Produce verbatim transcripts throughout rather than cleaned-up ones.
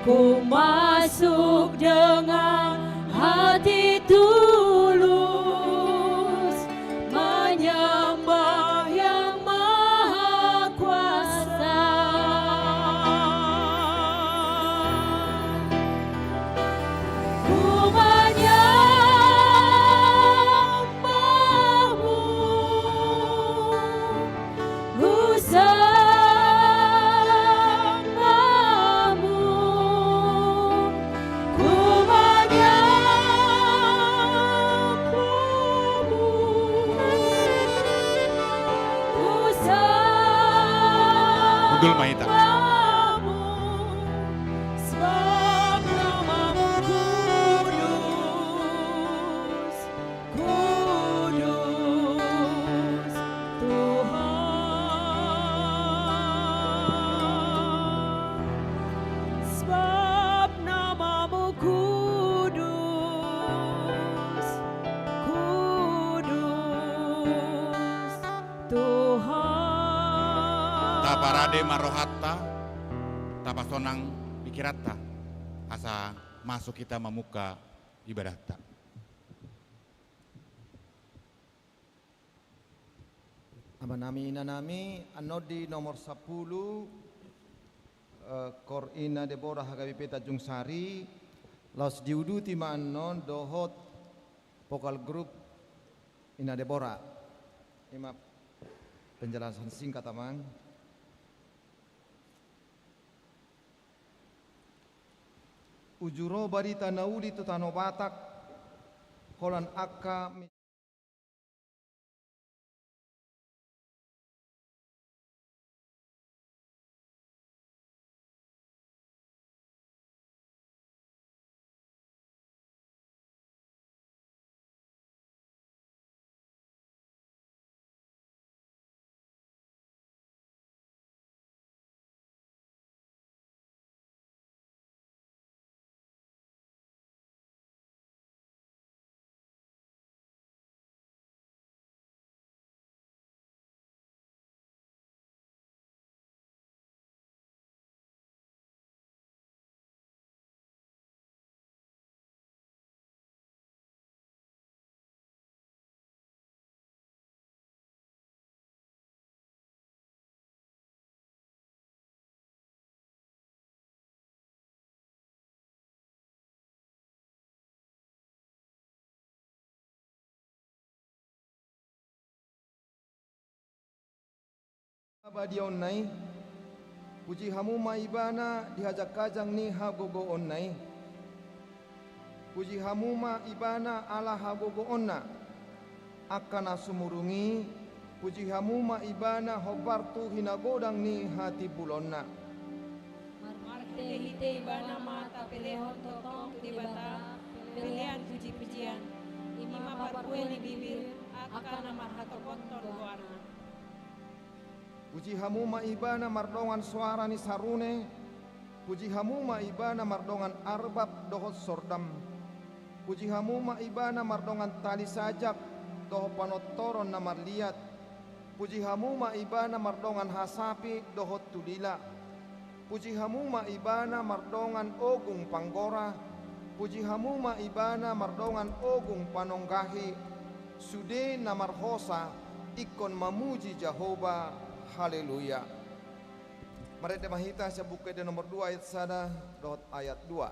Ku masuk dengan hati tulus menyembah Yang Maha Kuasa. Ku menyembahmu, ku sembahmu, ku menyembahmu, ku sembahmu. Hundul ma hita. Sebab namamu kudus, kudus, Tuhan. Sebab namamu kudus, kudus, Tuhan. Taparade ma rohanta, tapasonang pikiranta, asa masuk hita mamungka ibadatta. Amanami, inanami, annon di nomor sampulu, eh, Kor Ina Debora H K B P Tanjung Sari, laos diuduti ma annon dohot vokal grup Ina Debora. I ma penjelasan singkat, Amang. Uju ro barita na uli tu tano Batak, holan angka mi- Abadionna i, puji hamu ma Ibana di hajangkajang ni hagogoonna i. Puji hamu ma Ibana ala hagogoonna. Angka na sumurung i, puji hamu ma Ibana hombar tu hinagodang ni hatimbulonna. Marhitehite Ibana ma tapelehon tongtong tu Debata pelean pujipujian. I ma parbue ni bibir angka na marhatopothon goarna. Puji hamu ma Ibana mardongan soara ni sarune. Puji hamu ma Ibana mardongan arbab dohot sordam. Puji hamu ma Ibana mardongan tali sajak dohot panortoron na marliat. Puji hamu ma Ibana mardongan hasapi dohot tulila. Puji hamu ma Ibana mardongan ogung panggora. Puji hamu ma Ibana mardongan ogung panonggahi. Sude na marhosa ingkon mamuji Jahowa. Haleluya. Marende ma hita sian Buku Ende nomor dua ayat sada dohot ayat dua.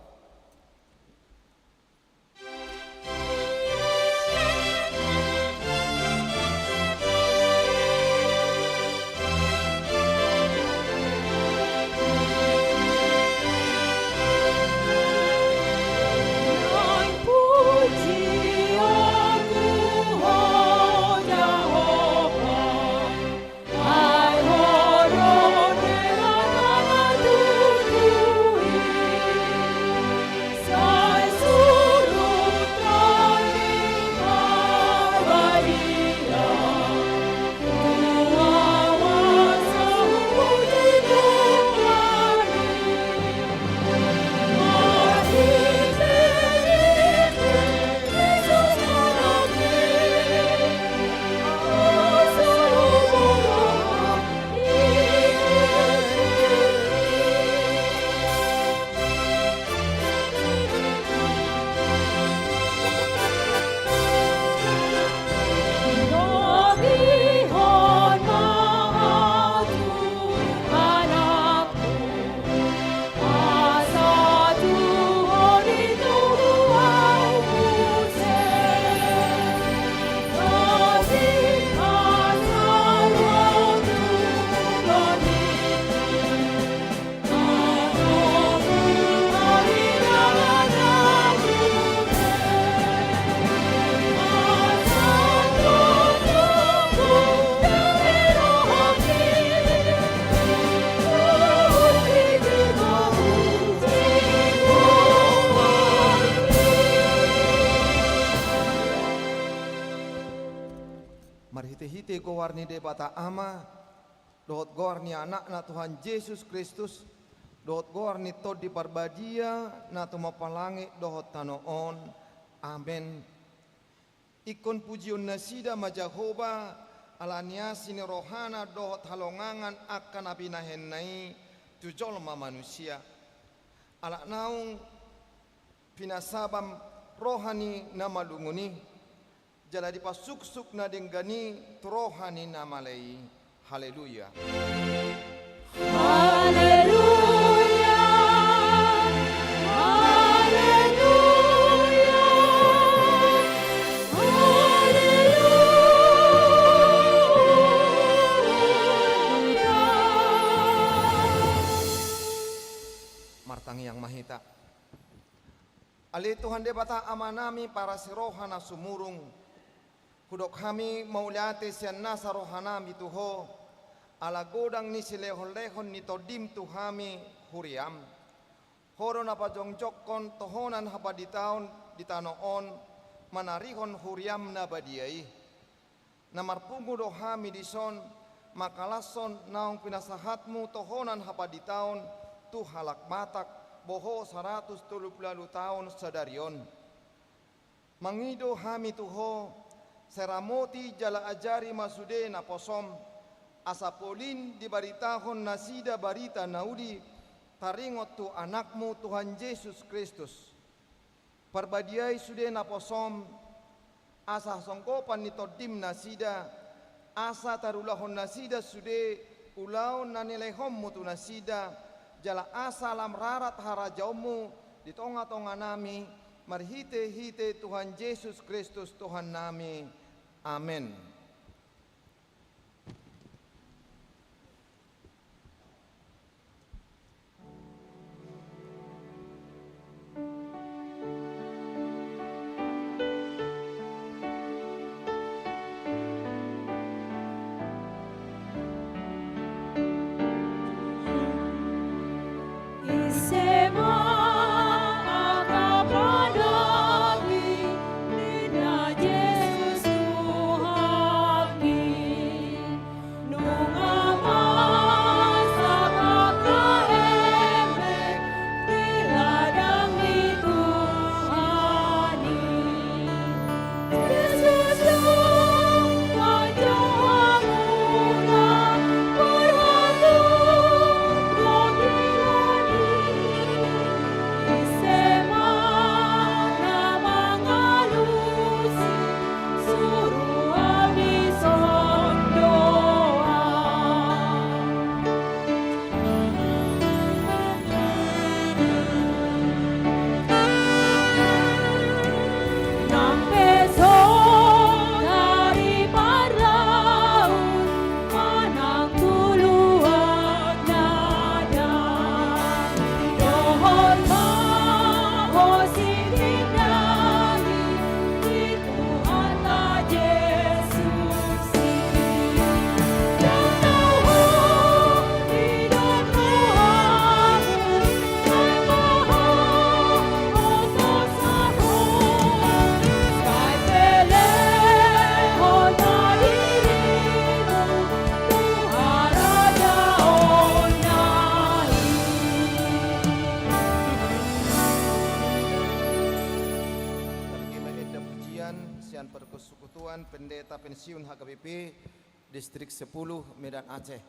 goar ni Debata Ama, dohot goar ni Anakna Tuhan Jesus Kristus, dohot goar ni Tondi Parbadia, na tumompa langit dohot tano on. Amen. Ingkon pujionnasida ma Jahowa, ala ni asi ni rohana dohot halongangan angka na binahenna i tu jolma manusia. Ala naung pinasabam roha ni na malungun i, jala dipasuksuk na denggan i tu roha ni na male i. Haleluya. Haleluya. Haleluya. Haleluya. Martangiang ma hita. Ale Tuhan Debata Amanami parasi roha na sumurung, hudok hami mauliate sian nasa rohanami tu Ho, ala godang ni silehonlehon ni Tondim tu hami huriam. Ho do na pajongjongkon tohonan hapanditaon di tano on, manarihon huriam na badia i. Na marpungu do hami dison, mangkalashon naung pinasahatmu tohonan hapanditaon tu halak Batak, boho saratus tolu pulu ualu taon sadari on. Mangido hami tu Ho, sai ramoti jala ajari ma sude naposom, asa polin dibaritahon nasida barita na uli, taringot tu Anakmu Tuhan Jesus Kristus. Parbadiai sude naposom, asa hasonggopan ni Tondim nasida, asa tarulahon nasida sude ulaon na nilehonmu tu nasida, jala asa lam rarat harajaonmu di tongatonganami, marhitehite Tuhan Jesus Kristus Tuhannami. Amen. Ise ma angka pandaging, ninna Jesus Tuhanki, nunga masak angka eme di ladang ni Tuhan i. Targema enda pujian sian Parkesukutuan Pendeta Pensiun H K B P Distrik sepuluh Medan Aceh.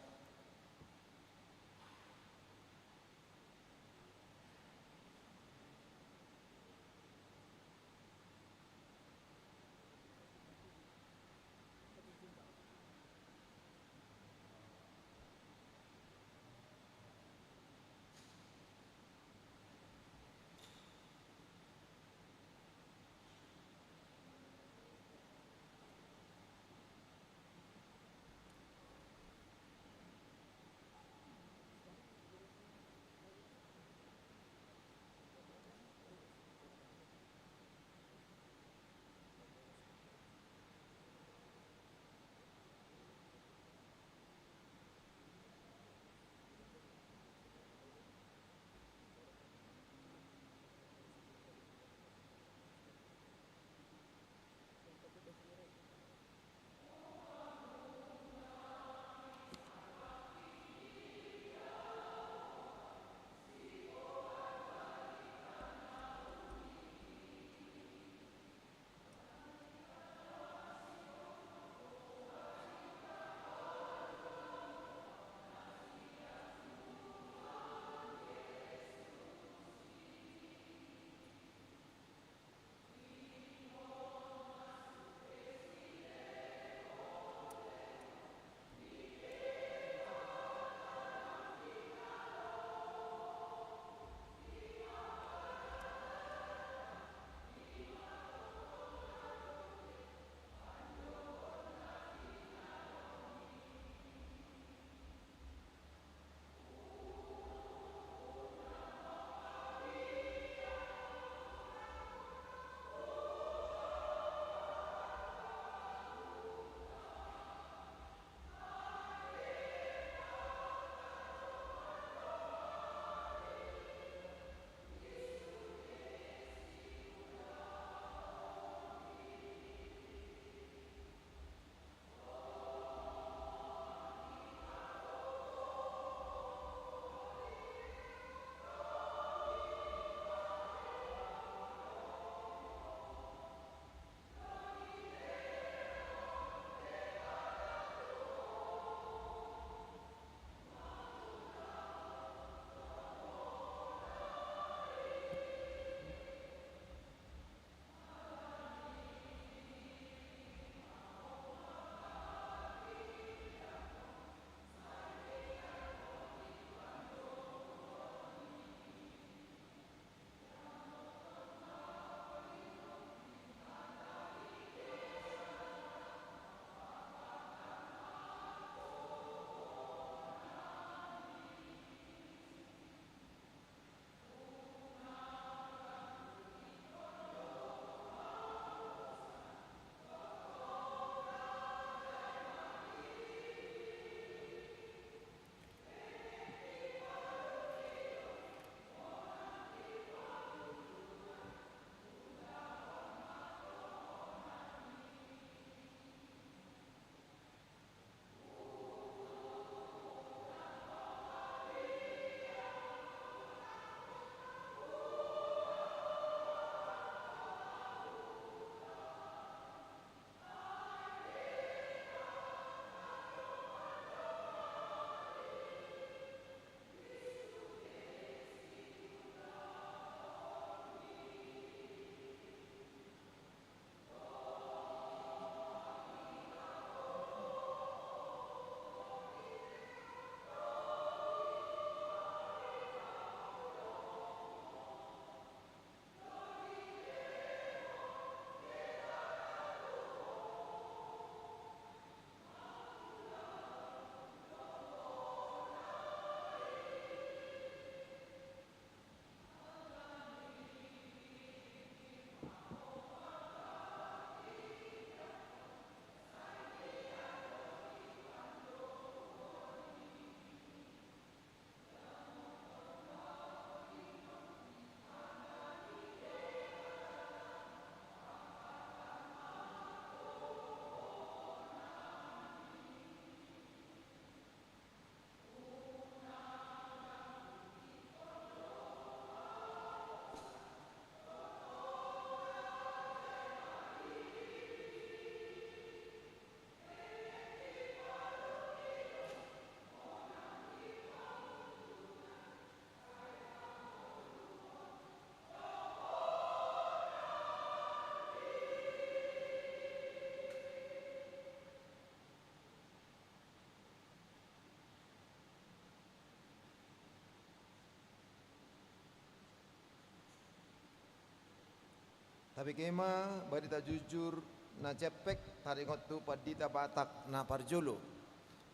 Tabege ma barita jujur na jempek taringot tu pandita Batak na parjolo.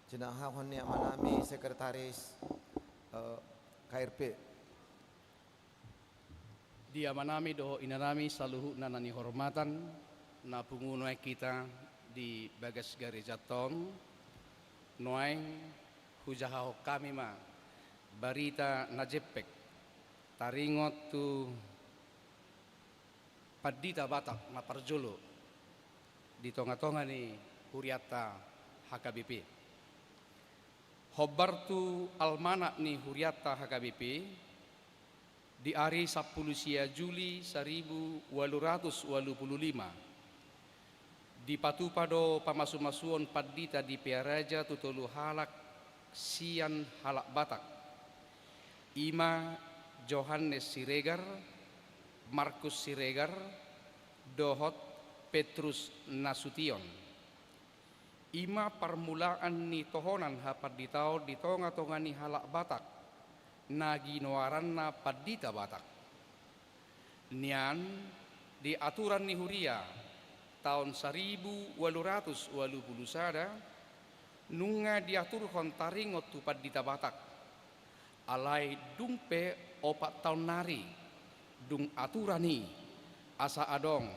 Jinahahon ni amanami sekretaris, eh, K R P. Di amanami dohot inanami saluhutna na nihormatan, na pungu nuaeng hita di bagas gareja on, nuaeng hujahahon hami ma barita na jempek taringot tu pandita Batak na parjolo di tongatonga ni hurianta H K B P. Hombar tu almanak ni hurianta H K B P, di ari sampulu sia Juli saribu ualu ratus ualu pulu lima, dipatupa do pamasumasuon pandita di Pearaja tu tolu halak sian halak Batak, i ma Johannes Siregar, Markus Siregar, dohot Petrus Nasution. I ma parmulaan ni tohonan hapanditaon di tongatonga ni halak Batak na ginoaranna pandita Batak. Nian di aturan ni huria taon saribu ualu ratus ualu pulu sada, nunga diaturhon taringot tu pandita Batak. Alai dung pe opat taon nari dung aturan i, asa adong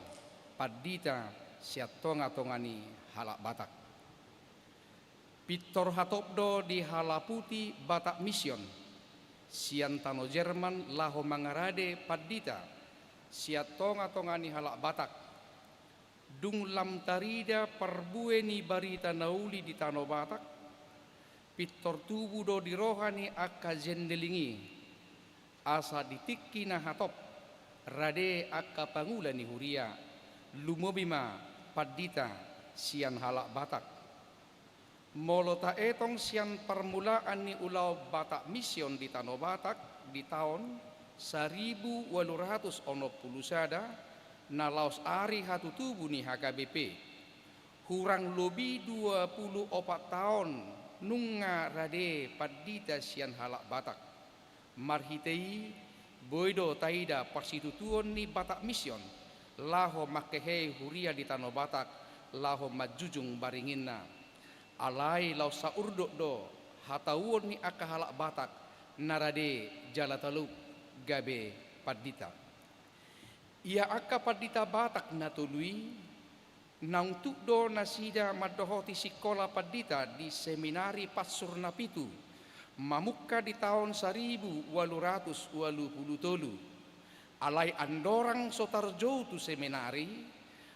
pandita sian tongatonga ni halak Batak. Pintor hatop do dihalaputi Batak Mission sian tano Jerman laho mangarade pandita sian tongatonga ni halak Batak. Dung lam tarida parbue ni barita na uli di tano Batak, pintor tubu do di roha ni angka jendeling i, asa di tingki na hatop rade angka pangula ni huria, lumobi ma pandita sian halak Batak. Molo taetong sian parmulaan ni ulaon Batak Mission di tano Batak di taon saribu ualu ratus onom pulu sada, na laos ari hatutubu ni H K B P, hurang lobi dua pulu opat taon nunga rade pandita sian halak Batak. Marhite i, boi do taida parsitutuon ni Batak Mission laho manghehei huria di tano Batak laho manjujung baringinna. Alai laos saurdot do hatauon ni angka halak Batak na rade jala talup gabe pandita. Ia angka pandita Batak na tolu i, naung tuk do nasida mandohoti sikola pandita di seminari Pansur Napitu, mamungka di taon saribu ualu ratus ualu pulu tolu. Alai andorang so tarjou tu seminari,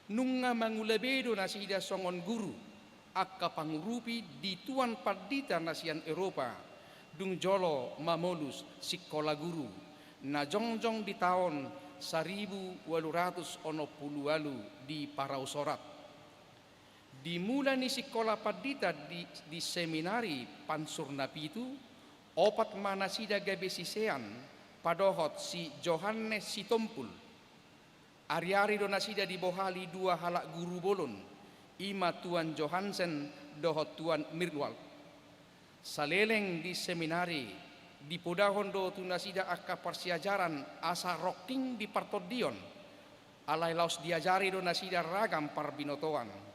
nunga mangula be do nasida songon guru, angka pangurupi di tuan pandita na sian Eropa, dung jolo mamolus sikola guru, na jongjong di taon saribu ualu ratus onom pulu ualu di Parausorat. Di mula ni sikola pandita di, di seminari Pansur Napitu, opat ma nasida gabe sisean, padohot si Johannes Sitompul. Ariari do nasida dibohali dua halak guru bolon, i ma Tuan Johansen dohot Tuan Mirwald. Saleleng di seminari, dipodahon do tu nasida angka parsiajaran asa rongking di partondion, alai laos diajari do nasida ragam parbinotoan.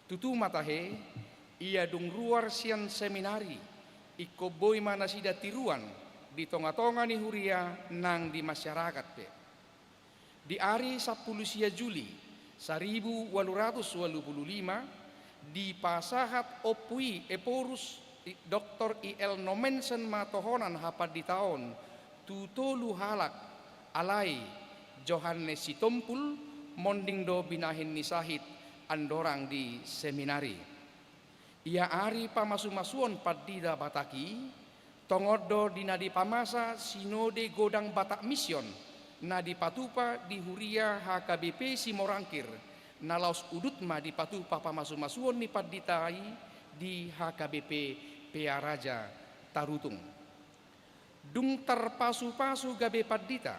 Tutu ma tahe, ia dung ruar sian seminari, ingkon boi ma nasida tiruan di tongatonga ni huria nang di masyarakat pe. Di ari sampulu sia Juli saribu ualu ratus ualu pulu lima, dipasahat Ompu i Ephorus Doktor I L Nommensen ma tohonan hapanditaon tu tolu halak, alai Johannes Sitompul monding do binahen ni sahit andorang di seminari. Ia ari pamasumasuon pandita Batak i, tongon do di na dipamasa Sinode Godang Batak Mission, na dipatupa di huria H K B P Simorangkir, na laos udut ma dipatupa pamasumasuon ni pandita i di H K B P Pearaja Tarutung. Dung tarpasupasu gabe pandita,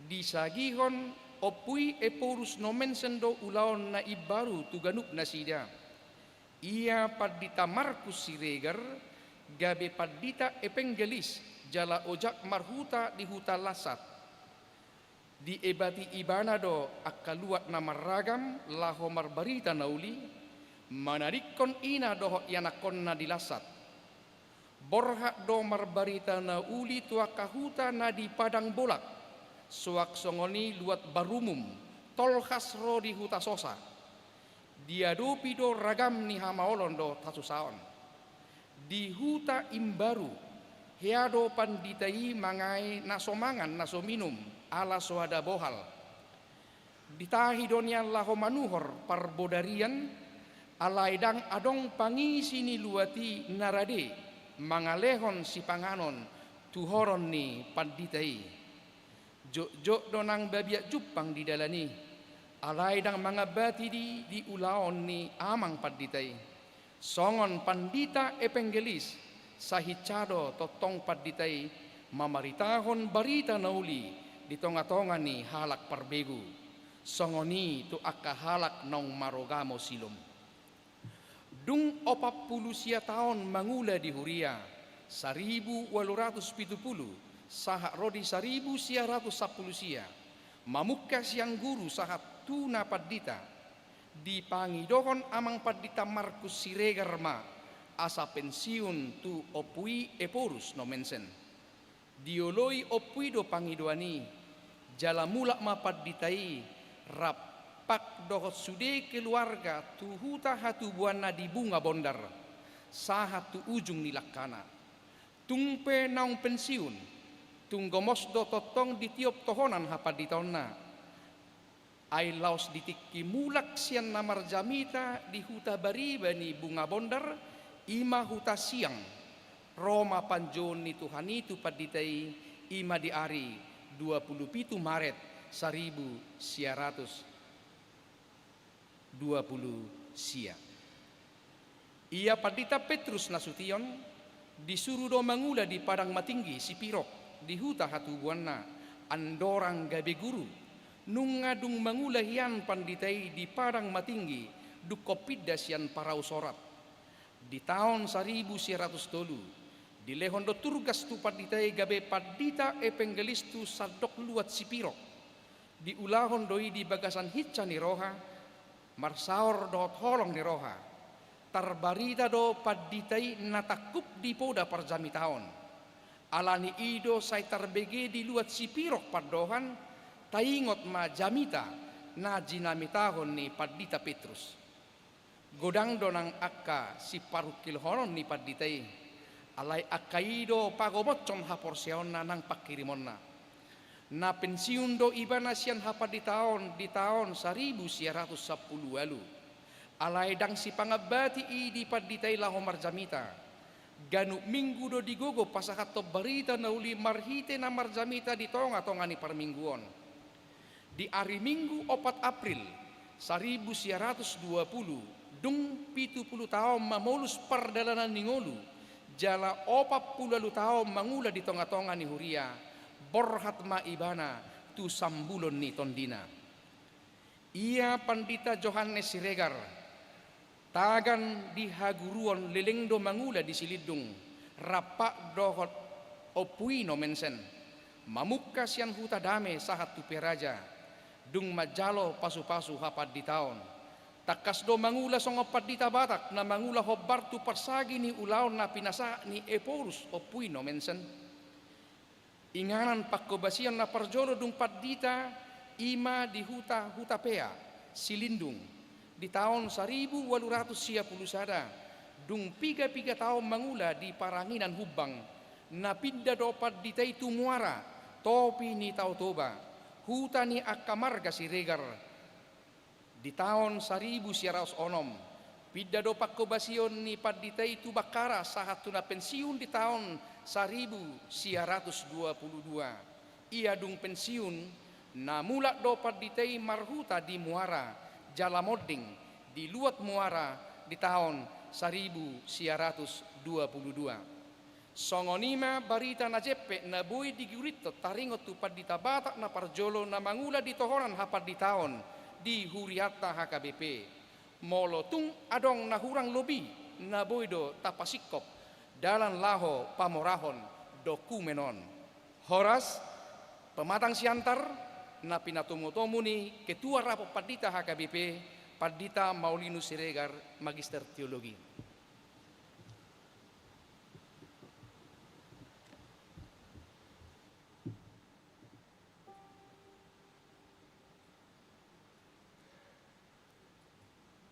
disagihon Ompu i Ephorus Nommensen do ulaon na imbaru tu ganup nasida. Ia Pandita Markus Siregar gabe pandita epenggelis jala ojak marhuta di huta Lassat. Diebati ibana do angka luat na marragam laho marbarita na uli, manadingkon ina dohot ianakkonna di Lansat. Borhat do marbarita na uli tu angka huta na di padang bolak, suang songon i luat Barumum, tolhas ro di huta Sosa. Diadopi do ragam ni hamaolon dohot hasusaon. Di huta Imbaru, hea do pandita i mangae na so mangan na so minum, ala so ada bohal. Ditahi do nian laho manuhor parbodarian, alai ndang adong pangisi ni luat i na rade mangalehon sipanganon tu horon ni pandita i. Jotjot do nang babiat jumpang di dalan i, alai ndang mangambati di, di ulaon ni amang pandita i. Songon pandita epenggelis, sai hinsa do tongtong pandita i mamaritahon barita na uli di tongatonga ni halak parbegu. Songon i tu angka halak naung marugamo silom. Dung opat pulu sia taon mangula di huria, saribu ualu ratus pitu pulu sahat ro di saribu sia ratus sampulu sia, mamungka sian guru sahat tu na pandita, dipangidohon amang pandita Markus Siregar ma asa pensiun tu Ompu i Ephorus Nommensen. Dioloi ompu i do pangidoan i, jala mulak ma pandita i rap dohot sude keluarga tu huta hatubuanna di Bunga Bondar, sahat tu ujung ni langkana. Tung pe naung pensiun, tung gomos do tongtong ditiop tohonan hapanditaonna. Ai laos di tingki mulak sian na marjamita di huta bariba ni Bunga Bondar, i ma huta Siang, ro ma panjouon ni Tuhan i tu pandita i, i ma di ari dua pulu pitu Maret saribu sia ratus dua pulu sia. Ia pandita Petrus Nasution disuru do mangula di Padang Matinggi Sipirok, di huta hatubuanna, andorang gabe guru. Nunga dung mangula hian pandita i di Padang Matinggi, dungkon pinda sian Parausorat. Di taon saribu sia ratus tolu, dilehon do turgas tu pandita i gabe pandita epenggelis tu sandok luat Sipirok. Diulahon do i di bagasan hinsa ni roha, marsaor dohot holong ni roha. Tarbarita do pandita i na tangkup di poda parjamitaon. Ala ni i do sai tarbege di luat Sipirok pandohan, taingot ma jamita na jinamitahon ni pandita Petrus. Godang do nang angka siparungkilhonon ni pandita i, alai angka i do pagomothon haporseaonna nang panghirimonna. Na pensiun do ibana sian hapanditaon di taon saribu sia ratus sampulu ualu. Alai ndang sipangambati i di pandita i laho marjamita. Ganup minggu do digogo pasahathon barita na uli marhite na marjamita di tongatonga ni parmingguon. Di ari Minggu opat April saribu sia ratus dua pulu, dung pitu pulu taon mamolus pardalanan ni ngolu, jala opat pulu ualu taon mangula di tongatonga ni huria, borhat ma ibana tu sambulon ni tondina. Ia pandita Johannes Siregar, tagan di haguruon leleng do mangula di Silindung, rap dohot Ompu i Nommensen, mamungka sian huta Dame sahat tu Peraja, dung manjalo pasupasu hapanditaon. Tangkas do mangula songon pandita Batak na mangula hombar tu parsagi ni ulaon na pinasahat ni Ephorus Ompu i Nommensen. Inganan panghobasion na parjolo dung pandita i ma di huta Hutapea, Silindung, di taon saribu ualu ratus sia pulu sada, dung piga-piga taon mangula di paranginan Humbang, na pinda do pandita i tu Muara, topi ni Tao Toba, huta ni angka marga Siregar. Di taon saribu sia ratus onom, pinda do panghobasion ni pandita i tu Bakkara sahat tu na pensiun di taon saribu sia ratus dua pulu dua. Ia dung pensiun, na mulak do pandita i marhuta di Muara, jala monding di luat Muara di taon saribu sia ratus dua pulu dua. Songon i ma barita na jempek na boi digurithon taringot tu pandita Batak na parjolo na mangula di tohonan hapanditaon di hurianta H K B P. Molo tung adong na hurang lobi, na boi do tapasingkop dalan laho pamorahon dokumen on. Horas, Pematang Siantar, na pinatomutomu ni Ketua Rapot Pandita H K B P, Pandita Maulinus Siregar, Magister Teologi.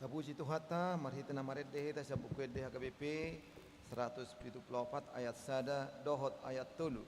Tapuji Tuhanta, marhite na marende hita sian Buku Ende H K B P, saratus pitu pulu opat ayat sada dohot ayat tolu.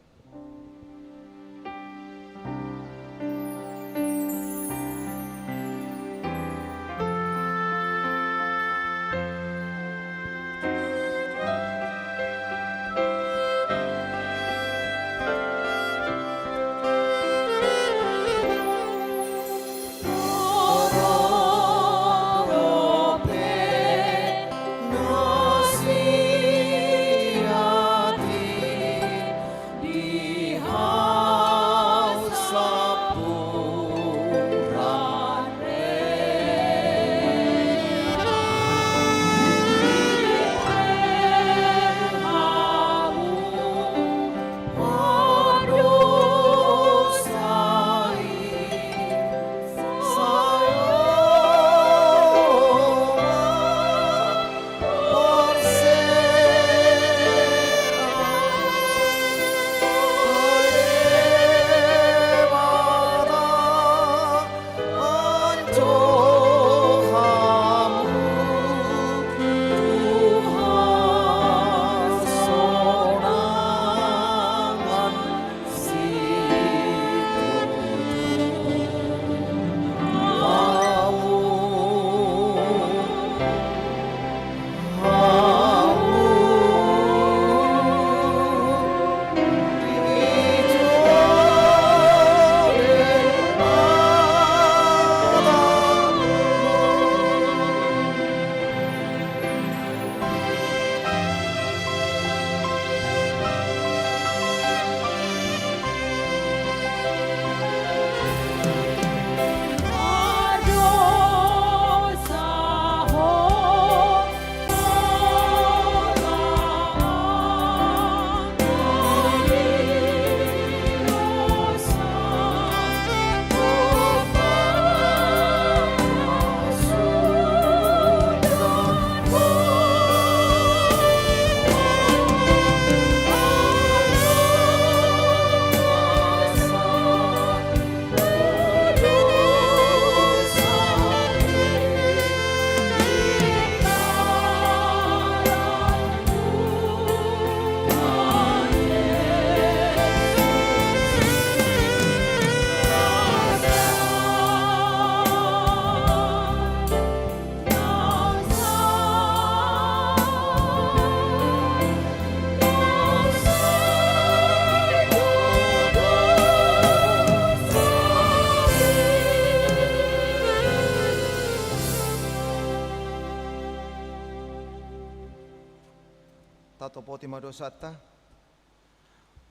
Tatopoti ma dosanta.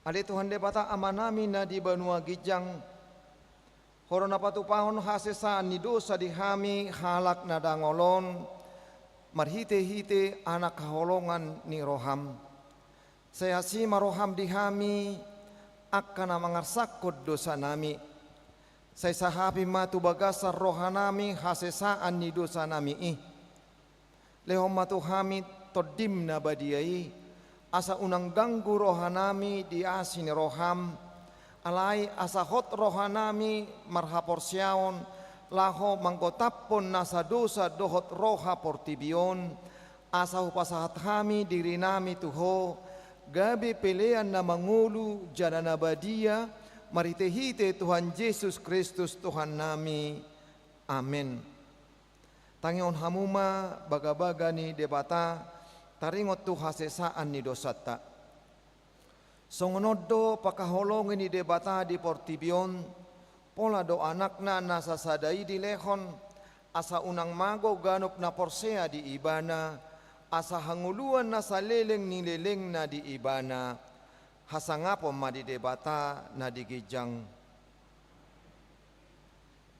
Ale Tuhan Debata Amanami na di banua ginjang, Ho do na patupahon hasesaan ni dosa di hami halak na dangol on, marhitehite Anak haholongan ni roham. Sai asi ma roham di hami, angka na mangarsakhon dosanami. Sai sahapi ma tu bagasan rohanami hasesaan ni dosanami i. Lehon ma tu hami Tondim na badia i, asa unang ganggu rohanami di asi ni roham, alai asa hot rohanami marhaporseaon, laho manggotaphon nasa dosa dohot roha portibi on, asa hupasahat hami dirinami tu Ho, gabe pelean na mangolu jala na badia, marhitehite Tuhan Jesus Kristus Tuhannami. Amen. Tangihon hamu ma bagabaga ni Debata, taringot tu hasesaan ni dosanta. Songon on do pangkaholongi ni Debata di portibi on, pola do Anakna na sasada i dilehon, asa unang mago ganup na porsea di Ibana, asa hangoluan na saleleng ni lelengna di Ibana. Hasangapon ma di Debata na di ginjang.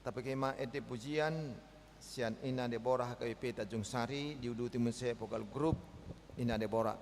Tapake ma ende pujian sian Inna Debora H K B P Tanjung Sari, diuduti muse vokal grup Inna Debora.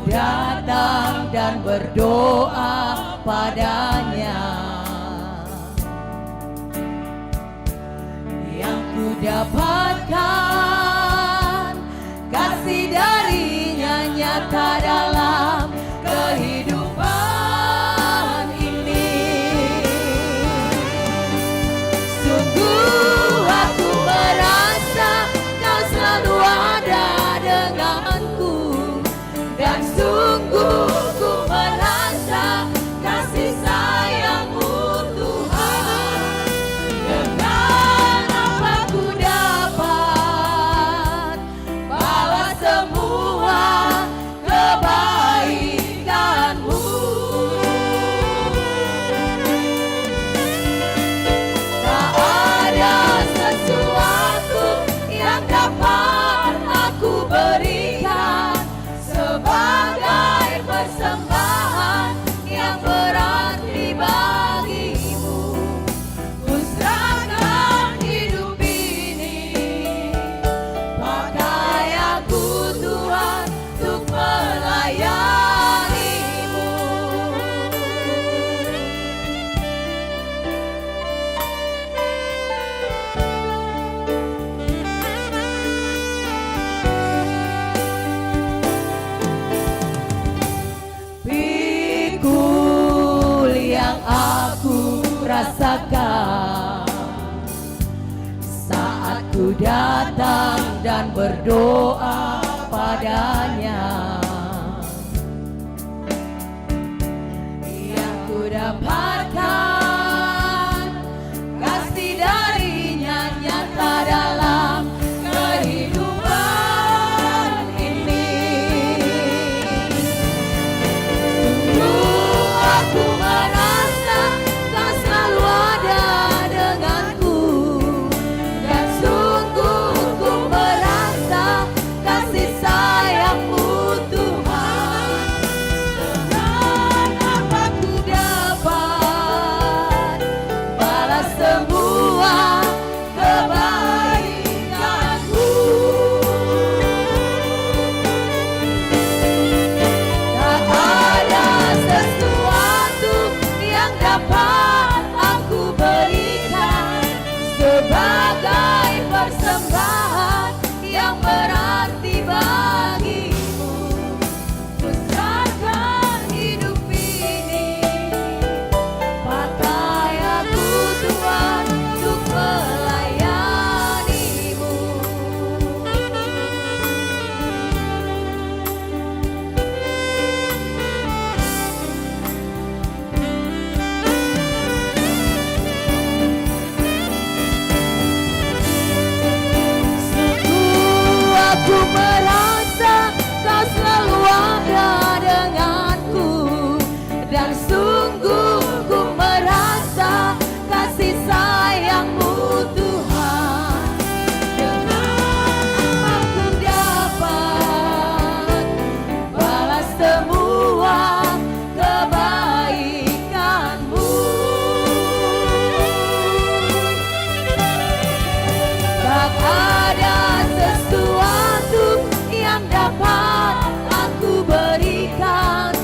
Datang dan berdoa pada-Nya. Yang kudapatkan, kasih dari-Nya nyata dalam kehidupan ini. Sungguh aku merasa Kau selalu ada denganku, dan sungguh ku merasa kasih sayang-Mu, Tuhan. Dengan apa ku dapat balas semua kebaikan-Mu? Tak ada sesuatu yang dapat aku berikan sebagai persembahan yang berarti bagi-Mu. Ku serahkan hidup ini, pakai aku, Tuhan, untuk melayani-Mu. Pikul yang aku rasakan saat ku datang dan berdoa pada-Nya. Yang ku dapatkan, kasih dari-Nya nyata dalam kehidupan ini. Sungguh aku merasa Kau selalu ada denganku, dan sungguh ku merasa kasih sayang-Mu, Tuhan. Dengan apa ku dapat balas semua kebaikan-Mu? Tak ada sesuatu yang dapat aku berikan sebagai persembahan yang berarti bagi-Mu. Ku serahkan hidup ini, pakai aku, Tuhan, untuk melayani-Mu. Sungguh aku merasa Kau selalu ada denganku, dan sungguh ku merasa kasih sayang-Mu, Tuhan. Dengan apa ku dapat balas semua kebaikan-Mu? Tak ada sesuatu yang dapat aku berikan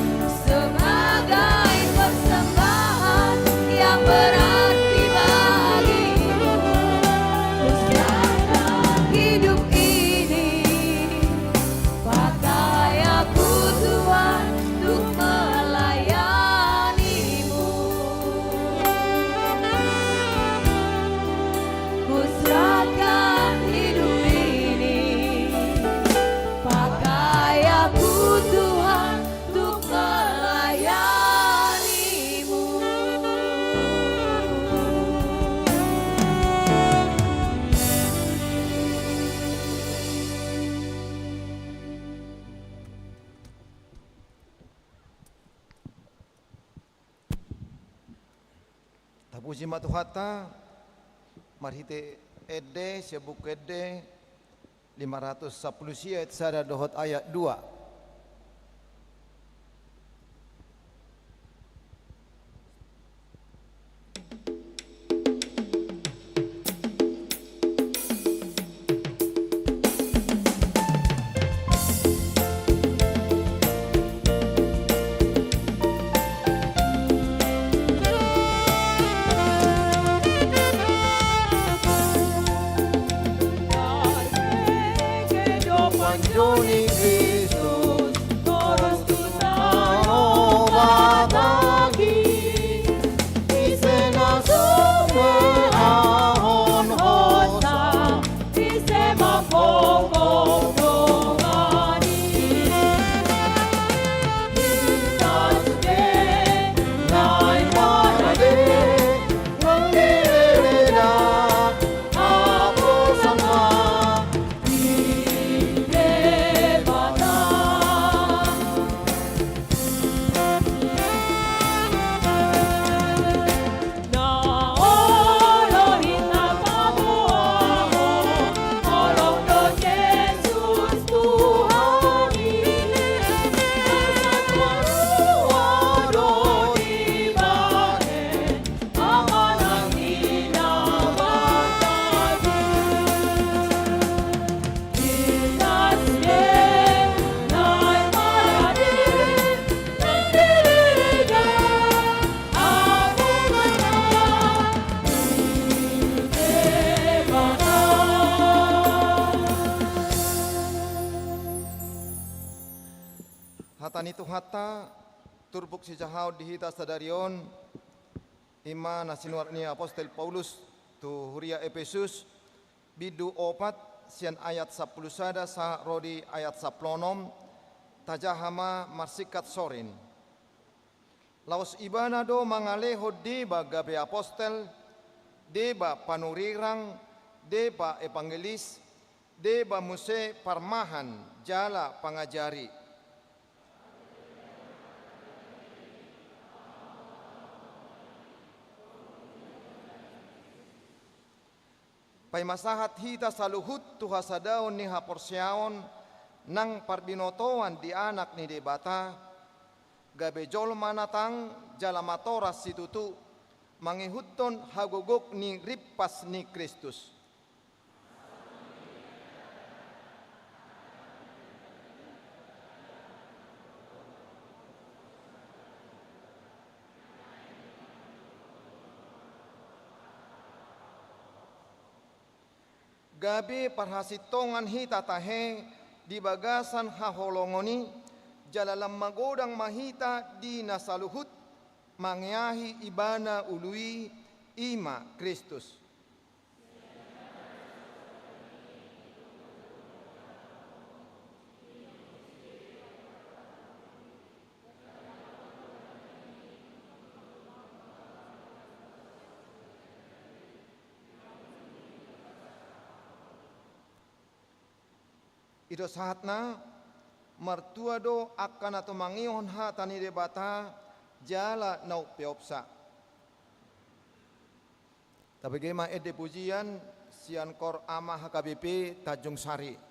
sebagai persembahan yang berarti bagi-Mu. Ku serahkan hidup ini, pakai aku, Tuhan, untuk melayani-Mu. Ku serahkan hidup ini, pakai aku, Tuhan, untuk melayani-Mu. Tapuji ma Tuhanta, marhite ende, sian Buku Ende lima ratus sampulu sia, ayat sada dohot ayat dua. Hata turpuk sijahaon di hita sadari on, ima na sinurat ni apostel Paulus tu huria Epesus, bindu opat, sian ayat sampulu sada sahat ro di ayat sampulu onom. Tajaha ma marsingkat sorin. Laos ibana do mangalehon deba gabe apostel, deba panurirang, deba evangelis, deba muse parmahan jala pangajari. Paima sahat hita saluhut tu hasadaon ni haporseaon nang parbinotoan di Anak ni Debata, gabe jolma na tang jala matoras situtu, mangihuthon hagogok ni rimpas ni Kristus. Gabe parhasintongan hita tahe di bagasan haholongon i, jala lam magodang ma hita di na saluhut mangeahi Ibana ulu i, ima Kristus. I do sahatna, martua do angka na tumangihon hata ni Debata jala na umpeopsa. Tabege ma ende pujian sian Kor Ama H K B P Tanjung Sari.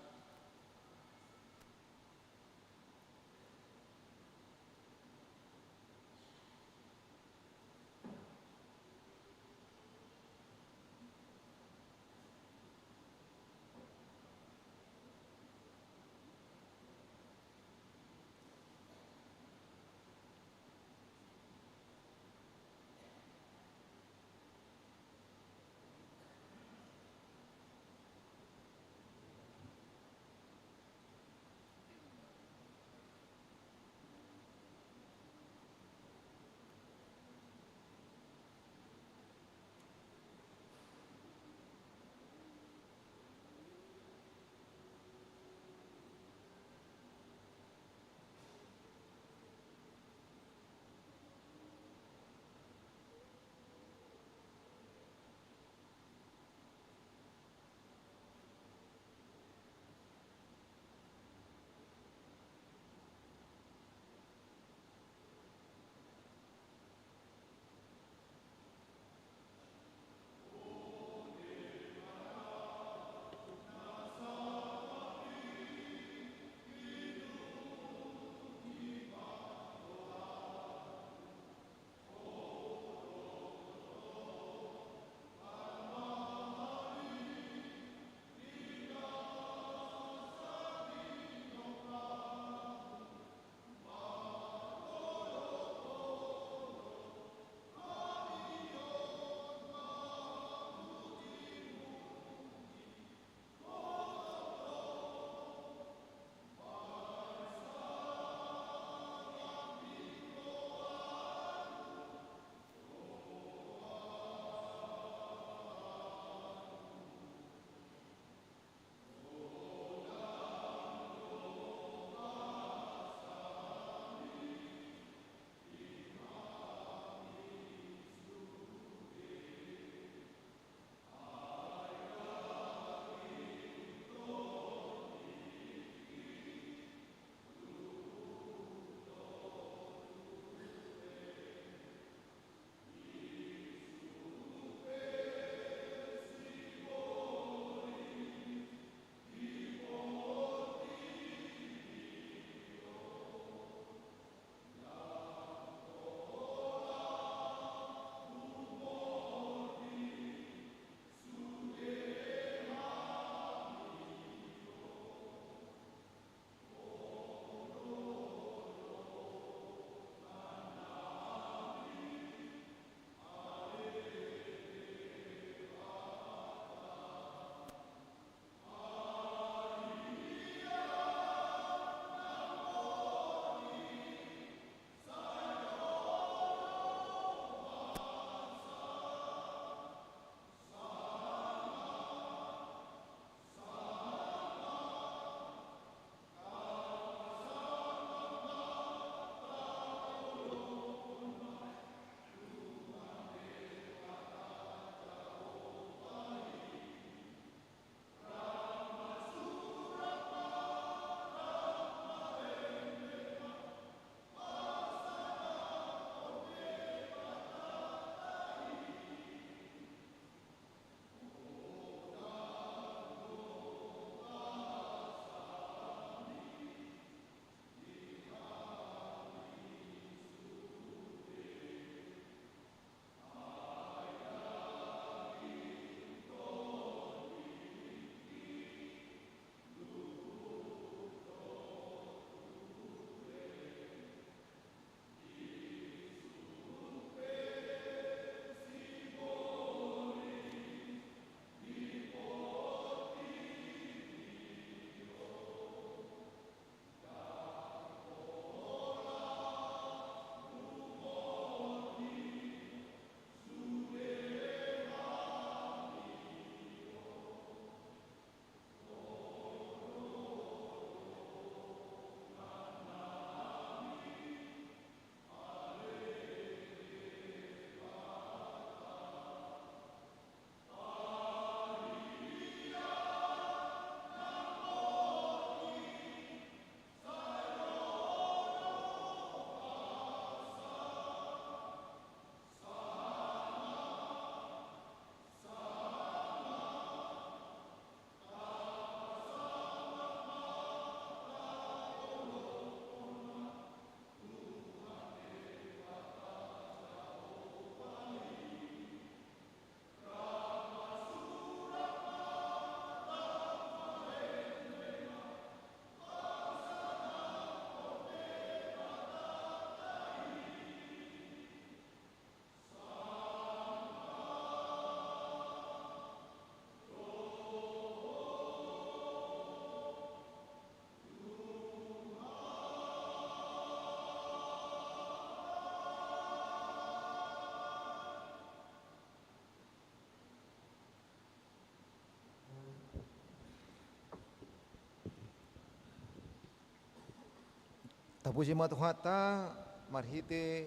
Tapuji ma Tuhanta, marhite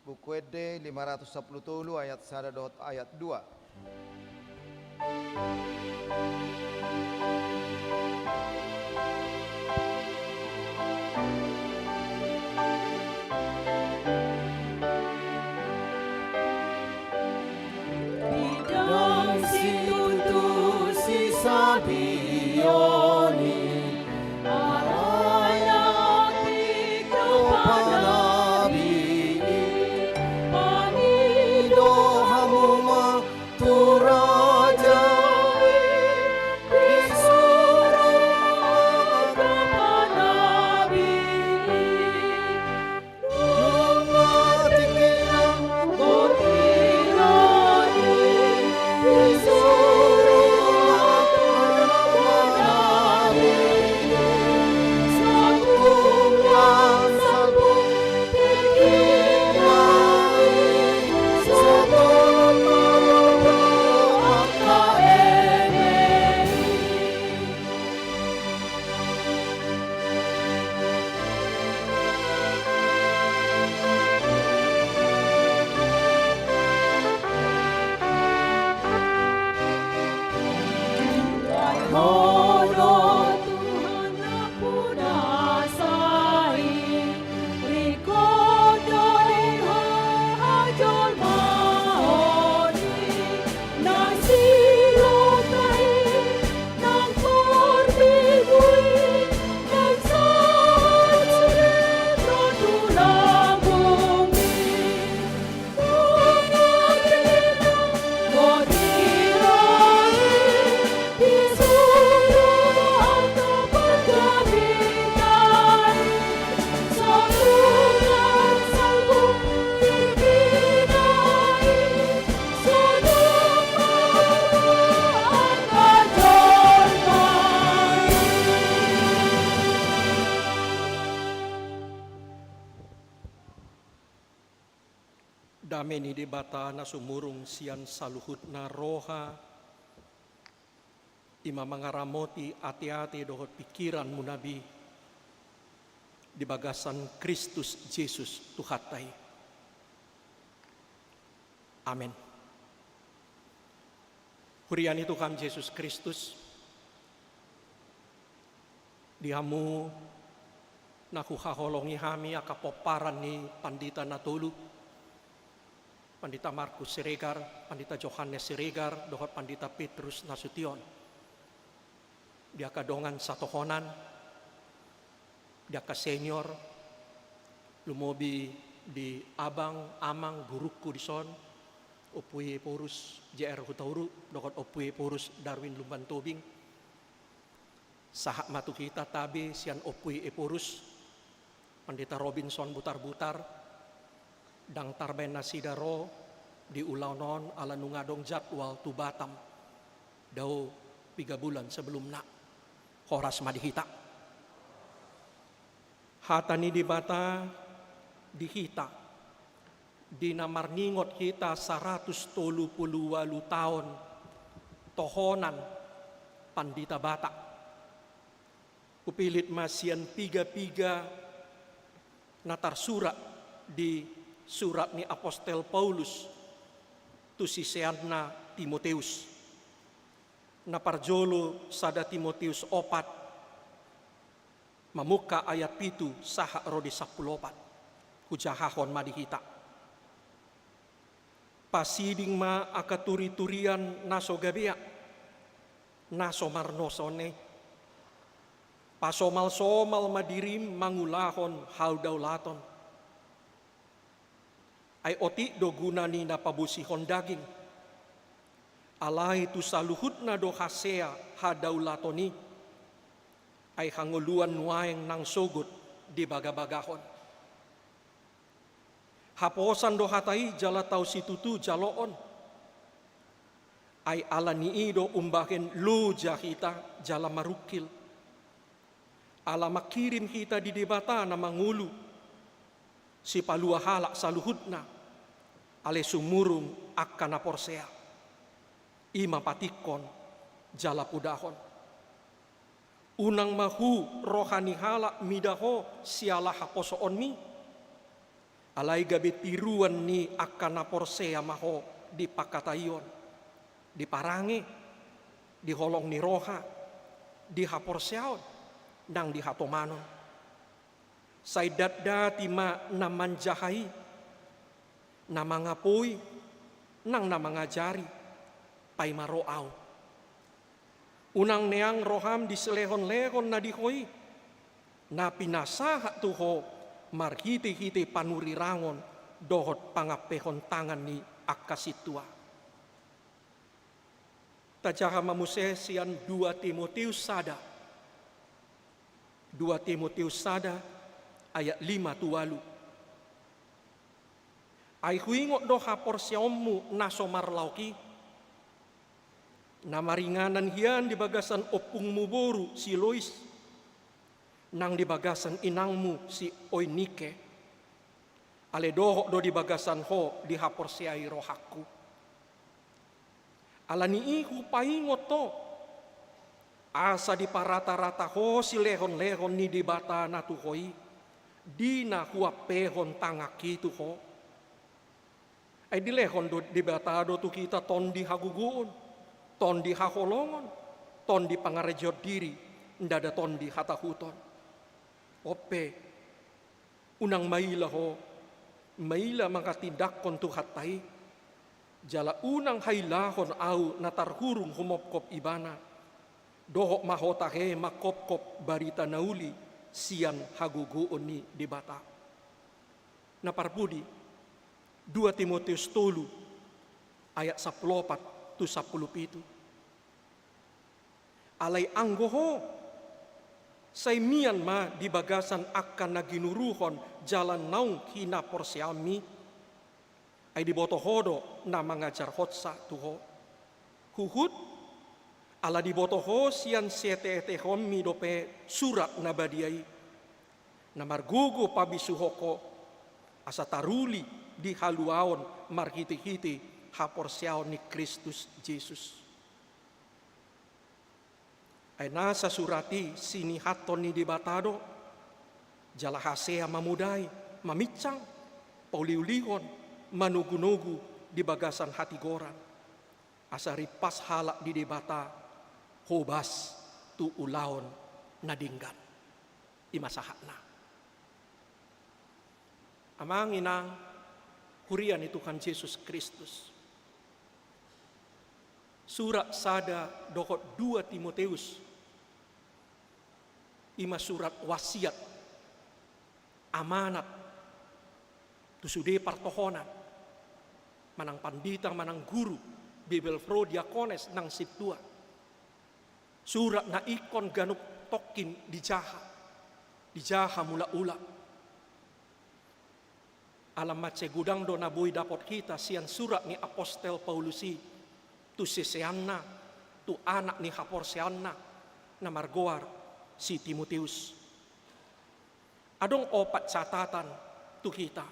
Buku Ende lima ratus sampulu tolu ayat sada dohot ayat dua. Didang situtu sisabion i, ala ia di panabi i, pangido hamu ma tu raja i, di suru angka panabi i. Dame ni Debata na sumurung sian saluhutna roha, i ma mangaramoti ateate dohot pingkiranmuna be di bagasan Kristus Jesus Tuhanta i. Amen. Huria ni Tuhan Jesus Kristus, di hamu na huhaholongi hami angka pomparan ni pandita na tolu, Pandita Markus Siregar, Pandita Johannes Siregar, dohot Pandita Petrus Nasution. Di angka dongan satohonan, di angka senior, lumobi di abang, amang, gurungku dison, Ompu i Ephorus J R Hutauruk, dohot Ompu i Ephorus Darwin Lumban Tobing. Sahat ma tu hita tabe sian Ompu i Ephorus, Pandita Robinson Butarbutar, ndang tarbaen nasida ro di ulaon on ala nunga adong jadwal tu Batam, dao piga bulan sebelumna. Horas ma di hita. Hata ni Debata di hita, di na marningot hita saratus tolu pulu ualu taon tohonan pandita Batak. Hupilit ma sian piga-piga na tarsurat di surat ni apostel Paulus tu siseanna Timoteus. Na parjolo sada Timoteus opat, mamungka ayat pitu sahat ro di sampulu opat. Hujahahon ma di hita. Pasiding ma angka turi-turian na so gabea, na so marnoson i. Pasomal-somal ma dirim mangulahon hadaulaton. Ai otik do guna ni na pabosihon daging. Alai tu saluhutna do hasea hadaulaton i. Ai hangoluan nuaeng nang sogot dibagabagahon. Haposan do hata i jala tau situtu jaloon. Ai ala ni i do umbahen loja hita jala marungkil. Ala mangkirim hita di Debata na mangolu, sipalua halak saluhutna, ale sumurung angka na porsea. I ma patingkon jala podahon. Unang ma hu roha ni halak mida ho siala haposoonmi, alai gabe tiruan ni angka na porsea ma ho di pangkataion, di parange, di holong ni roha, di haporseaon, nang di hatomanon. Sai datdati ma na manjaha i, na mangapoi, nang na mangajari, paima ro ahu. Unang neang roham di silehonlehon na di ho i, na pinasahat tu ho marhitehite panurirangon dohot pangampehon tangan ni angka sintua. Tajaha ma muse sian dua Timoteus sada. Dua Timoteus sada ayat lima tu ualu. Ai huingot do haporseaonmu na so marlaok i, na maringanan hian di bagasan ompungmu boru si Lois, nang di bagasan inangmu si Oinike, ale dohot do di bagasan ho dihaporseai rohangku. Ala ni i hupaingot ho, asa diparatarata ho silehonlehon ni Debata na tu ho i, di na huampehon tanganki tu ho. Ai dilehon do Debata do tu hita tondi hagogoon, tondi haholongon, tondi pangarajaon diri, ndada tondi hatahuton. On pe, unang maila ho, maila mangatindanghon Tuhanta i, jala unang hailahon ahu na tarhurung humopkop Ibana, dohot ma ho tahe mangkopkop barita na uli sian hagogoon ni Debata. Na parpudi, dua Timoteus tolu ayat sampulu opat tu sampulu pitu. Alai anggo ho, sai mian ma di bagasan angka na ginuruhon jalan naung hinaporseaonmi, ai diboto ho do na mangajarhonsa tu ho. Huhut, ala diboto ho sian sieteetehonmi dope Surat Na Badia i, na margogo pabisuhon ho, asa taruli di haluaon marhitehite haporseaon ni Kristus Jesus. Ai nasa surat i sinihathon ni Debata do, jala hasea mamodai, maminsang, pauliulihon, manogunogu di bagasan hatigoran, asa rimpas halak di Debata, hobas tu ulaon na denggan. I ma sahatna. Amang inang, huria ni Tuhan Jesus Kristus. Surat sada dohot dua Timoteus, i ma surat wasiat, amanat, tu sude partohonan, manang pandita, manang guru, bibelvrouw, diakones, nang sintua. Surat na ingkon ganup tongkin dijaha, dijaha mulaula. Ala mansai godang do na boi dapot hita sian surat ni apostel Paulus i tu siseanna, tu anak ni haporseaonna, na margoar si Timoteus. Adong opat catatan tu hita.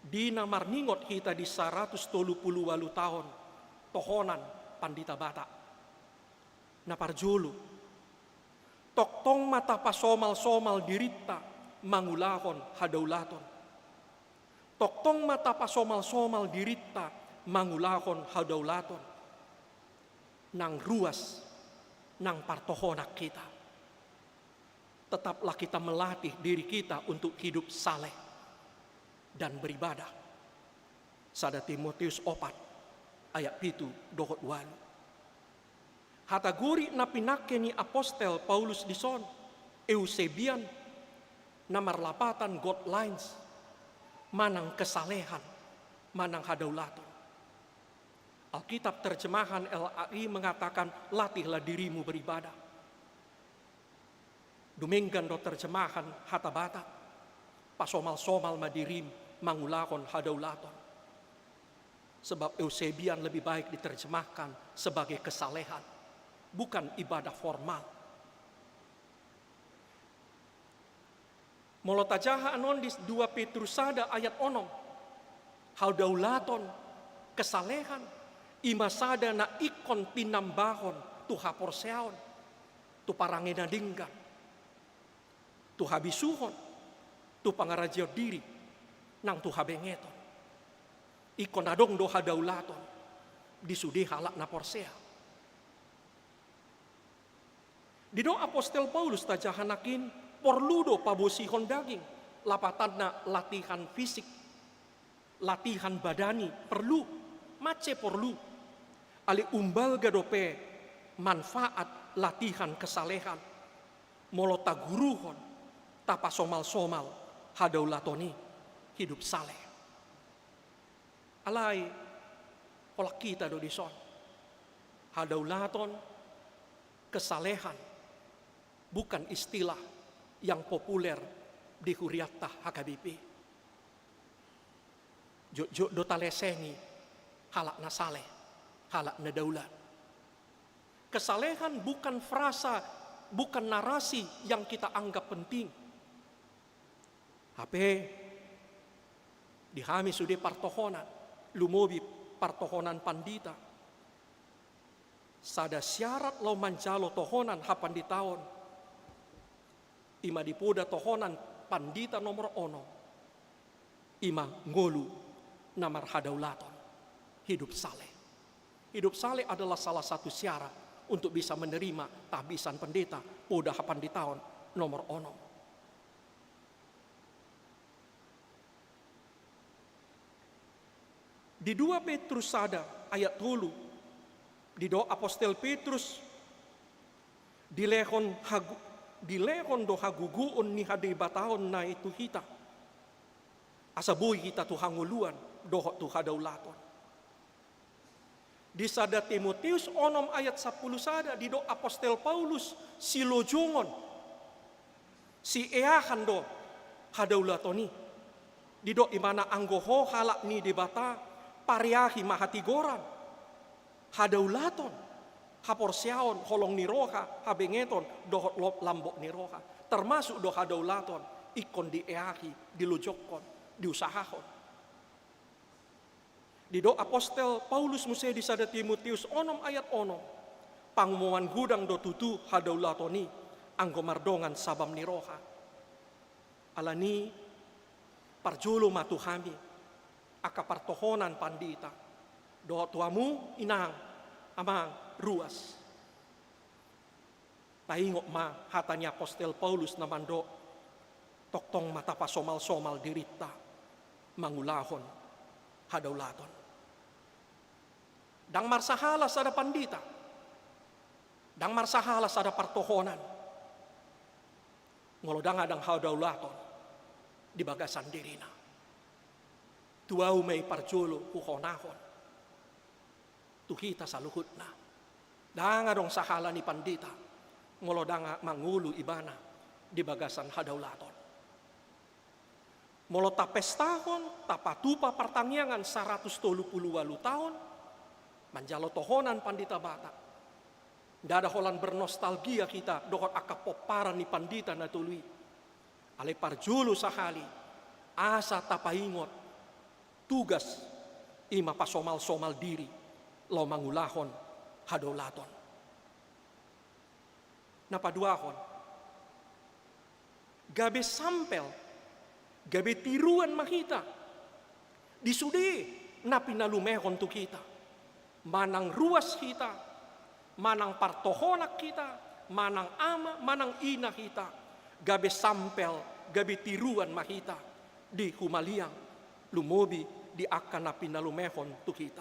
Di na marningot hita di saratus tolu pulu ualu taon tohonan pandita Batak. Na parjolo, tongtong ma tapasomalsomal dirinta mangulahon hadaulaton. Tongtong ma tapasomalsomal dirinta mangulahon hadaulaton. Nang ruas, nang partohonan hita. Tetaplah kita melatih diri kita untuk hidup saleh dan beribadah. Sada Timoteus opat ayat pitu dohot ualu. Hata Gorik na pinangke ni apostel Paulus dison, Eusebian, na marlapatan godliness, manang kesalehan, manang hadaulaton. Alkitab terjemahan L A I mengatakan, latihlah dirimu beribadah. Dumenggan do terjemahan hata Batak, pasomalsomal ma dirim mangulahon hadaulaton. Sebab Eusebian lebih baik diterjemahkan sebagai kesalehan, bukan ibadah formal. Molo tajaha annon di dua Petrus sada ayat onom, hadaulaton, kesalehan, i ma sada na ingkon tinambahon tu haporseaon. tu parange na denggan, tu habisuhon, tu pangarajaon diri, nang tu habengeton. Ingkon adong do hadaulaton di sude halak na porsea. Didok apostel Paulus tajaha nangkin, porlu do pabosihon daging, lapatanna latihan fisik, latihan badani porlu, mansai porlu. Alai umbalga dope manfaat latihan kesalehan molo taguruhon, tapasomalsomal hadaulaton i, hidup saleh. Alai holan hita do dison. Hadaulaton, kesalehan bukan istilah yang populer di hurianta H K B P. Jotjot do talesengi halak na saleh, halak na daulat. Kesalehan bukan frasa, bukan narasi yang kita anggap penting. Hape di hami sude partohonan, lumobi partohonan pandita, sada syarat laho manjalo tohonan hapanditaon, i ma di poda tohonan pandita nomor onom, i ma ngolu na marhadaulaton, hidup saleh. Hidup saleh adalah salah satu syarat untuk bisa menerima tahbisan pendeta poda hapanditaon nomor onom. Di dua Petrus sada ayat tolu, didok apostel Petrus, dilehon hagu-, dilehon do hagogoon ni hadebataonna i tu hita, asa boi hita tu hangoluan dohot tu hadaulaton. Di sada Timoteus onom ayat sampulu sada, didok apostel Paulus, silojongon, sieahan do hadaulaton i. Didok ibana, anggo ho halak ni Debata, pareahi ma hatigoran, hadaulaton, haporseaon, holong ni roha, habengeton dohot lo-, lambok ni roha. Termasuk do hadaulaton, ingkon dieahi, dilojokkon, diusahahon. Didok apostel Paulus muse di sada Timoteus onom ayat onom, pangumoan godang do tutu hadaulaton i, anggo mardongan sabam ni roha. Alani, parjolo ma tu hami angka partohonan pandita dohot tu hamu inang, amang, ruas. Taingot ma hata ni apostel Paulus na mandok, tongtong ma tapasomalsomal dirinta mangulahon hadaulaton. Ndang marsahala sada pandita, ndang marsahala sada partohonan, molo ndang adong hadaulaton di bagasan dirina. Tu ahu ma i parjolo huhonahon tu hita saluhutna. Ndang adong sahala ni pandita molo ndang mangolu ibana di bagasan hadaulaton. Molo tapestahon, tapatupa partangiangan saratus tolu pulu ualu taon manjalo tohonan pandita Batak, ndada holan bernostalgia hita dohot angka pomparan ni pandita na tolu i. Alai parjolo sahali, asa tapaingot tugas, i ma pasomalsomal diri laho mangulahon hadaulaton. Na paduahon, gabe sampel, gabe tiruan ma hita di sude na pinalumehon tu hita. Manang ruas hita, manang partohonan hita, manang ama, manang ina hita, gabe sampel, gabe tiruan ma hita di humaliang, lumobi di angka na pinalumehon tu hita.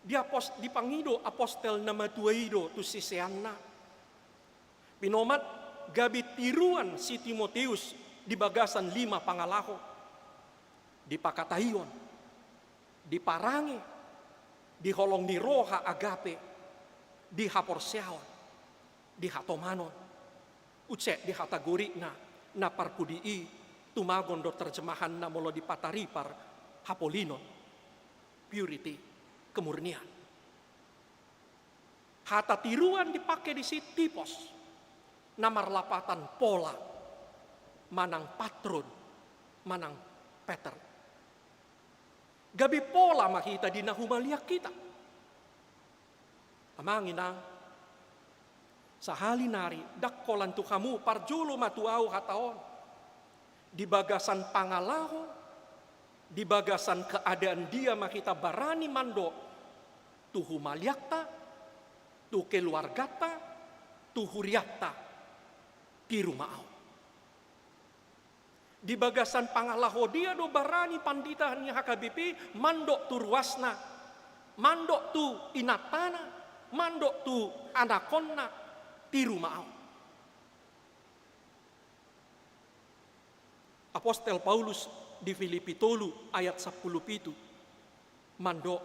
Di apos-, dipangido apostel na matua i do tu siseanna. Pinomat gabe tiruan si Timoteus di bagasan lima pangalaho. Di pangkataion, di parange, di holong ni roha agape, di haporseaon, di hatomanon. Use di hata Gorikna na parpudi i tumagon do terjemahanna molo dipataripar hapolinon, purity, kemurnian. Hata tiruan dipake disi typos, na marlapatan pola, manang patron, manang pattern. Gabe pola ma hita di na humaliang hita. Amang inang, Sahali nari, ndang holan tu hamu, parjolo ma tu ahu hata on. Di bagasan pangalaho, di bagasan keadaan dia ma hita barani mandok tu humaliangta, tu keluarganta, tu hurianta, tiru ma ahu. Di bagasan pangalaho dia do barani pandita ni H K B P mandok tu ruasna, mandok tu inantana, mandok tu anakonna, tiru ma ahu. Apostel Paulus di Filipi tolu ayat sampulu pitu mandok,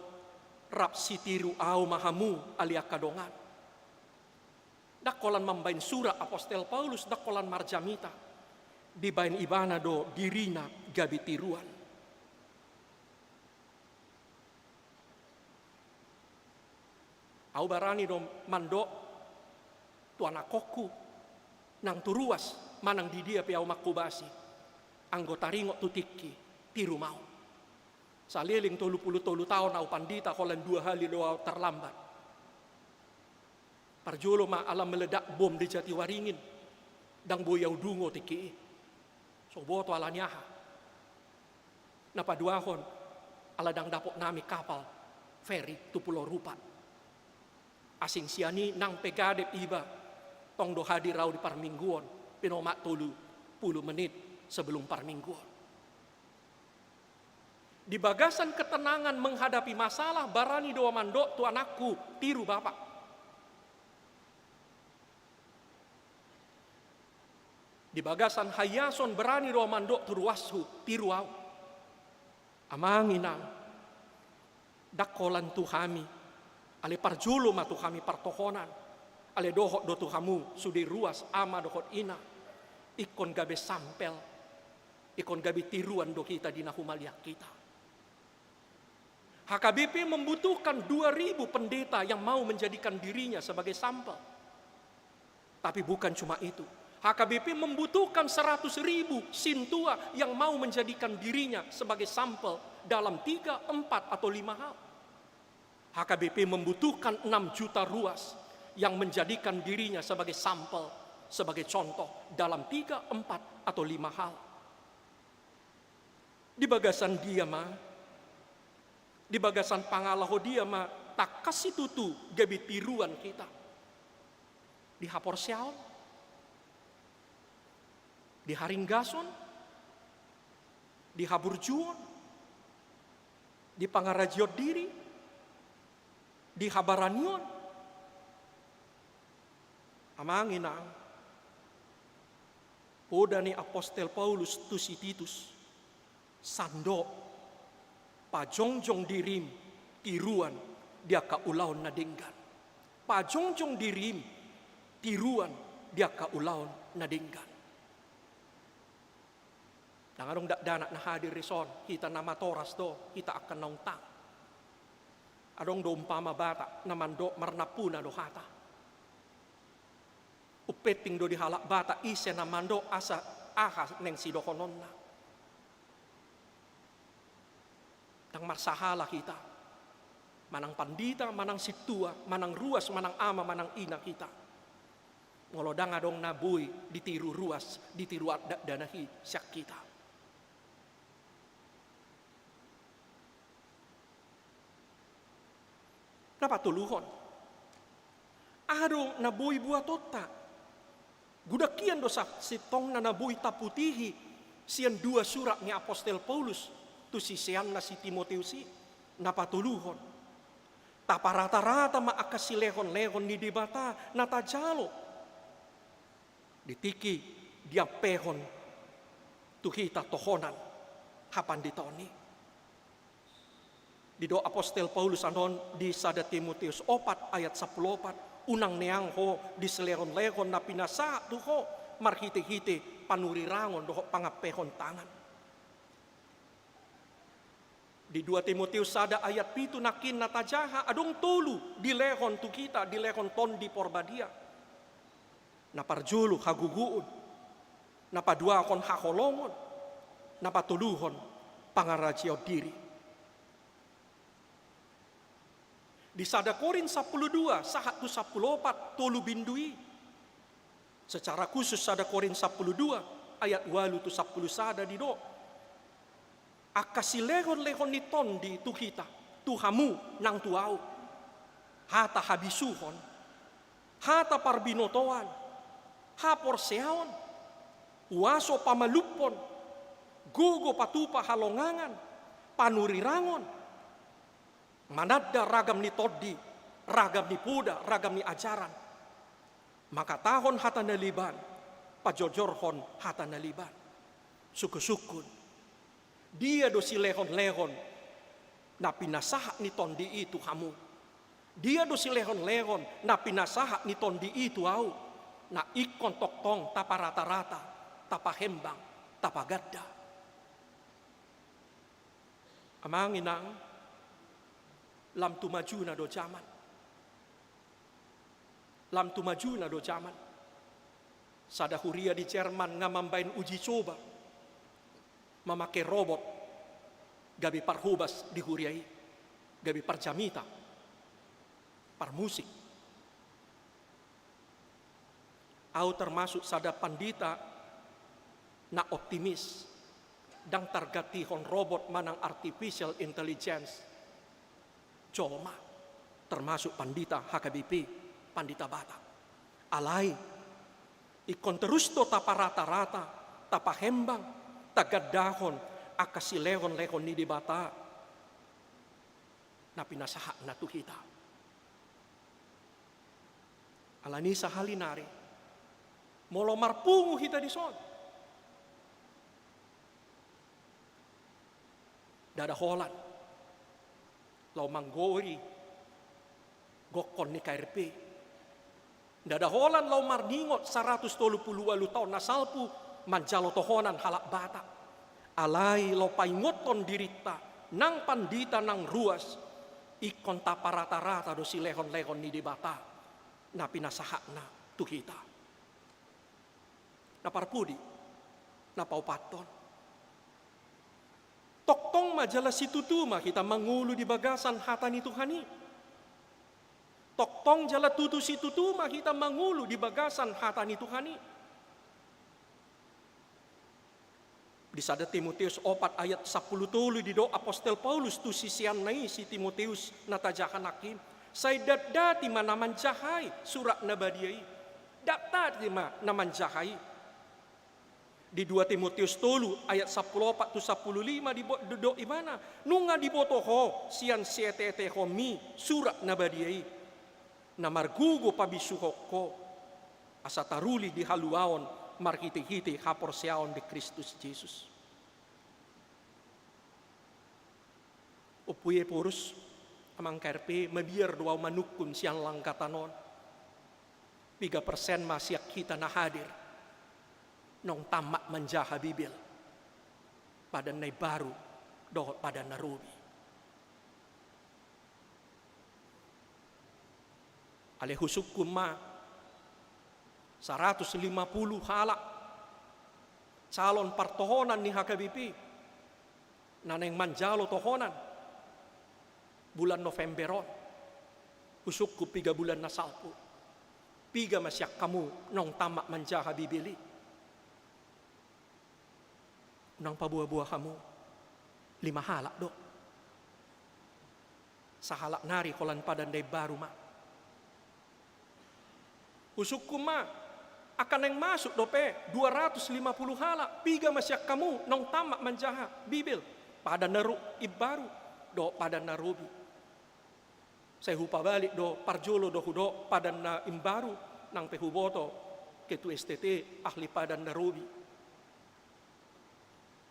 rap sitiru ahu ma hamu ale angka dongan. Ndang holan mambaen sura Apostel Paulus, ndang holan marjamita. Dibaen ibana do dirina gabe tiruan. Ahu barani do mandok tu anakkonku, nang tu ruas manang di dia pe ahu manghobasi, anggo taringot tu tingki, tiru ma ahu. Saleleng tolu pulu tolu taon ahu pandita, holan dua hali do ahu terlambat. Parjolo ma ala meledak bom di Jatiwaringin, ndang boi ahu dungo tingki i. So huboto ala ni aha. Na paduahon, ala ndang dapot nami kapal feri tu Pulau Rupat. Asing sian i nang pe gadep iba, tong do hadir ahu di parmingguon, pinomat tolu pulu menit sebelum parmingguon. Di bagasan ketenangan menghadapi masalah, barani do ahu mandok tu anakku, tiru bapa. Di bagasan haiason, barani do ahu mandok tu ruashu, tiru ahu. Amang inang, ndang holan tu hami, ale parjolo ma tu hami partohonan, ale dohot do tu hamu sude ruas, ama dohot ina, ingkon gabe sampel, ingkon gabe tiruan do hita di na humaliang hita. H K B P membutuhkan dua ribu pendeta yang mau menjadikan dirinya sebagai sampel. Tapi bukan cuma itu. H K B P membutuhkan seratus ribu sintua yang mau menjadikan dirinya sebagai sampel dalam tiga, empat, atau lima hal. H K B P membutuhkan enam juta ruas yang menjadikan dirinya sebagai sampel, sebagai contoh dalam tiga, empat, atau lima hal. Di bagasan dia ma, di bagasan pangalaho dia ma tangkas situtu gabe tiruan hita. Di haporseaon, di haringgason, di haburjuon, di pangarajeon diri, di habaranion. Amang inang, poda ni Apostel Paulus tu si Titus, sandok, pajongjong dirim tiruan di angka ulaon na denggan. Pajongjong dirim tiruan di angka ulaon na denggan. Ndang adong dakdanak na hadir dison, hita na matoras do, hita angka naung tang. Adong do umpama Batak na mandok, marnampuna do hata. Umpenting do di halak Batak ise na mandok asa aha naeng sidohononna. Ndang marsahala hita, manang pandita, manang sintua, manang ruas, manang ama, manang ina hita, molo ndang adong na boi ditiru ruas, ditiru adat, dakdanak i sian hita. Na patoluhon, aha do na boi buatonta? Godang hian do sa-, sintongna na boi taputihi sian dua surat ni Apostel Paulus tu siseanna si Timoteus i. Na patoluhon, taparatarata ma angka silehonlehon ni Debata na tajalo di tingki diampehon tu hita tohonan hapanditaon i. Didok Apostel Paulus annon di sada Timoteus opat ayat sampulu opat, unang neang ho di silehonlehon na pinasahat tu ho marhitehite panurirangon dohot pangampehon tangan. Di dua Timoteus sada ayat pitu nangkin na tajaha, adong tolu dilehon tu hita, dilehon Tondi Porbadia. Na parjolo hagogoon, na paduahon haholongon, na patoluhon pangarajeon diri. Di sada Korint sampulu dua, sahat tu sampulu opat, tolu bindu i. Secara khusus sada Korint sampulu dua ayat ualu tu sampulu sada didok: Angka silehonlehon ni tondi tu hita, tu hamu nang tu ahu: hata habisuhon, hata parbinotoan, haporseaon, huaso pamalumhon, gogo patupa halongangan, panurirangon, mananda ragam ni tondi, ragam ni poda, ragam ni ajaran, mangkatahon hata na leban, pajojorhon hata na leban. Sungkunsungkun, dia do silehonlehon na pinasahat ni tondi i tu hamu? Dia do silehonlehon na pinasahat ni tondi i tu ahu, na ingkon tongtong taparatarata, tapahembang, tapaganda? Amang inang, lam tu majuna do jaman. Lam tu majuna do jaman. Sada huria di Jerman nga mambaen uji coba mamake robot gabe parhobas di huria i, gabe parjamita, parmusik. Ahu termasuk sada pandita na optimis, ndang targantihon robot manang artificial intelligence. Jolma, termasuk pandita H K B P, pandita Batak. Alai, ingkon terus do taparatarata, tapahembang, tagandahon angka silehonlehon ni Debata na pinasahatna tu hita. Alani sahali nari, molo marpungu hita dison, ndada holan laho manggori gokhon ni K R P. Ndada holan laho marningot saratus tolu pulu ualu taon na salpu manjalo tohonan halak Batak. Alai laho paingothon dirinta, nang pandita nang ruas, ingkon taparatarata do silehonlehon ni Debata na pinasahatna tu hita. Na parpudi, na paopathon, tongtong ma jala situtu ma hita mangolu di bagasan hata ni Tuhan i. Tongtong jala tutu situtu ma hita mangolu di bagasan hata ni Tuhan i. Di sada Timoteus opat ayat sampulu tolu didok apostel Paulus tu siseanna i, si Timoteus na tajaha nangkin: Sai datdati ma na manjaha i surat na badia i. Datdati ma na manjaha i. Di dua Timoteus tolu ayat sampulu opat tu sampulu lima dibo-, didok ibana: Nunga diboto ho sian sieteetehonmi surat na badia i, na margogo pabisuhon ho, asa taruli di haluaon marhitehite haporseaon di Kristus Jesus. Ompu Ephorus, amang K R P, mabiar do ahu manungkun sian langgatan on, piga persen ma sian hita na hadir naung tammat manjaha Bibel, Padan na Imbaru dohot Padan na Robi? Alai husungkun ma, saratus lima pulu halak calon partohonan ni H K B P na naeng manjalo tohonan bulan November on. Husungkun piga bulan na salpu, piga ma sian hamu naung tammat manjaha Bibel i? Unang paboaboa hamu, lima halak do. Sahalak nari holan Padan na Imbaru ma. Husungkun ma, angka naeng masuk dope dua ratus lima pulu halak, piga ma sian hamu naung tammat manjaha Bibel, Padan na Ro-, Imbaru dohot Padan na Robi? Sai hupabalik do, parjolo do hudok Padan na Imbaru, nang pe huboto ketua S T T ahli Padan na Robi.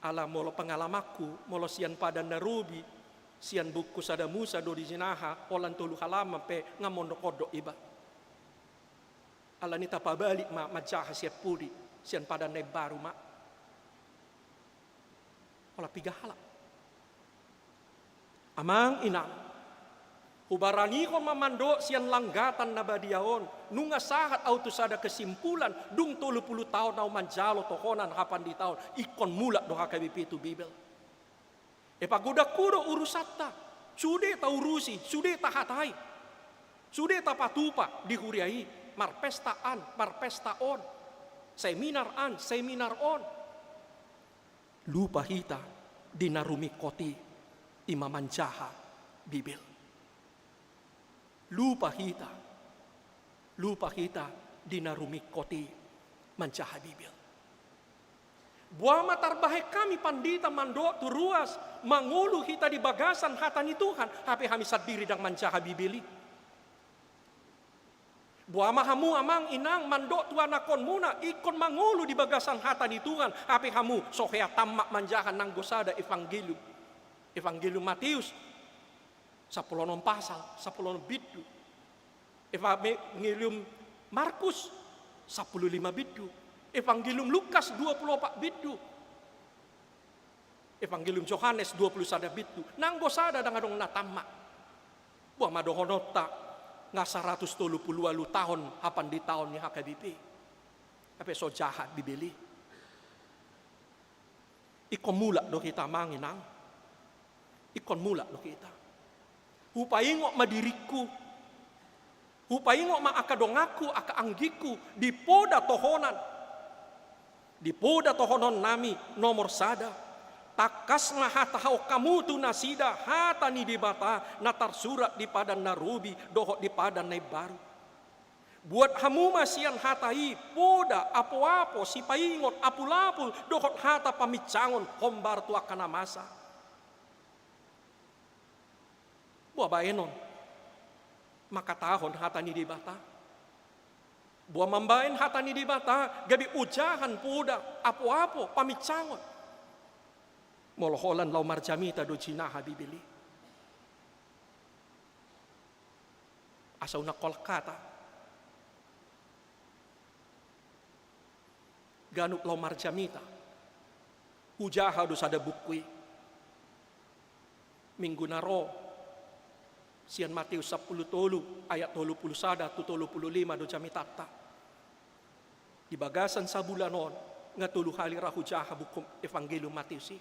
Ala molo pengalamanku, molo sian Padan na Robi, sian buku Sada Musa do dijinaha, holan tolu halaman pe nga mondok-ondok iba. Alani tapabalik ma manjaha sian pudi, sian Padan na Imbaru ma. Holan piga halak? Amang inang, hubaranihon ma mandok sian langgatan na badia on, nunga sahat ahu tu sada kesimpulan, dung tolu pulu taon ahu manjalo tohonan hapanditaon, ingkon mulak do H K B P tu Bibel. E, pagodangku do urusanta, sude taurusi, sude tahatai, sude tapatupa di huria i, marpesta an, marpesta on. Seminar an, seminar on. Lupa hita di na rumingkot i, i ma manjaha Bibel. Lupa hita, lupa hita di na rumingkot i manjaha Bibel. Boha ma tarbahen hami pandita mandok tu ruas, mangolu hita di bagasan hata ni Tuhan, hape hami sandiri ndang manjaha Bibel i. Boha ma hamu amang inang mandok tu anakhonmuna ingkon mangolu di bagasan hata ni Tuhan, hape hamu so hea tammat manjaha nanggo sada evangelium. Evangelium Mateus, sampulu onom pasal, sampulu onom bindu. Evangelium Markus, sampulu lima bindu. Evangelium Lukas, dua pulu opat bindu. Evangelium Johannes, dua pulu sada bindu. Nanggo sada ndang adong na tammat. Boha ma dohononta, nga saratus tolu pulu ualu taon hapanditaon ni H K B P i, hape so jaha Bibel i. Ingkon mulak do hita amang inang. Ingkon mulak do hita. Hupaingot ma diringku. Hupaingot ma angka donganku, angka anggingku, di poda tohonan. Di poda tohononnami nomor sada. Tangkas ma hatahonon hamu tu nasida hata ni Debata na tarsurat di Padan na Robi dohot di Padan na Imbaru. Buat hamu ma sian hata i poda, apoapo, sipaingot, apulapul dohot hata paminsangon hombar tu angka na masa. Boha baenon mangkatahon hata ni Debata? Boha mambaen hata ni Debata gabe ojahan, poda, apoapo, paminsangon molo holan laho marjamita do jinaha Bibel i? Asa unang holan hata. Ganup laho marjamita, hujaha do sada buku i. Minggu na ro, sian Mateus sampulu tolu ayat tolu pulu sada tu tolu pulu lima do jamitanta. Di bagasan sabulan on nga tolu hali ra hujaha buku Evangelium Mateus i.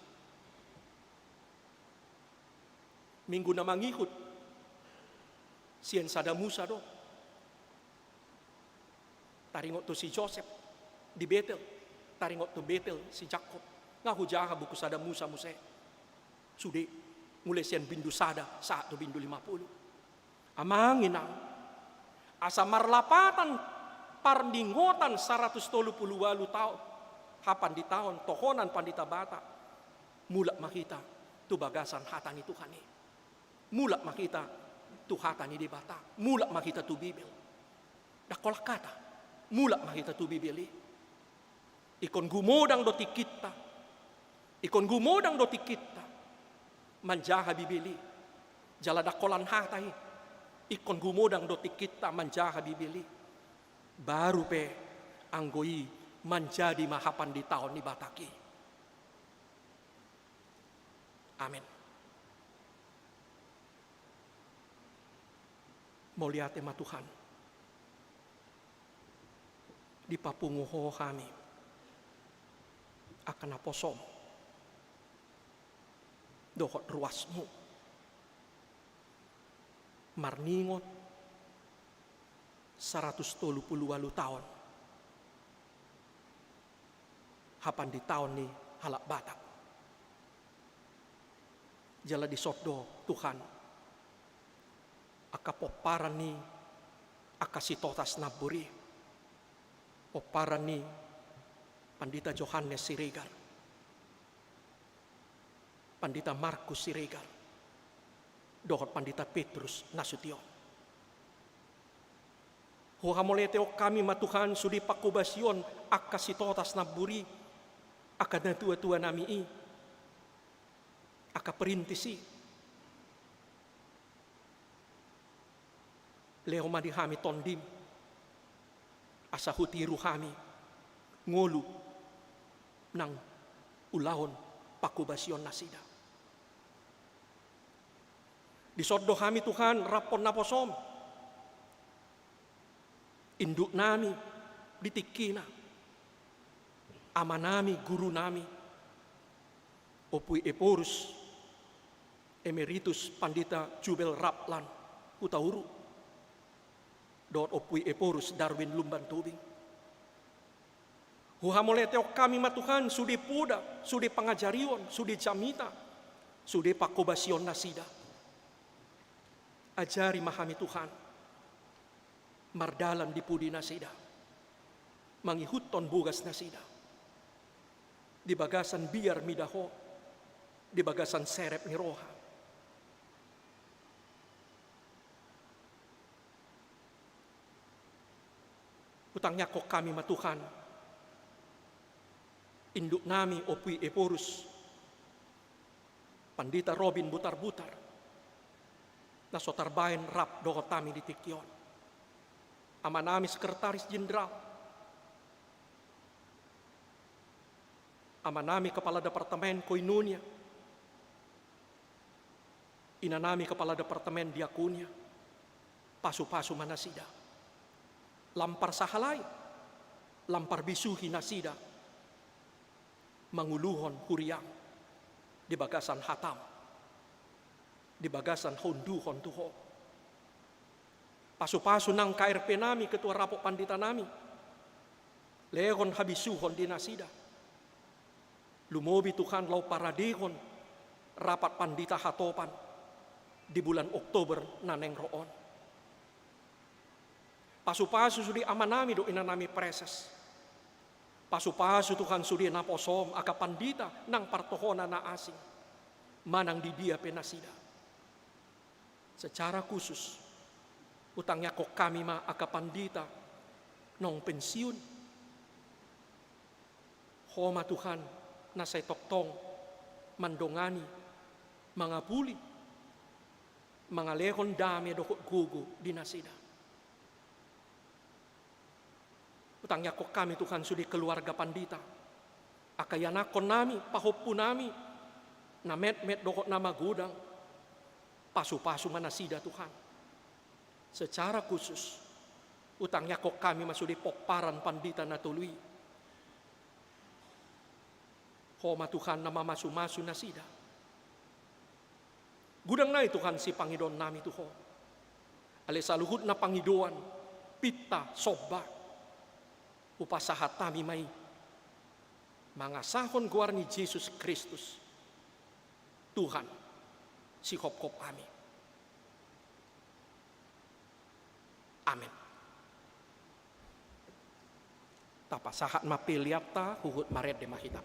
Minggu na mangihut, sian Sada Musa do. Taringot tu si Josep di Betel, taringot tu Betel si Jakkob. Nga hujaha buku Sada Musa muse. Sude, mulai sian bindu sada sahat tu bindu lima pulu. Amang inang, asa marlapatan parningotan saratus tolu pulu ualu taon hapanditaon tohonan pandita Batak, mulak ma hita tu bagasan hata ni Tuhan i. Mulak ma hita tu hata ni Debata. Mulak ma hita tu Bibel. Ndang holan hata. Mulak ma hita tu Bibel i. Ingkon gumodang do tingkinta. Ingkon gumodang do tingkinta manjaha Bibel i. Jala ndang holan hata i. Ingkon gumodang do tingkinta manjaha Bibel i. Baru pe anggo i manjadi ma hapanditaon ni Batak i. Amen. Mauliate ma Tuhan. Dipapungu Ho hami angka naposom dohot ruasmu marningot saratus tolu pulu ualu taon hapanditaon ni halak Batak. Jala dison do Tuhan angka pomparan ni angka Sitotas Nambur i, pomparan ni Pandita Johannes Siregar, Pandita Markus Siregar, dohot Pandita Petrus Nasution. Huhamauliatehon hami ma Tuhan sude panghobasion angka Sitotas Nambur i, angka natuatuanami i, angka perintis i. Lehon ma di hami Tondim asa hutiru hami ngolu nang ulaon panghobasion nasida. Dison do hami Tuhan raphon naposom, induknami di tingkina, amanami, gurunami, Ompu i Ephorus Emeritus Pandita Jubel Raplan Hutauruk, dohot Ompu i Ephorus Darwin Lumban Tobing. Huhamauliatehon hami ma Tuhan, sude poda, sude pangajarion, sude jamita, sude panghobasion nasida. Ajari ma hami Tuhan, mardalan di pudi nasida, mangihuthon bogas nasida, di bagasan biar mida Ho, di bagasan serep ni roha. Hutangiangkon hami ma Tuhan, induk nami Ompu Ephorus, Pandita Robin Butarbutar, na so tarbahen rap dohot hami di tingki on. Ama nami Sekretaris Jenderal, ama nami Kepala Departemen Koinonia, ina nami Kepala Departemen Diakonia, pasu-pasu ma nasida. Lam parsahalai, lam parbisuhi nasida manguluhon huriaM di bagasan hataM, di bagasan haunduhon tu Ho. Pasu-pasu nang K R P nami, Ketua Rapot Pandita nami, lehon habisuhon di nasida. Lumobi Tuhan laho paradehon rapat pandita hatopan di bulan Oktober na naeng ro on. Pasu-pasu sude ama nami dohot ina nami praeses. Pasu-pasu Tuhan sude naposoM, angka pandita nang partohona na asing, manang di dia pe nasida. Secara khusus, hutangiangkon hami ma angka pandita naung pensiun. Ho ma Tuhan na sai tongtong mandongani, mangapuli, mangalehon dame dohot gogo di nasida. Hutangiangkon hami Tuhan sude keluarga pandita, angka ianakhon nami, pahompu nami, na metmet dohot na magodang, pasu-pasu ma nasida Tuhan. Secara khusus, hutangiangkon hami ma sude pomparan pandita na tolu i. Ho ma Tuhan na mamasu-masu nasida. Godang nai Tuhan sipangidoan nami tu Ho. Alai saluhutna pangidoan, pinta, somba, hupasahat hami ma i mangasahon goar ni Jesus Kristus, Tuhan, sihophop hami. Amen. Tapasahat ma peleanta, huhut marende ma hita.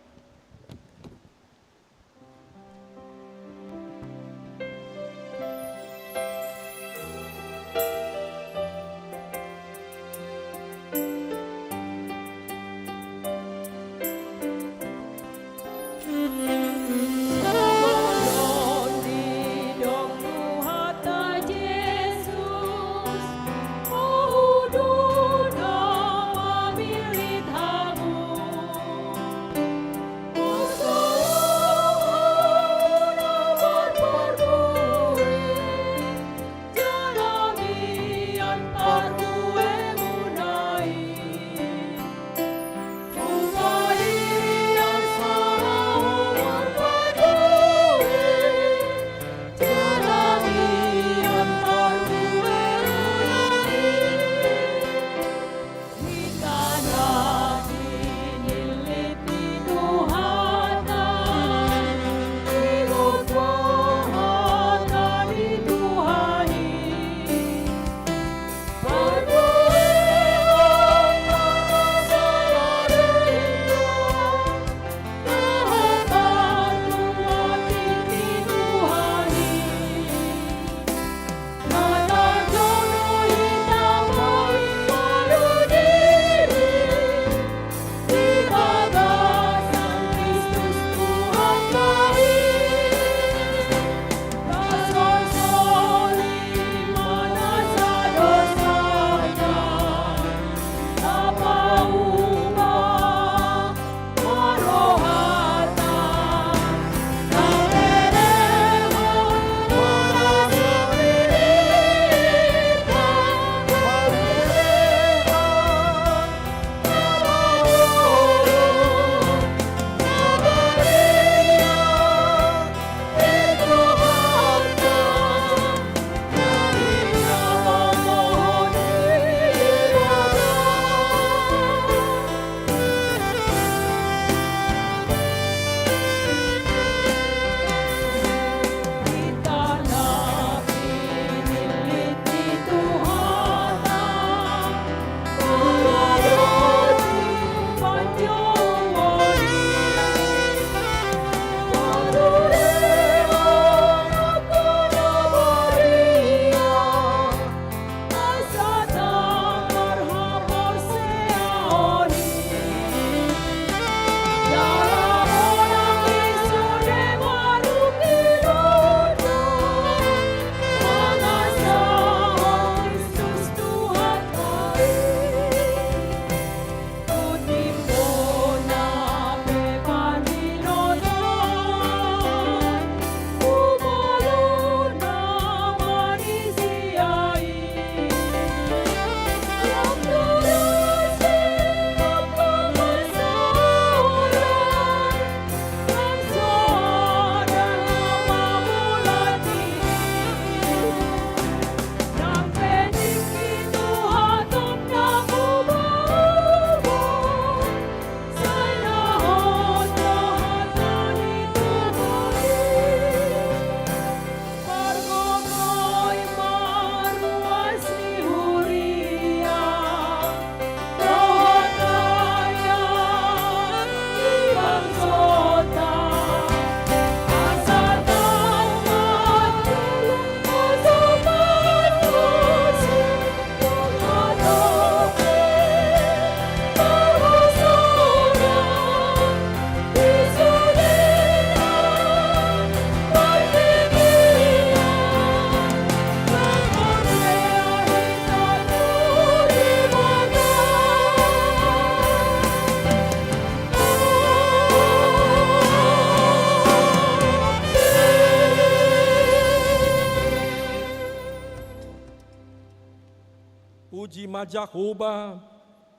Puji ma Jahowa,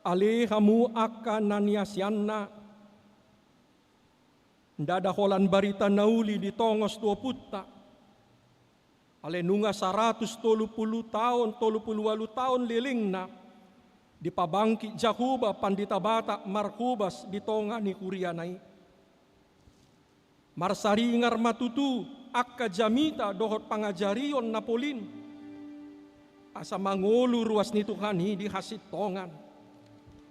ale hamu angka na niasianna. Ndada holan barita na uli ditongos tu ompunta. Ale nunga saratus tolu pulu taon, tolu pulu ualu taon lelengna, dipabangkit Jahowa pandita Batak marhobas di tonga ni huriana i. Marsaringar ma tutu angka jamita dohot pangajarion na polin, asa mangolu ruas ni Tuhan i di hasintongan.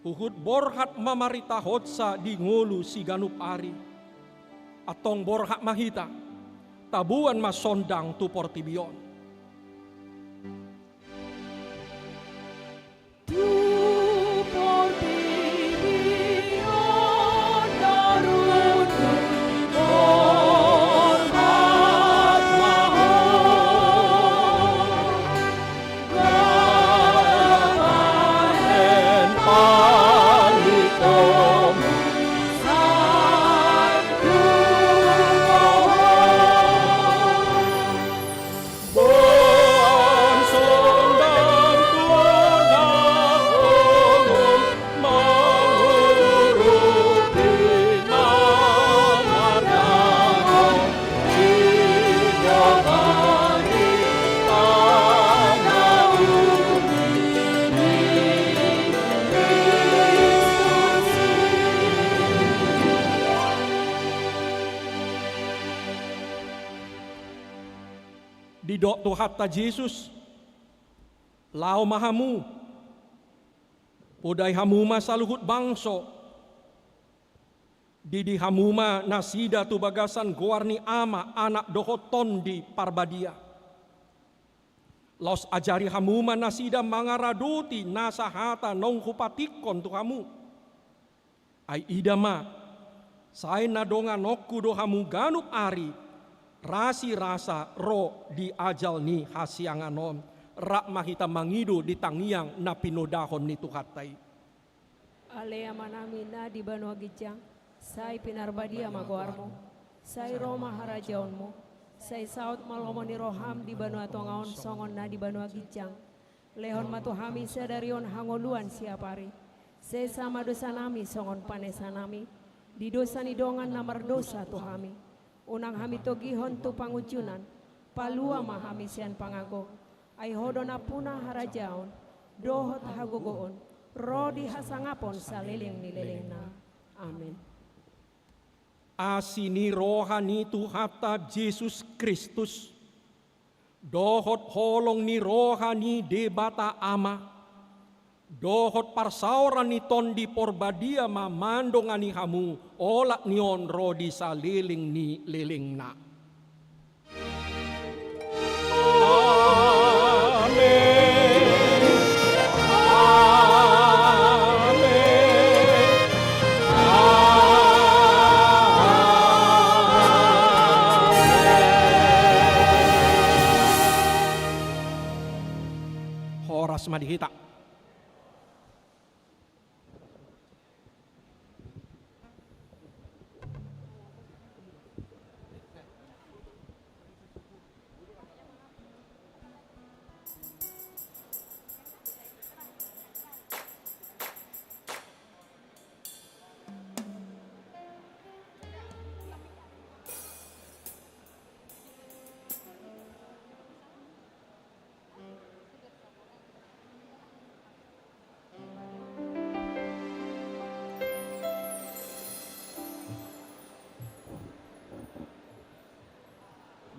Huhut borhat mamaritahonsa di ngolu siganup ari. Antong borhat ma hita, taboan ma sondang tu portibi on. Didok Tuhanta Jesus, laho ma hamu, podai hamu ma saluhut bangso, didi hamu ma nasida tu bagasan goar ni Ama, Anak dohot Tondi Parbadia. Laos ajari hamu ma nasida mangaradoti nasa hata naung hupatikkon tu hamu. Ai ida ma, sai na donganonku do hamu ganup ari, rasirasa ro di ajal ni hasiangan on. Rap ma hita mangido di tangiang na pinodahon ni Tuhanta i. Ale Amanami na di banua ginjang, sai pinarbadia ma goarmu, sai ro ma harajaonmu, sai saut ma lomo ni roham di banua tonga on songon na di banua ginjang. Lehon ma tu hami sadari on hangoluan siapari. Sesa ma dosanami songon panesanami di dosa ni dongan na mardosa tu hami. Unang hami togihon tu pangunjunan, palua ma hami sian pangago. Ai Ho do nampuna harajaon, dohot hagogoon, ro di hasangapon saleleng ni lelengna. Amen. Asi ni roha ni Tuhanta Jesus Kristus, dohot holong ni roha ni Debata Ama, dohot parsaoran ni Tondi Porbadia ma mandongani hamu olat ni on ro di saleleng ni lelengna. Amen. Amen. Amen. Horas ma di hita.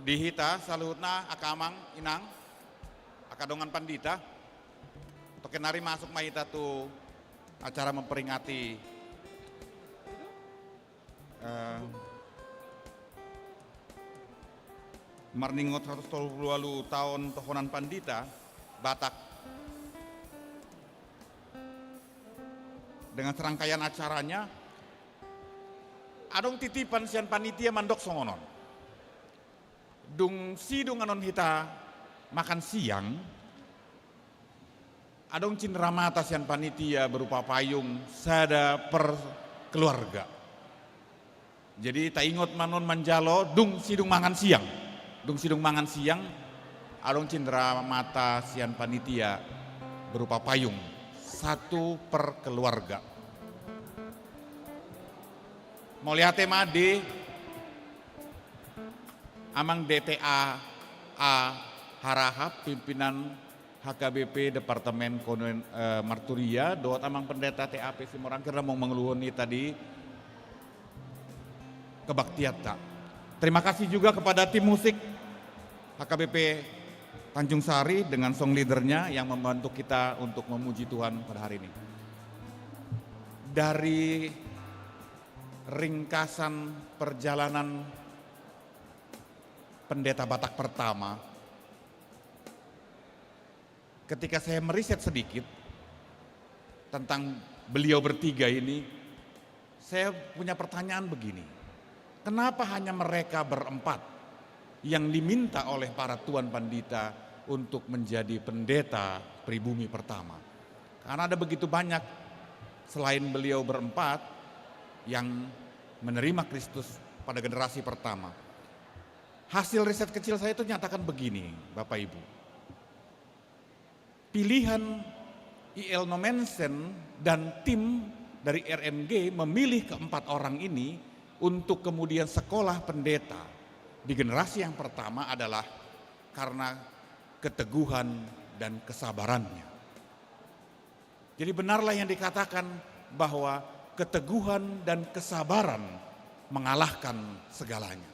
Di hita saluhutna, angka amang, inang, angka dongan pandita, tongkin nari masuk ma hita tu acara memperingati Eh, marningot saratus tolu pulu ualu taon tohonan pandita Batak. Dengan serangkaian acaranya, adong titipan sian panitia mandok songon on. Dung sidung annon hita makan siang, adong cinramata sian panitia berupa payung sada per keluarga. Jadi taingot ma annon manjalo dung sidung mangan siang. Dung sidung mangan siang, adong cinramata sian panitia berupa payung, satu per keluarga. Mauliate ma di Amang D T A A Harahap, pimpinan H K B P Departemen Konoen, eh, Marturia, dohot Amang Pendeta T A P Simorangkir, na manguluhon hita di kebaktianta. Terima kasih juga kepada tim musik H K B P Tanjung Sari dengan song leadernya yang membantu kita untuk memuji Tuhan pada hari ini. Dari ringkasan perjalanan pendeta Batak pertama, ketika saya meriset sedikit tentang beliau bertiga ini, saya punya pertanyaan begini. Kenapa hanya mereka berempat yang diminta oleh para tuan pandita untuk menjadi pendeta pribumi pertama? Karena ada begitu banyak selain beliau berempat yang menerima Kristus pada generasi pertama. Hasil riset kecil saya itu nyatakan begini, Bapak Ibu. Pilihan I L Nommensen dan tim dari R M G memilih keempat orang ini untuk kemudian sekolah pendeta di generasi yang pertama adalah karena keteguhan dan kesabarannya. Jadi, benarlah yang dikatakan bahwa keteguhan dan kesabaran mengalahkan segalanya.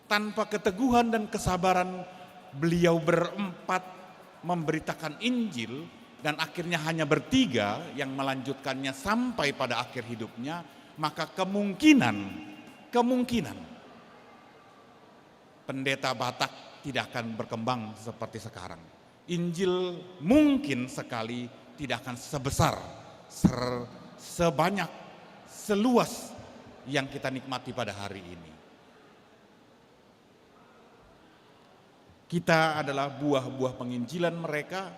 Tanpa keteguhan dan kesabaran, beliau berempat memberitakan Injil dan akhirnya hanya bertiga yang melanjutkannya sampai pada akhir hidupnya, maka kemungkinan, kemungkinan pendeta Batak tidak akan berkembang seperti sekarang. Injil mungkin sekali tidak akan sebesar, ser-, sebanyak, seluas yang kita nikmati pada hari ini. Kita adalah buah-buah penginjilan mereka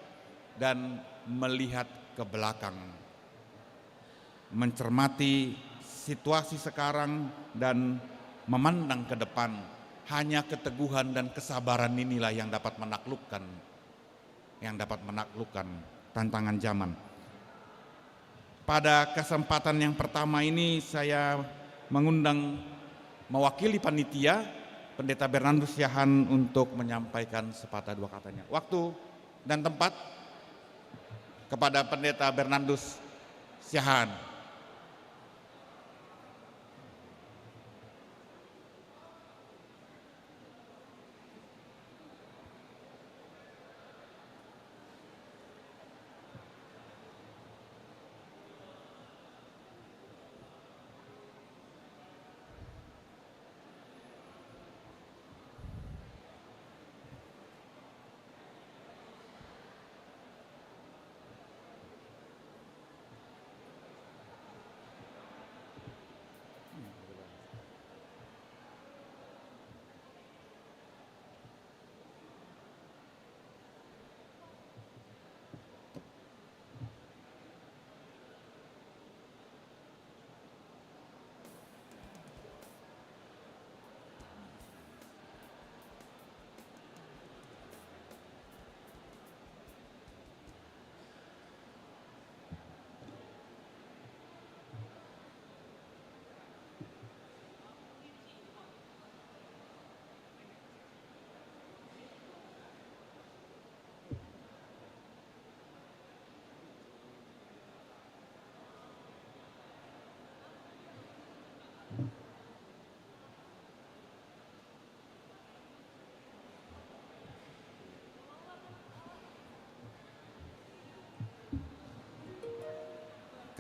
dan melihat ke belakang, mencermati situasi sekarang dan memandang ke depan. Hanya keteguhan dan kesabaran inilah yang dapat menaklukkan, yang dapat menaklukkan tantangan zaman. Pada kesempatan yang pertama ini, saya mengundang mewakili panitia, Pendeta Bernardus Siahaan, untuk menyampaikan sepatah dua katanya. Waktu dan tempat kepada Pendeta Bernardus Siahaan.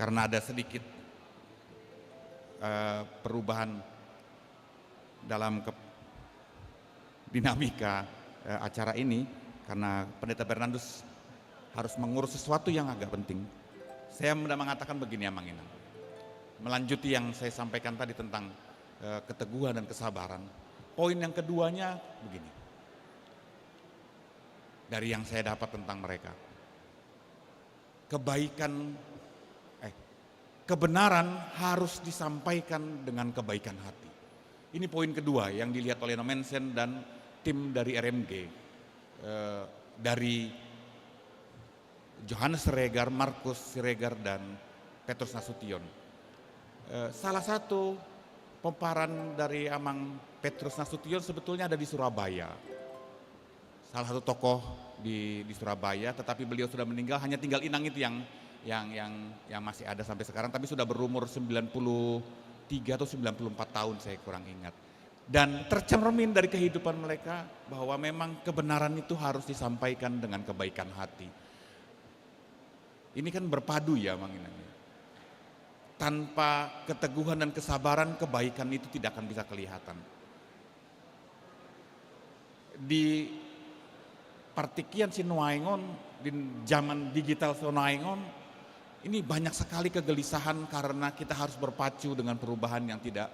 Karena ada sedikit, eh, perubahan dalam ke-, dinamika, eh, acara ini, karena Pendeta Bernardus harus mengurus sesuatu yang agak penting. Saya mudah mengatakan begini, Amang Inang. Melanjuti yang saya sampaikan tadi tentang, eh, keteguhan dan kesabaran. Poin yang keduanya begini. Dari yang saya dapat tentang mereka. Kebaikan, eh, kebenaran harus disampaikan dengan kebaikan hati. Ini poin kedua yang dilihat oleh Nommensen dan tim dari R M G, eh, dari Johannes Siregar, Markus Siregar, dan Petrus Nasution. Eh, salah satu pomparan dari Amang Petrus Nasution sebetulnya ada di Surabaya. Salah satu tokoh di, di Surabaya, tetapi beliau sudah meninggal, hanya tinggal inang itu yang, yang, yang, yang masih ada sampai sekarang, tapi sudah berumur sembilan puluh tiga atau sembilan puluh empat tahun, saya kurang ingat. Dan tercermin dari kehidupan mereka bahwa memang kebenaran itu harus disampaikan dengan kebaikan hati. Ini kan berpadu ya, Mang Inang, ya. Tanpa keteguhan dan kesabaran, kebaikan itu tidak akan bisa kelihatan. Di partingkian sinuaeng on, di zaman digital sinuaeng on, ini banyak sekali kegelisahan karena kita harus berpacu dengan perubahan yang tidak,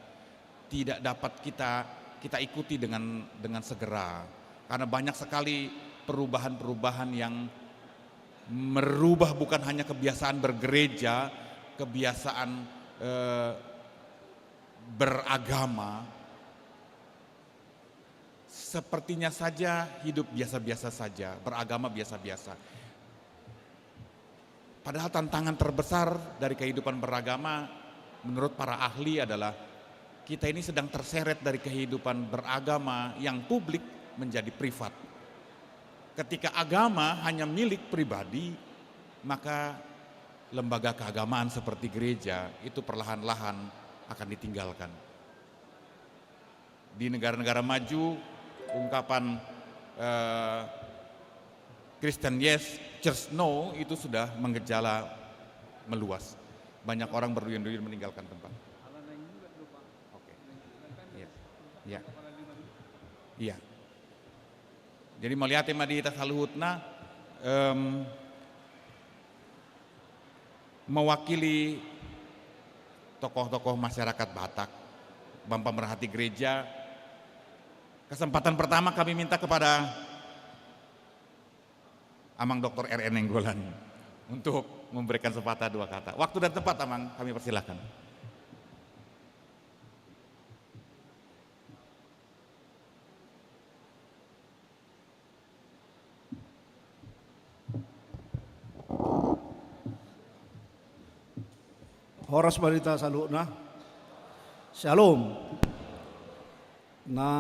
tidak dapat kita, kita ikuti dengan, dengan segera. Karena banyak sekali perubahan-perubahan yang merubah bukan hanya kebiasaan bergereja, kebiasaan, eh, beragama, sepertinya saja hidup biasa-biasa saja, beragama biasa-biasa. Padahal tantangan terbesar dari kehidupan beragama, menurut para ahli, adalah kita ini sedang terseret dari kehidupan beragama yang publik menjadi privat. Ketika agama hanya milik pribadi, maka lembaga keagamaan seperti gereja itu perlahan-lahan akan ditinggalkan. Di negara-negara maju, ungkapan, eh, Christian yes, church no itu sudah menggejala meluas. Banyak orang berduyun-duyun meninggalkan tempat. Oke. Iya. Iya. Iya. Jadi mauliate ma di hita saluhutna, em, mewakili tokoh-tokoh masyarakat Batak, Bang Pemerhati Gereja, kesempatan pertama kami minta kepada Amang Doktor R N Nainggolan untuk memberikan sepatah dua kata. Waktu dan tempat, Amang, kami persilakan. Horas ma di hita saluhutna. Syalom. Na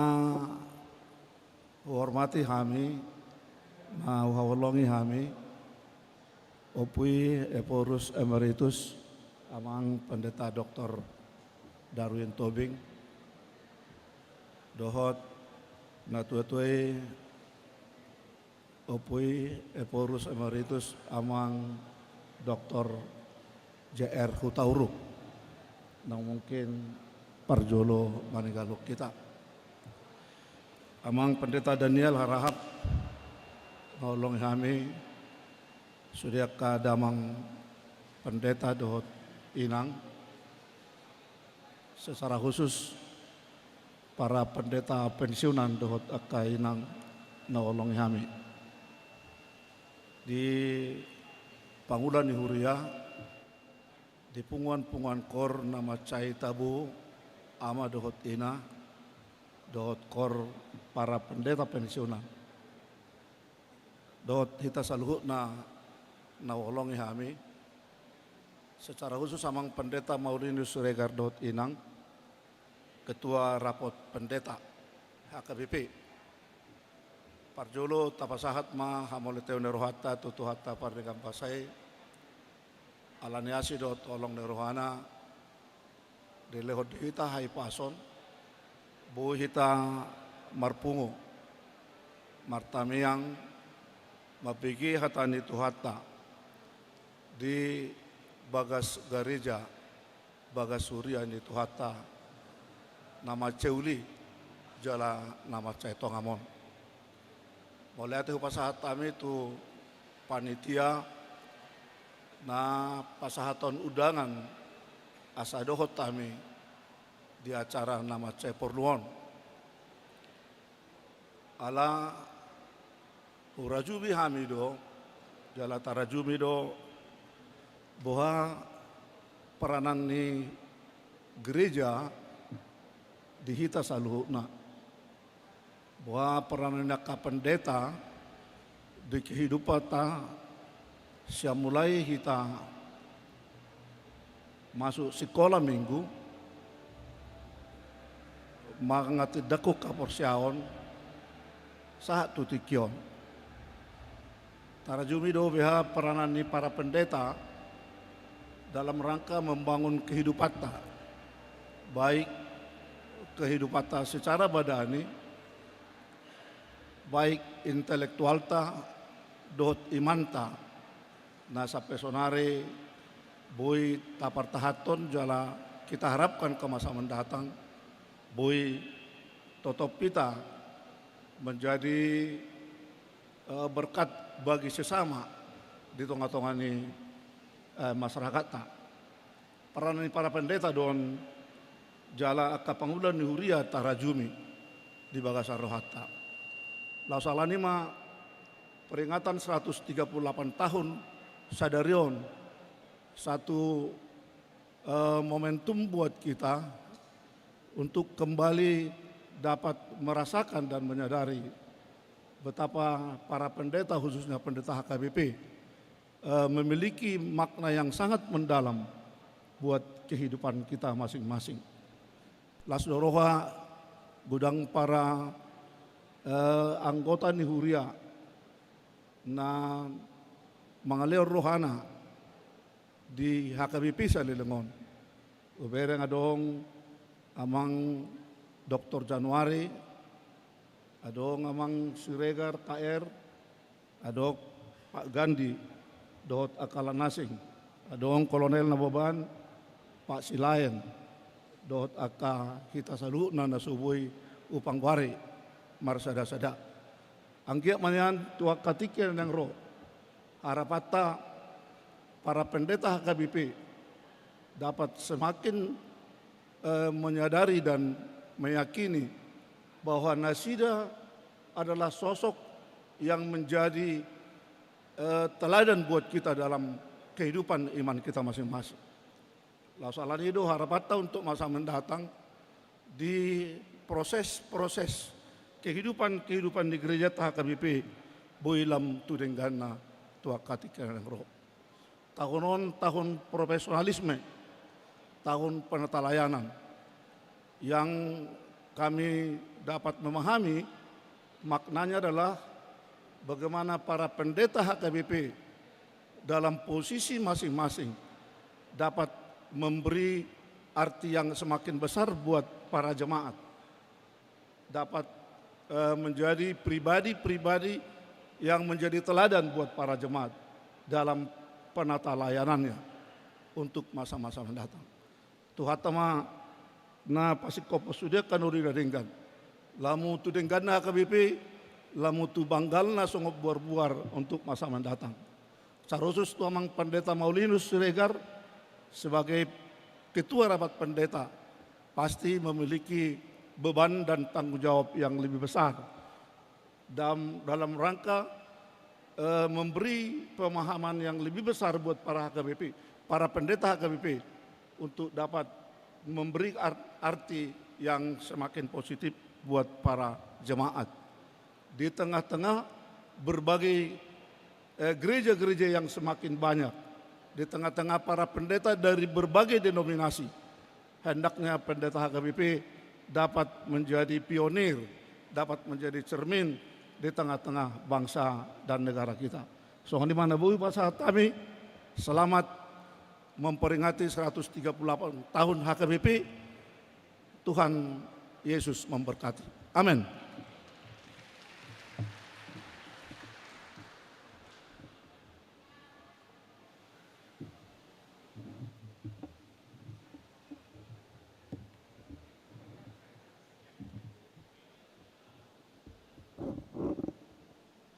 huhormati hami, na huhaholongi hami, Ompu i Ephorus Emeritus, Amang Pendeta Doktor Darwin Tobing, dohot natuatua i, Ompu i Ephorus Emeritus, Amang Doktor J R Hutauruk, naung mungkin parjolo maninggalhon hita. Amang Pendeta Daniel Harahap, na huhaholongi hami, sude angka damang pendeta dohot inang, secara khusus para pendeta pensiunan dohot angka inang na huhaholongi hami. Di pangula ni huria, di punguan-punguan koor na mansai taboan, ama dohot ina, dohot koor para pendeta pensiunan, dohot hita saluhutna na huhaholongi hami, secara khusus Amang Pendeta Maurinus Siregar dohot inang, Ketua Rapot Pendeta H K B P. Parjolo tapasahat ma hamauliateon ni rohanta tu Tuhanta pardenggan basa i, ala ni asi dohot holong ni rohana, dilehon di hita hahipason, boi hita marpungu, martamiang, mambege hata ni Tuhanta di bagas gareja, bagas huria ni Tuhanta na mansai uli jala na mansai tongam on. Mauliate hupasahat hami tu panitia na pasahathon undangan asa dohot hami di acara na mansai porlu on. Ala hurajumi hami do, jala tarajumi do, boha peranan ni gereja di hita saluhutna. Boha peranan ni angka pendeta di kehidupanta, Sian mulai hita masuk sikola minggu, mangatindangkon haporseaon sahat tu tingki on. Tarajumi do beha peranan ni para pendeta dalam rangka membangun kehidupanta, baik kehidupanta secara badani, baik intelektualta dohot imanta, na sampe sonari boi tapartahanhon jala kita harapkan ke masa mendatang, boi totop hita menjadi, eh, berkat bagi sesama di tonga-tonga ni, eh, masyarakatta. Peranan ni para pendeta do on jala angka pangula ni huria tarajumi di bagasan rohanta. Laos alani ma peringatan seratus tiga puluh delapan tahun sadari on, satu, eh, momentum buat kita untuk kembali dapat merasakan dan menyadari betapa para pendeta, khususnya pendeta H K B P, eh, memiliki makna yang sangat mendalam buat kehidupan kita masing-masing. Las do roha godang para, eh, anggota ni huria na mangalehon rohana di H K B P Saleleng on. Hubereng adong Amang Doktor Januari, adong Amang Siregar Taer, adong Pak Gandhi dohot angka na asing, adong Kolonel Nababan, Pak Silaen dohot angka hita saluhutna na so boi hupanggoari marsada-sada. Anggiat ma nian tu angka tingki na naeng ro, harapanta para pendeta H K B P dapat semakin, eh, menyadari dan meyakini bahwa nasida adalah sosok yang menjadi, eh, teladan buat kita dalam kehidupan iman kita masing-masing. Laos alani do harapanta untuk masa mendatang di proses-proses kehidupan-kehidupan di gereja H K B P boi lam tu dengganna tu angka tingki na naeng ro. Tahun on tahun profesionalisme, tahun penatalayanan. Yang kami dapat memahami maknanya adalah bagaimana para pendeta H K B P dalam posisi masing-masing dapat memberi arti yang semakin besar buat para jemaat, dapat, eh, menjadi pribadi-pribadi yang menjadi teladan buat para jemaat dalam penata layanannya untuk masa-masa mendatang. Tuhanta ma na pasingkophon sude angka na uli na denggan, lamu tu dengganna H K B P, lamu tu banggalna songon buarbuar untuk masa mendatang. Sarusus tu Amang Pendeta Maulinus Siregar sebagai Ketua Rapat Pendeta, pasti memiliki beban dan tanggung jawab yang lebih besar dalam, dalam rangka, eh, memberi pemahaman yang lebih besar buat para H K B P, para pendeta H K B P, untuk dapat memberi ar-, arti yang semakin positif buat para jemaat. Di tengah-tengah berbagai, eh, gereja-gereja yang semakin banyak, di tengah-tengah para pendeta dari berbagai denominasi, hendaknya pendeta H K B P dapat menjadi pionir, dapat menjadi cermin di tengah-tengah bangsa dan negara kita. Songon i ma na boi pasahat hami, selamat memperingati seratus tiga puluh delapan tahun H K B P. Tuhan Yesus memberkati. Amin.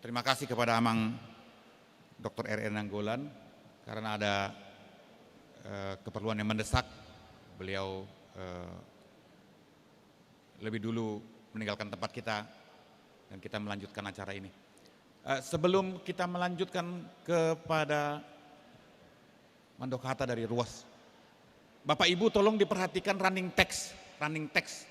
Terima kasih kepada Amang Doktor R R Nainggolan karena ada, eh, keperluan yang mendesak. Beliau, eh, lebih dulu meninggalkan tempat kita dan kita melanjutkan acara ini. Eh, sebelum kita melanjutkan kepada mandok hata dari ruas, Bapak Ibu, tolong diperhatikan running text, running text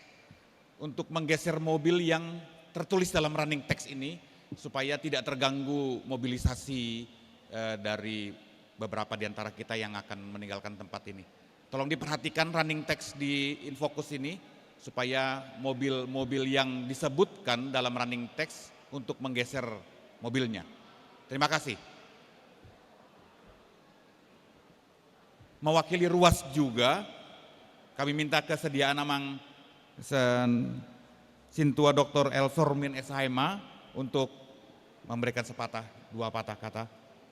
untuk menggeser mobil yang tertulis dalam running text ini supaya tidak terganggu mobilisasi eh, dari beberapa di antara kita yang akan meninggalkan tempat ini. Tolong diperhatikan running text di Infokus ini, supaya mobil-mobil yang disebutkan dalam running text untuk menggeser mobilnya. Terima kasih. Mewakili ruas juga, kami minta kesediaan Amang Sen-, Sintua Doktor L Sormin S H M A untuk memberikan sepatah, dua patah kata.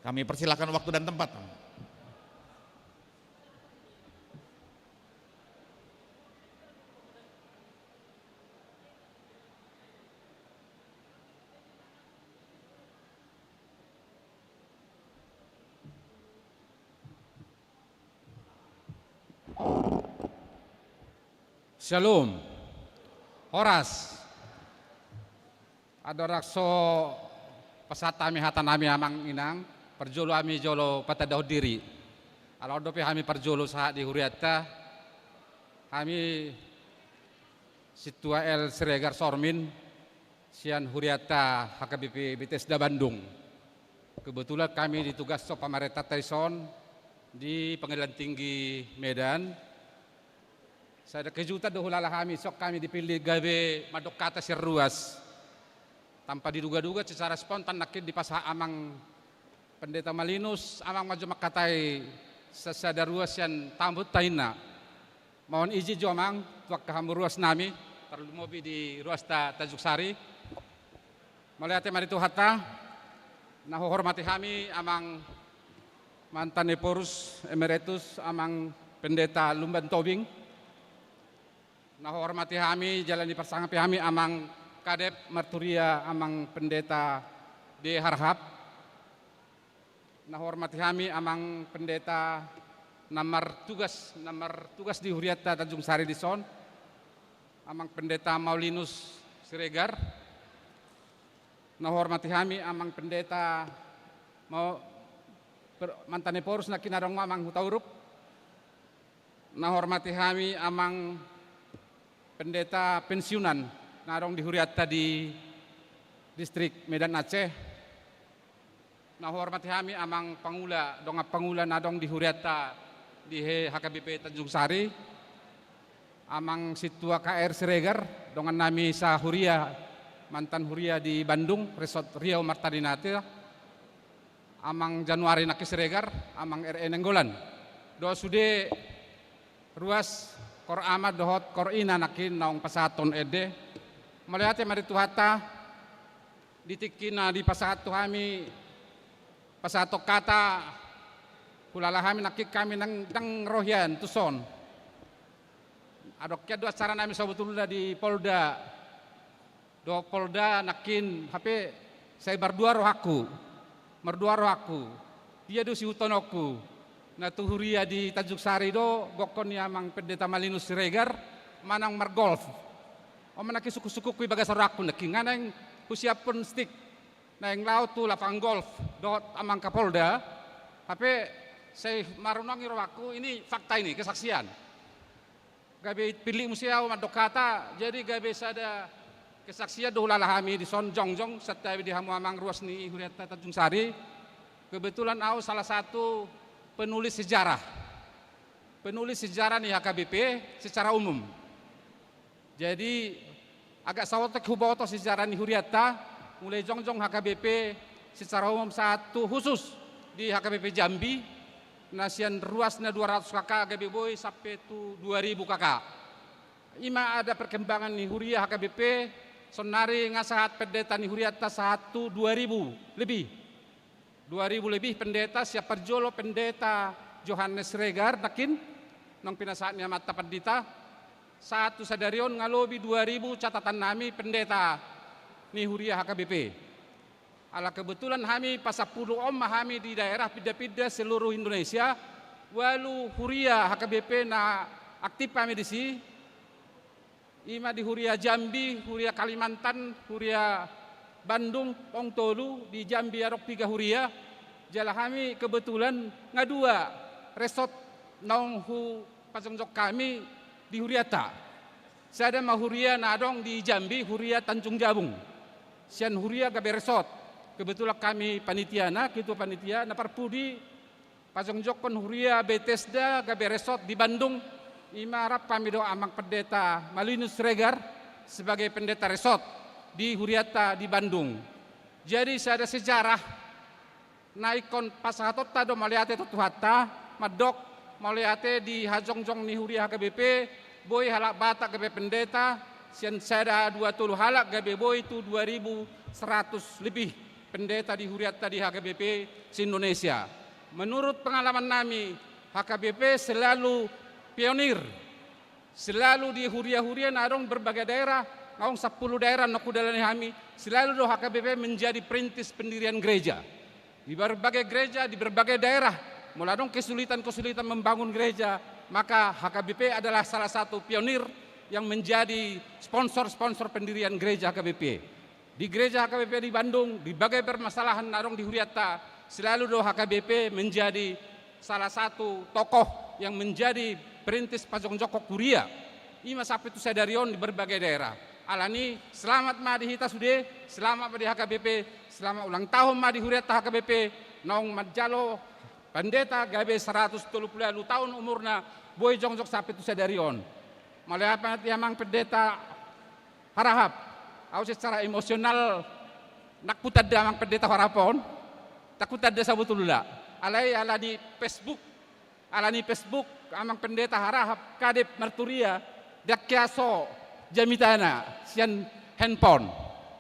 Kami persilakan waktu dan tempat. Syalom. Horas. Andorang so pasahat hami hata nami Amang Inang, parjolo hami jolo patandahon diri. Ala on dope hami parjolo sahat di hurianta, hami Sintua L Siregar Sormin, sian hurianta H K B P Bethesda Bandung. Kebetulan hami ditugashon pamarentanta dison di Pengadilan Tinggi Medan. Sada kejutan do hulala hami, dison hami dipillit gabe mandok hata sian ruas. Tanpa diduga-duga, secara spontan nangkin dipasahat Amang Pendeta Malinus, Amang ma jo mangkatai sa-, sada ruas sian tambot tainna. Mohon izin jo Amang, tu angka hamu ruas nami, tarlumobi di ruasta Tanjung Sari. Mauliate ma di Tuhanta, na huhormati hami Amang Mantan Ephorus Emeritus, Amang Pendeta Lumban Tobing. Na huhormati hami, jala diparsangapi hami Amang Kadep Marturia, Amang Pendeta D Harhab. Na huhormati hami Amang Pendeta na martugas, na martugas di hurianta Tanjung Sari dison, Amang Pendeta Maulinus Siregar. Na huhormati hami Amang Pendeta Mau-, per-, Mantan Ephorus nangkin adong ma Amang Hutauruk. Na huhormati hami Amang Pendeta pensiunan na adong di hurianta di Distrik Medan Aceh. Na huhormati hami Amang Pangula, dongan pangula na adong di hurianta di he-, H K B P Tanjung Sari. Amang Sintua K R Siregar, dongan nami sahuria, mantan huria di Bandung, Resort Riau Marta Dinata. Amang Januari nangkin Siregar, Amang R E Nainggolan. Dohot sude ruas koor ama dohot koor ina nangkin naung pasahathon ende. Mauliate ma di Tuhanta, di tingki na dipasahat tu hami pasahathon hata, hulala hami nangkin hami nang, ndang ro hian tuson. Adong hian do acara nami sabotulna di Polda. Dohot Polda nangkin, hape sai mardua rohangku. Mardua rohangku. Dia do siihuthononku. Na tu huria di Tanjung Sari do, gokhon ni Amang Pendeta Malinus Siregar, manang margolf. On ma nangkin sungkun-sungkunku di bagasan rohangku nangkin, nga naeng husiaphon stik. Naeng laho tu lapangan golf, dohot Amang Kapolda, hape sai marunong i rohangku, ini fakta ini, kesaksian. Gabe pillit muse ahu mandok hata, jadi gabe sada kesaksian do hulala hami dison jongjong, santabi di hamu amang ruas ni hurianta Tanjung Sari. Kebetulan ahu salah satu penulis sejarah. Penulis sejarah ni H K B P secara umum. Jadi, agak saotik huboto sejarah ni hurianta, mulai jongjong H K B P secara umum sahat tu khusus di H K B P Jambi, na sian ruasna dua ratus K K gabe boi sampe tu dua ribu K K. I ma ada perkembangan ni huria H K B P, saonnari nga sahat pendeta ni hurianta sahat tu dua ribu lebih. Dua ribu lebih pendeta, sian parjolo Pendeta Johannes Siregar nangkin, naung pinasahat ni amanta pandita, sahat tu sadari on nga lobi dua ribu catatan nami pendeta ni huria H K B P. Ala kebetulan hami pasampulu on ma hami di daerah pinda-pinda seluruh Indonesia, ualu huria H K B P na aktif hami disi, i ma di huria Jambi, huria Kalimantan, huria Bandung, tong tolu, di Jambi adong piga huria, jala hami kebetulan nga dua resort naung hupajongjong hami di hurianta. Sada ma huria na adong di Jambi, huria Tanjung Jabung. Sian huria gabe resort. Kebetulan hami panitiana, ketua panitia, na parpudi pajongjongkon huria Betesda gabe resort di Bandung, ima rap hami dohot Amang Pendeta Maulinus Siregar sebagai pendeta resort di hurianta di Bandung. Jadi sada sejarah na ingkon pasahatonta do mauliate tu Tuhanta, mandok mauliate di hajongjong ni huria H K B P, boi halak Batak gabe pendeta, sian sada dua tolu halak gabe boi tu dua ribu seratus lebih pendeta di hurianta di H K B P se-Indonesia. Menurut pengalaman nami, H K B P selalu pionir. Selalu di huria-huria na adong berbagai daerah, naung sampulu daerah na hudalani hami, selalu do H K B P menjadi perintis pendirian gereja. Di berbagai gereja, di berbagai daerah, molo adong kesulitan-kesulitan membangun gereja, maka H K B P adalah salah satu pionir yang menjadi sponsor-sponsor pendirian gereja H K B P. Di gereja H K B P di Bandung, di bagai permasalahan na adong di hurianta, selalu do H K B P menjadi salah satu tokoh yang menjadi perintis pajongjongkon huria. Ima sampe tu sadari on di berbagai daerah. Alani, selamat ma di hita sude, selamat ma di H K B P, selamat ulang tahun ma di hurianta H K B P, naung manjalo pendeta gabe seratus tolu pulu ualu taon umurna, boi jongjong sampe tu sadari on. Mauliate ma di Amang Pendeta Harahap, au secara emosional ndang hutanda Amang Pendeta Harahap on, ndang hutanda sabotulna. Alai alani Facebook, alani Facebook Amang Pendeta Harahap, Kadep Marturia, ndang hea so jamitana sian handphone.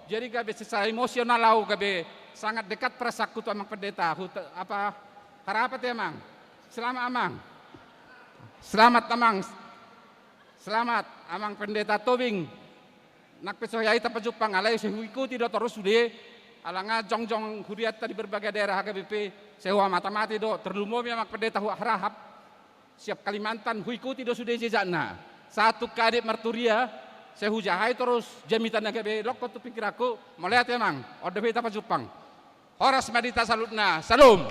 Jadi gabe secara emosional au gabe sangat dekat perasaanku tu Amang Pendeta, huta-, apa, Harahap ate Amang. Selamat Amang. Selamat Amang. Selamat Amang Pendeta Tobing. Nang pe so hea hita pajumpang, alai sai huikuti do torus sude, ala nga jongjong hurianta di berbagai daerah H K B P, sai huamata-mata do, terlumobi Amang Pendeta Harahap, siap Kalimantan, huikuti do sude jejakna. Sahat tu Kadep Marturia, sai hujaha i torus jamitana gabe longkot tu pingkiranku, mauliate Amang, on dope hita pajumpang. Horas ma di hita saluhutna, Syalom.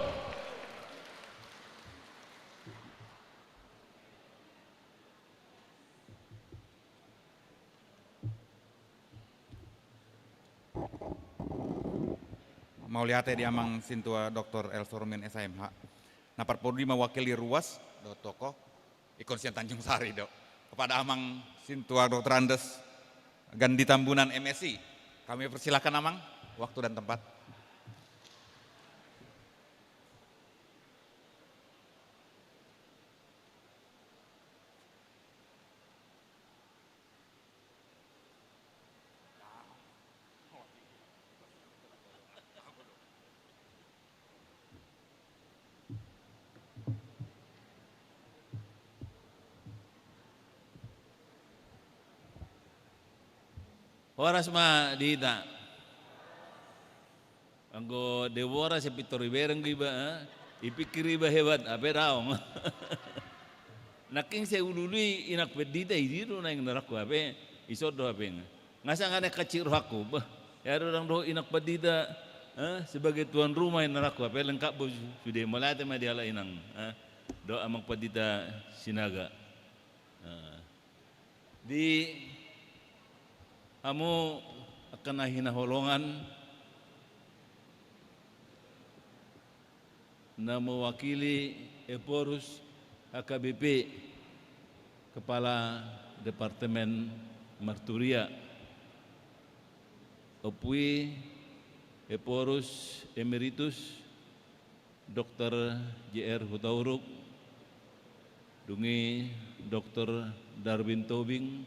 Mauliate di Amang Sintua Doktor L Sormin, S H M H. Na parpudi mewakili ruas dohot tokoh, ingkon sian Tanjung Sari do. Kepada Amang Sintua Doktor Andes Gandi Tambunan, M Si. Kami persilakan Amang, waktu dan tempat. Horas ma di hita. Anggo Debora sian pintor ibereng iba, eh? Ipikir iba hebat, hape daong. Nangkin sai ulu-ulu i Inang Pandita, i do naeng nangkin, hape ison do hape. Nga sanga naeng hansit rohangku, bah, hea do ndang dohot Inang Pandita, eh, sebagai tuan rumah, nangkin, hape lengkap do sude. Mauliate ma di halak inang, eh, dohot Amang Pandita Sinaga. Eh. Di hamu angka na hinaholongan, na mewakili Ephorus H K B P, Kepala Departemen Marturia, Ompu i Ephorus Emeritus Doktor J R Hutauruk, dung i Doktor Darwin Tobing,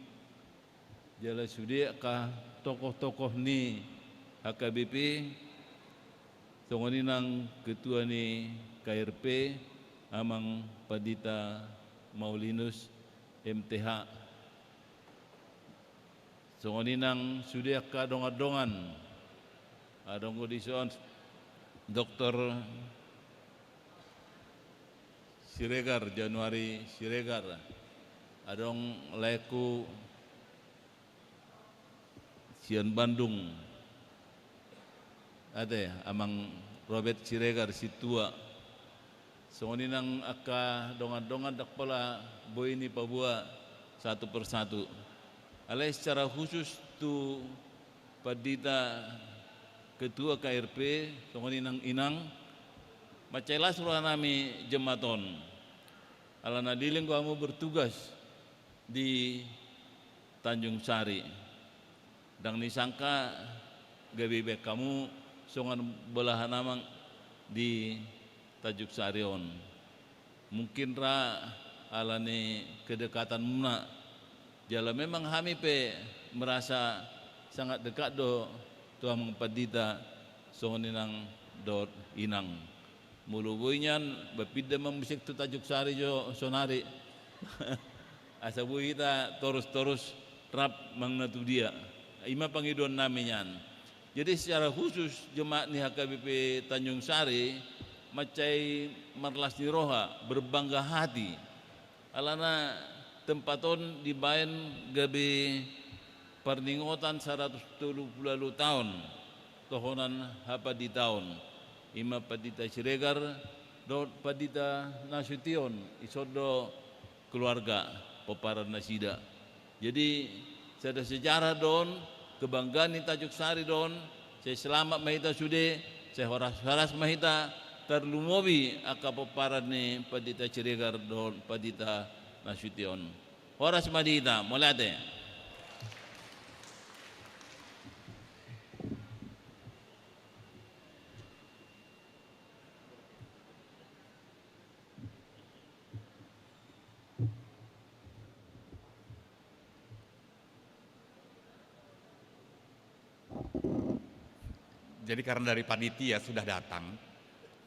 jala sude angka tokoh-tokoh ni H K B P, songon i nang Ketua ni K R P, Amang Pandita Maulinus, M T H. Songon i nang sude angka dongan-dongan, adong do dison Doktor Siregar, Januari Siregar, adong laengku sian Bandung, ate, Amang Robert Siregar, Sintua. Songon i nang angka dongan-dongan, ndang pola boi nipaboa satu persatu. Alai secara khusus tu Pandita Ketua K R P, songon i nang inang, mansai las roha nami jemmaton. Alana leleng do hamu bertugas di Tanjung Sari. Ndang disangka gabe dibaen hamu songon bolahan amang di Tanjung Sari on. Mungkin ra ala ni kedekatanmuna. Jala memang hami pe merasa sangat dekat do tu amang pandita songon i nang dohot inang. Molo boi nian, ba pinda ma muse tu Tanjung Sari jo sonari. Asa boi hita torus-torus rap manang na tu dia. I ma pangidoan nami nian. Jadi secara khusus jemaat ni H K B P Tanjung Sari mansai marlas ni roha, berbangga hati. Alana tempat on dibaen gabe parningotan saratus tolu pulu ualu taon tohonan hapanditaon. I ma Pandita Siregar dohot Pandita Nasution, dison do keluarga pomparan nasida. Jadi sada sejarah do on, kebanggaan ni Tanjung Sari do on. Sai selamat ma hita sude, sai horas-horas ma hita, tarlumobi angka pomparan ni Pandita Siregar dohot Pandita Nasution. Horas ma di hita, mauliate. Jadi karena dari panitia sudah datang,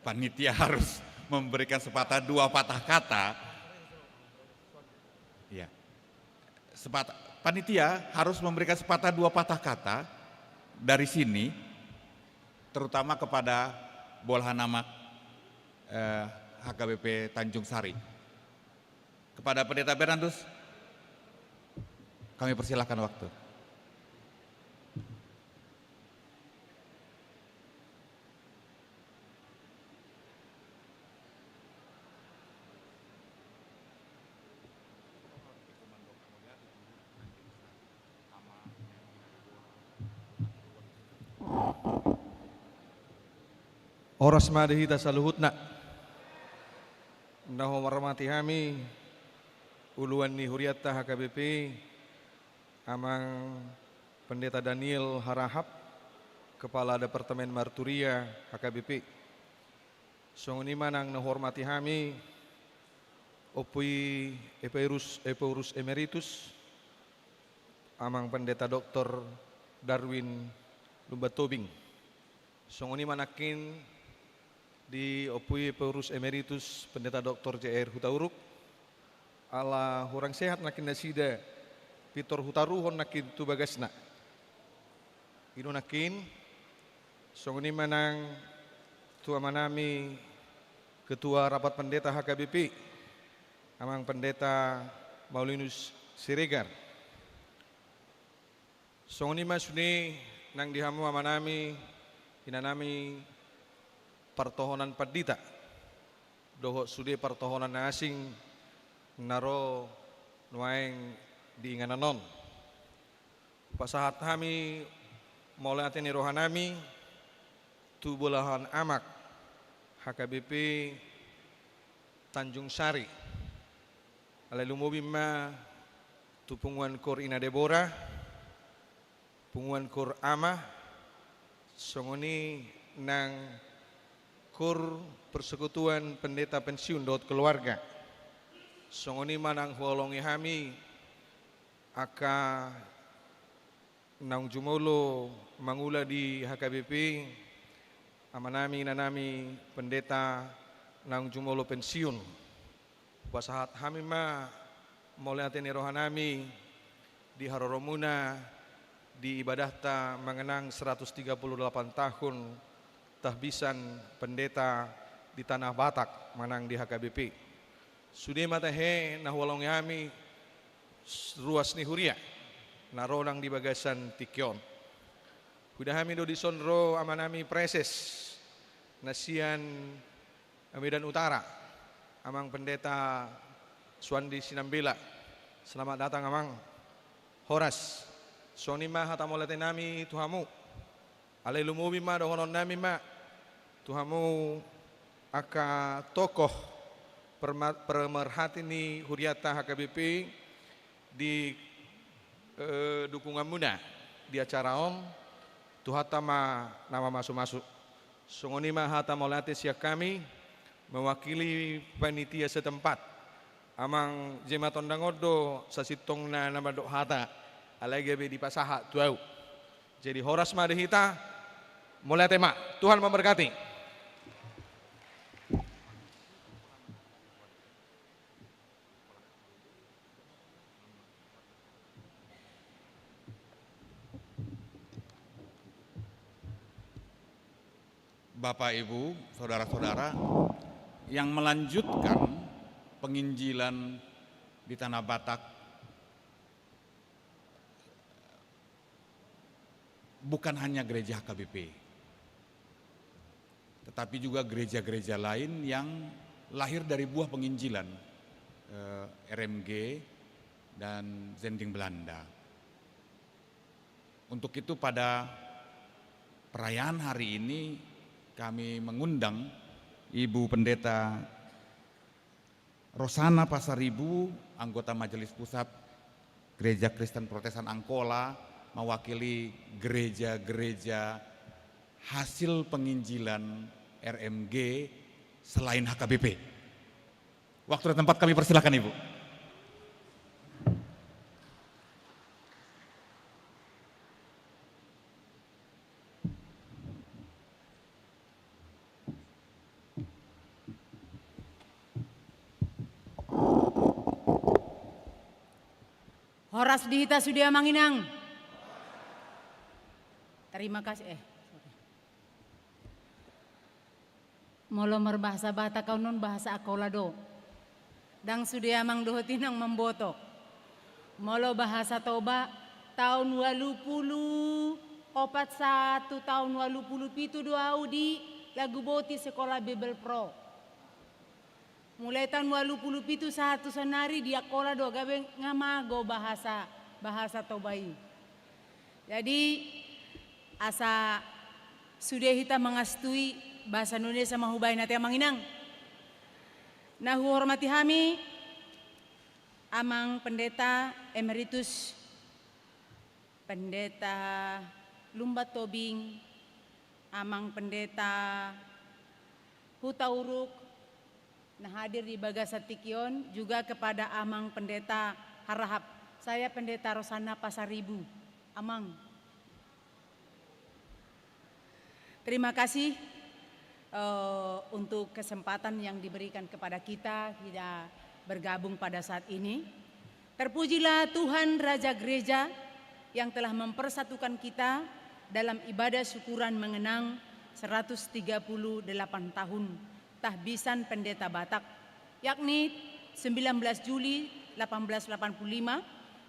panitia harus memberikan sepatah dua patah kata. Ya. Sepatah, panitia harus memberikan sepatah dua patah kata dari sini, terutama kepada bolahan amang, eh, H K B P Tanjung Sari. Kepada Pendeta Bernardus, kami persilahkan waktu. Horas ma di hita saluhutna. Na huhormati hami uluan ni hurianta H K B P, Amang Pendeta Daniel Harahap, Kepala Departemen Marturia H K B P. Songon i ma nang na huhormati hami Ompu i Ephorus, Ephorus Emeritus, Amang Pendeta Doktor Darwin Lumban Tobing. Songon i ma nangkin di Ompu i Ephorus Emeritus Pendeta Doktor J R Hutauruk, ala hurang sehat nangkin nasida, pintor hutaruhon nangkin tu bagasna. I do nangkin, songon i ma nang tu amanami Ketua Rapat Pendeta H K B P, Amang Pendeta Maulinus Siregar. Songon i ma sude nang di hamu amanami, inanami partohonan pandita, dohot sude partohonan na asing na ro nuaeng di inganan on. Pasahat hami mauliate ni rohanami tu bolahan amang H K B P Tanjung Sari. Alai lumobi ma tu punguan Kor Ina Debora, punguan Kor Ama, songon i nang Kor Persekutuan Pendeta Pensiun dohot Keluarga. Songon i ma nang huhaholongi hami angka naung jumolo mangula di H K B P, amanami, inanami, pendeta naung jumolo pensiun. Hupasahat hami ma mauliate ni rohanami di haroromuna di ibadahta mangenang seratus tiga puluh delapan tahun tahbisan pendeta di Tanah Batak manang di H K B P. Sude ma tahe na huhaholongi hami ruas ni huria na ro nang di bagasan tingki on. Huida hami do dison ro amanami praeses na sian Medan Utara, Amang Pendeta Suandi Sinambela. Selamat datang, Amang. Horas. Songon i ma hata mauliatenami tu hamu. Alai lumobi ma dohononnami ma tu hamu angka tokoh perma-, pemerhati ni hurianta H K B P di, eh, dukunganmuna di acara on, Tuhanta ma na mamasumasu. Songon i ma hata mauliate sian hami, mewakili panitia setempat. Amang Jema Tondang on do sasintongna na mandok hata, alai gabe dipasahat tu au. Jadi horas ma di hita, mauliate ma, Tuhan memberkati. Bapak, Ibu, saudara-saudara yang melanjutkan penginjilan di Tanah Batak, bukan hanya gereja H K B P, tetapi juga gereja-gereja lain yang lahir dari buah penginjilan, eh, R M G dan Zending Belanda. Untuk itu, pada perayaan hari ini, kami mengundang Ibu Pendeta Rosana Pasaribu, anggota Majelis Pusat Gereja Kristen Protestan Angkola, mewakili gereja-gereja hasil penginjilan R M G selain H K B P. Waktu dan tempat kami persilakan, Ibu. Horas di hita sude, Amang Inang. Terima kasih, eh, sorry. Molo marbahasa Batak au, on bahasa Angkola do. Ndang sude Amang dohot Inang mamboto. Molo bahasa Toba, taon ualu pulu opat sahat tu taon ualu pulu pitu do au di Laguboti Sekolah Bible Pro. Mulai taon ualu pulu pitu sahat tu saonari di Angkola do, gabe nga mago bahasa, bahasa Toba i. Jadi, asa sude hita mangastui, bahasa Indonesia ma hubaen ate, Amang Inang. Na huhormati hami, Amang Pendeta Emeritus, Pendeta Lumban Tobing, Amang Pendeta Hutauruk, na hadir di bagasan tingki on, juga kepada Amang Pendeta Harahap. Saya Pendeta Rosana Pasaribu, Amang. Terima kasih, eh, untuk kesempatan yang diberikan kepada kita, kita bergabung pada saat ini. Terpujilah Tuhan, Raja Gereja, yang telah mempersatukan kita dalam ibadah syukuran mengenang seratus tiga puluh delapan tahun tahbisan Pendeta Batak, yakni sembilan belas Juli delapan belas delapan puluh lima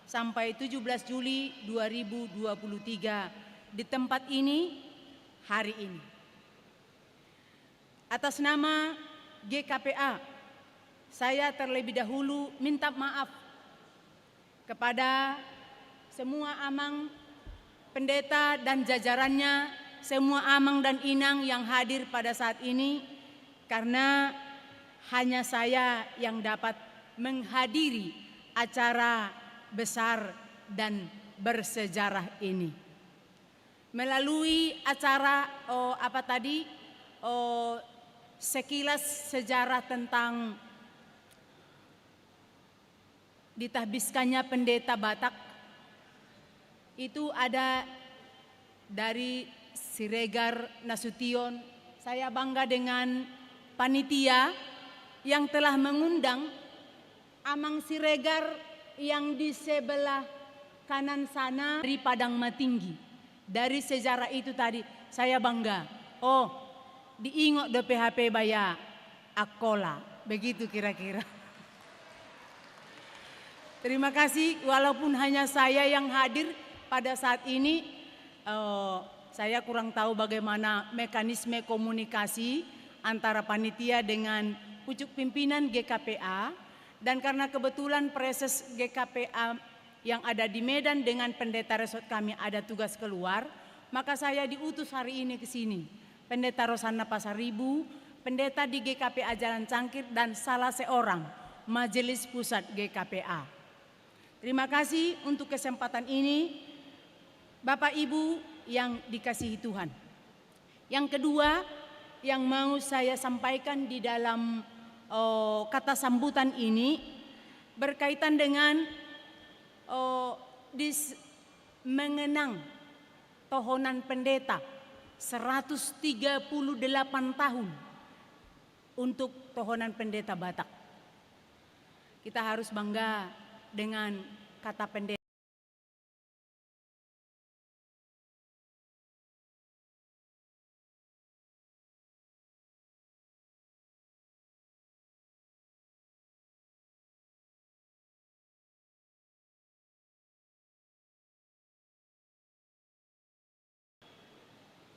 sampai tujuh belas Juli dua ribu dua puluh tiga, di tempat ini, hari ini. Atas nama G K P A, saya terlebih dahulu minta maaf kepada semua amang pendeta dan jajarannya, semua amang dan inang yang hadir pada saat ini, karena hanya saya yang dapat menghadiri acara besar dan bersejarah ini. Melalui acara, oh, apa tadi, oh, sekilas sejarah tentang ditahbiskannya Pendeta Batak, itu ada dari Siregar Nasution. Saya bangga dengan panitia yang telah mengundang Amang Siregar yang di sebelah kanan sana dari Padang Matinggi. Dari sejarah itu tadi, saya bangga. Oh, diingot dope hape baya Angkola. Begitu kira-kira. Terima kasih, walaupun hanya saya yang hadir pada saat ini, eh, saya kurang tahu bagaimana mekanisme komunikasi antara panitia dengan pucuk pimpinan G K P A, dan karena kebetulan Praeses G K P A yang ada di Medan dengan pendeta resort kami ada tugas keluar, Maka saya diutus hari ini ke sini, Pendeta Rosanna Pasaribu, pendeta di G K P A Jalan Cangkir, dan salah seorang Majelis Pusat G K P A. Terima kasih untuk kesempatan ini, Bapak Ibu yang dikasihi Tuhan. Yang kedua yang mau saya sampaikan di dalam, eh, kata sambutan ini berkaitan dengan, eh, dis-, mengenang tohonan pendeta seratus tiga puluh delapan tahun untuk tohonan pendeta Batak. Kita harus bangga dengan kata pendeta.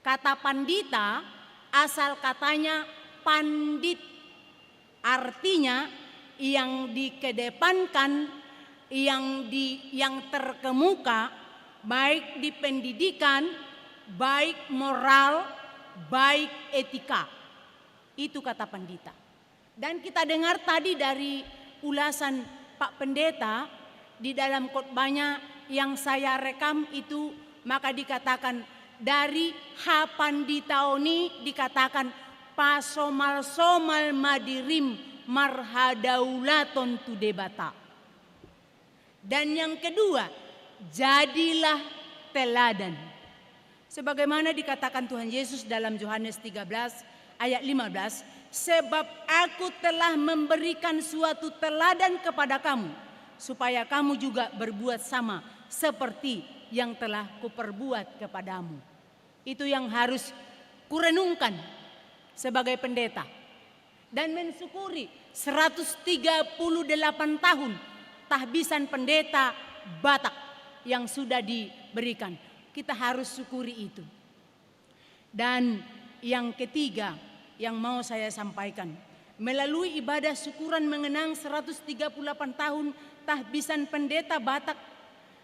Kata pandita asal katanya pandit, artinya yang dikedepankan, yang di, yang terkemuka, baik di pendidikan, baik moral, baik etika. Itu kata pandita. Dan kita dengar tadi dari ulasan Pak Pendeta di dalam khotbahnya yang saya rekam itu, maka dikatakan dari hapanditaon i dikatakan, "Pasomalsomal ma dirim marhadaulaton tu Debata." Dan yang kedua, jadilah teladan. Sebagaimana dikatakan Tuhan Yesus dalam Yohanes tiga belas ayat lima belas, "Sebab Aku telah memberikan suatu teladan kepada kamu, supaya kamu juga berbuat sama seperti yang telah Kuperbuat kepadamu." Itu yang harus kurenungkan sebagai pendeta. Dan mensyukuri seratus tiga puluh delapan tahun tahbisan pendeta Batak yang sudah diberikan. Kita harus syukuri itu. Dan yang ketiga yang mau saya sampaikan, melalui ibadah syukuran mengenang seratus tiga puluh delapan tahun tahbisan pendeta Batak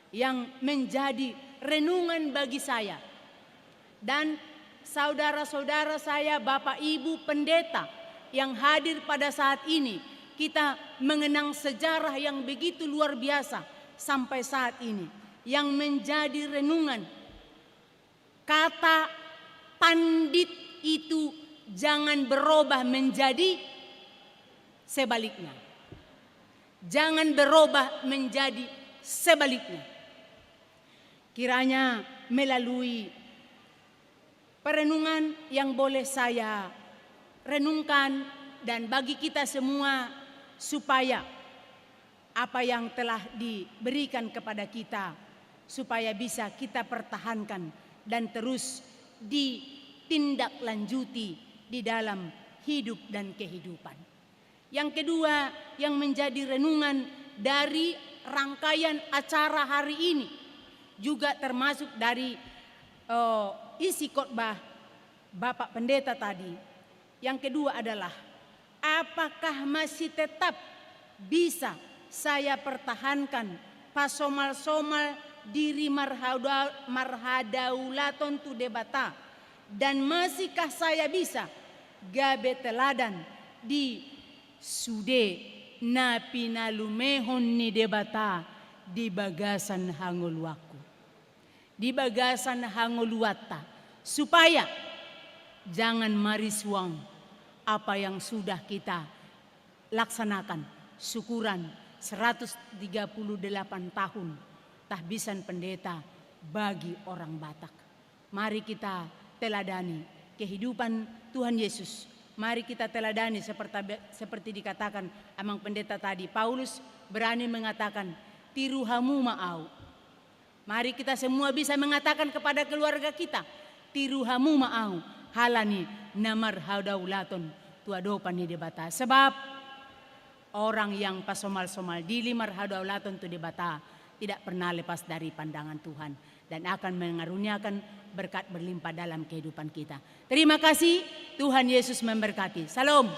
yang menjadi renungan bagi saya dan saudara-saudara saya, Bapak Ibu Pendeta yang hadir pada saat ini, kita mengenang sejarah yang begitu luar biasa sampai saat ini. Yang menjadi renungan, kata pandit itu jangan berubah menjadi sebaliknya. Jangan berubah menjadi sebaliknya. Kiranya melalui perenungan yang boleh saya renungkan dan bagi kita semua, supaya apa yang telah diberikan kepada kita, supaya bisa kita pertahankan dan terus ditindaklanjuti di dalam hidup dan kehidupan. Yang kedua, yang menjadi renungan dari rangkaian acara hari ini, juga termasuk dari, eh, isi khotbah Bapak Pendeta tadi. Yang kedua adalah, apakah masih tetap bisa saya pertahankan pasomalsomal diri marhada-, marhadaulaton tu Debata? Dan masihkah saya bisa gabe teladan di sude na pinalumehon ni Debata di bagasan hangoluanku, di bagasan hangoluanta, supaya jangan marisuang apa yang sudah kita laksanakan syukuran seratus tiga puluh delapan tahun tahbisan pendeta bagi orang Batak. Mari kita teladani kehidupan Tuhan Yesus. Mari kita teladani seperti, seperti dikatakan Amang Pendeta tadi, Paulus berani mengatakan, "Tiru hamu ma ahu." Mari kita semua bisa mengatakan kepada keluarga kita, "Tiru hamu ma ahu, halani na marhadaulaton tu adopan ni Debata." Sebab orang yang pasomalsomal diri marhadaulaton tu Debata tidak pernah lepas dari pandangan Tuhan dan akan mengaruniakan berkat berlimpah dalam kehidupan kita. Terima kasih, Tuhan Yesus memberkati. Syalom.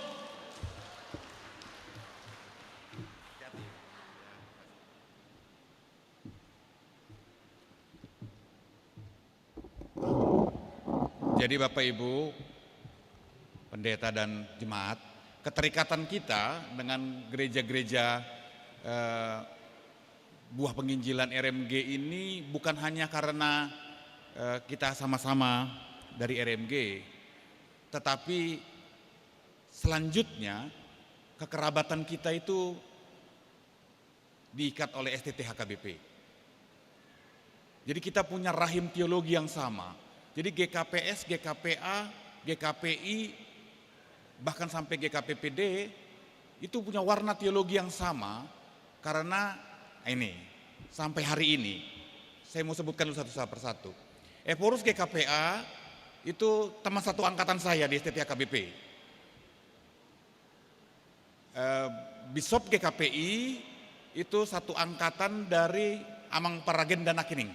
Jadi, Bapak Ibu, pendeta dan jemaat, keterikatan kita dengan gereja-gereja, eh, buah penginjilan R M G ini bukan hanya karena, eh, kita sama-sama dari R M G, tetapi selanjutnya kekerabatan kita itu diikat oleh S T T H K B P. Jadi, kita punya rahim teologi yang sama. Jadi, G K P S, G K P A, G K P I, bahkan sampai G K P P D, itu punya warna teologi yang sama, karena ini, sampai hari ini, saya mau sebutkan dulu satu, satu persatu. Ephorus G K P A itu teman satu angkatan saya di S T T H K B P. Eh, Bishop G K P I itu satu angkatan dari Amang Paragenda Nangkining,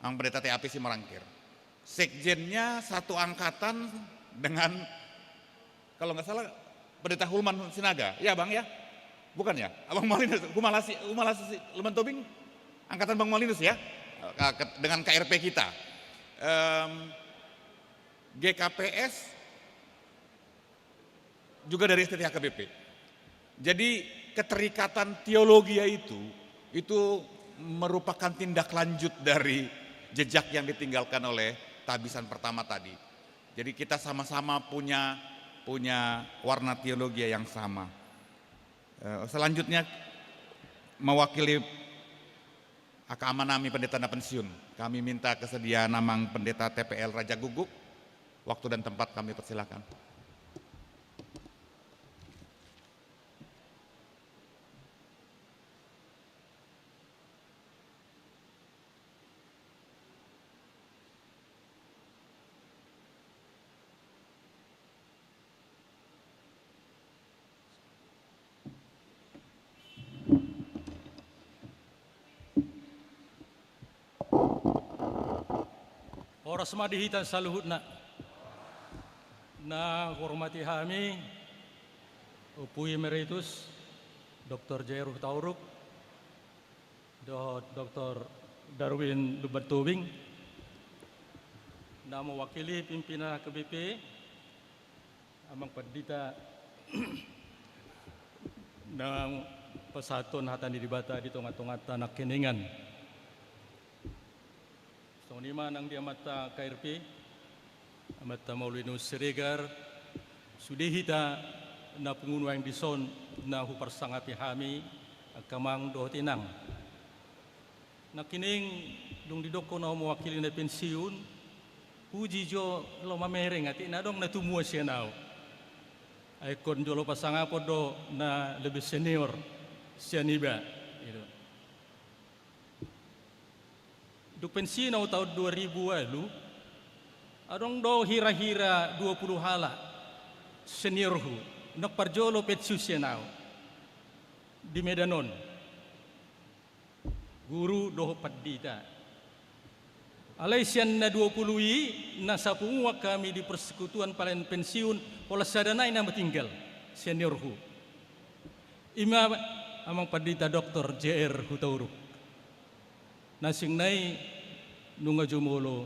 Amang Pendeta T A P Simarangkir. Sekjennya satu angkatan dengan, kalau nggak salah, Pendeta Hulman Sinaga. Ya, Bang, ya? Bukan, ya? Abang Malinus, Humalasi, Humalasi Lumban Tobing, angkatan Bang Malinus, ya? Ka-, ke-, dengan K R P kita. Em, G K P S juga dari S T T H K B P. Jadi, keterikatan teologia itu, itu merupakan tindak lanjut dari jejak yang ditinggalkan oleh tabisan pertama tadi. Jadi, kita sama-sama punya, punya warna teologia yang sama. Eh, selanjutnya, mewakili angka ama nami pendeta na pensiun, kami minta kesediaan Amang Pendeta T P L Rajagukguk. Waktu dan tempat kami persilakan. Horas ma di hita saluhutna. Na huhormati hami Ompu Emeritus Doktor J R Hutauruk dohot Doktor Darwin Lumban Tobing, na mewakili pimpinan H K B P, Amang Pandita na pasahathon hata ni Debata di tonga-tonganta nangkiningan. Songon i ma nang di amanta K R P, amanta Maulinus Siregar, sude hita na pungu nuaeng dison na huparsangapi hami, angka amang dohot inang. Nangkining dung didok ho na mewakili na pensiun, huji jo laho mamereng, atik na adong na tumua sian ahu. Ai ingkon jolo pasangapon do na lebih senior sian iba. Gitu. Dung pensiun ahu taon dua ribu ualu, adong do hira-hira dua puluh halak seniorhu, naung parjolo pensiun sian ahu di Medan on. Guru dohot pandita. Alai sian na dua puluh i, na sapunguan hami di Persekutuan Pelayan Pensiun, pola sada nai na tinggal, seniorhu. I ma Amang Pandita Doktor J R Hutauruk. Na asing nai nunga jumolo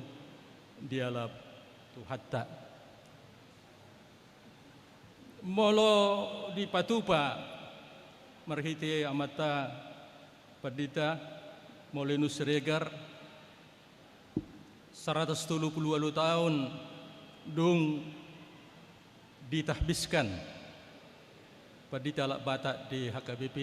dialap Tuhanta. Molo dipatupa marhite amanta Pandita Maulinus Siregar, saratus tolu pulu ualu taon dung ditahbiskan pandita halak Batak di H K B P,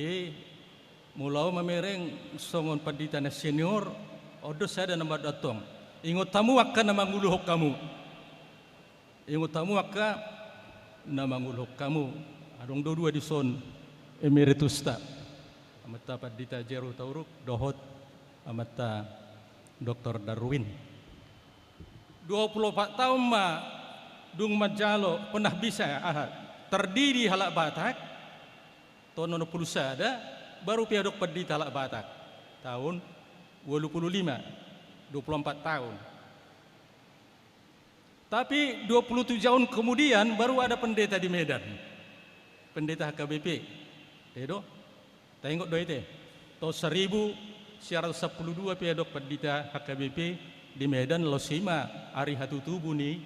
molo ahu mamereng songon pandita na senior, on do sada na mandok antong. Ingot hamu angka na manguluhon hamu. Ingot hamu angka na manguluhon hamu. Adong do dua dison emeritusta, amanta Pandita J R Hutauruk dohot amanta Doktor Darwin. Dua puluh opat taon ma dung manjalo penahbisan, aha, tardidi halak Batak, taon onom pulu sada, baru pe adong pandita halak Batak, taon ualu pulu lima, dua puluh empat taon. Tapi dua puluh tujuh taon kemudian baru ada pendeta di Medan, pendeta H K B P. Te do? Taingot do i te? Taon saribu sia ratus sampulu dua pe adong pandita H K B P di Medan, laos i ma ari hatutubu ni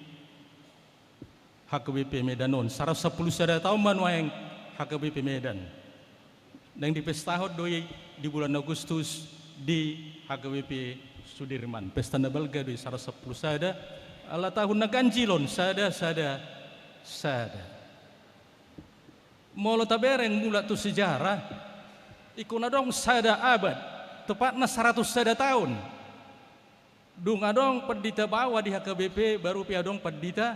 H K B P Medan on. Saratus sampulu sada taon ma nuaeng H K B P Medan. Naeng dipestahon do i di bulan Agustus di H K B P Sudirman. Pesta na balga do i, saratus sampulu sada. Ala tahun na ganjil on, sada, sada, sada. Molo tabereng mulak tu sejarah, ingkon adong sada abad, tepatna saratus sada taon. Dung adong pandita baoa di H K B P, baru pe adong pandita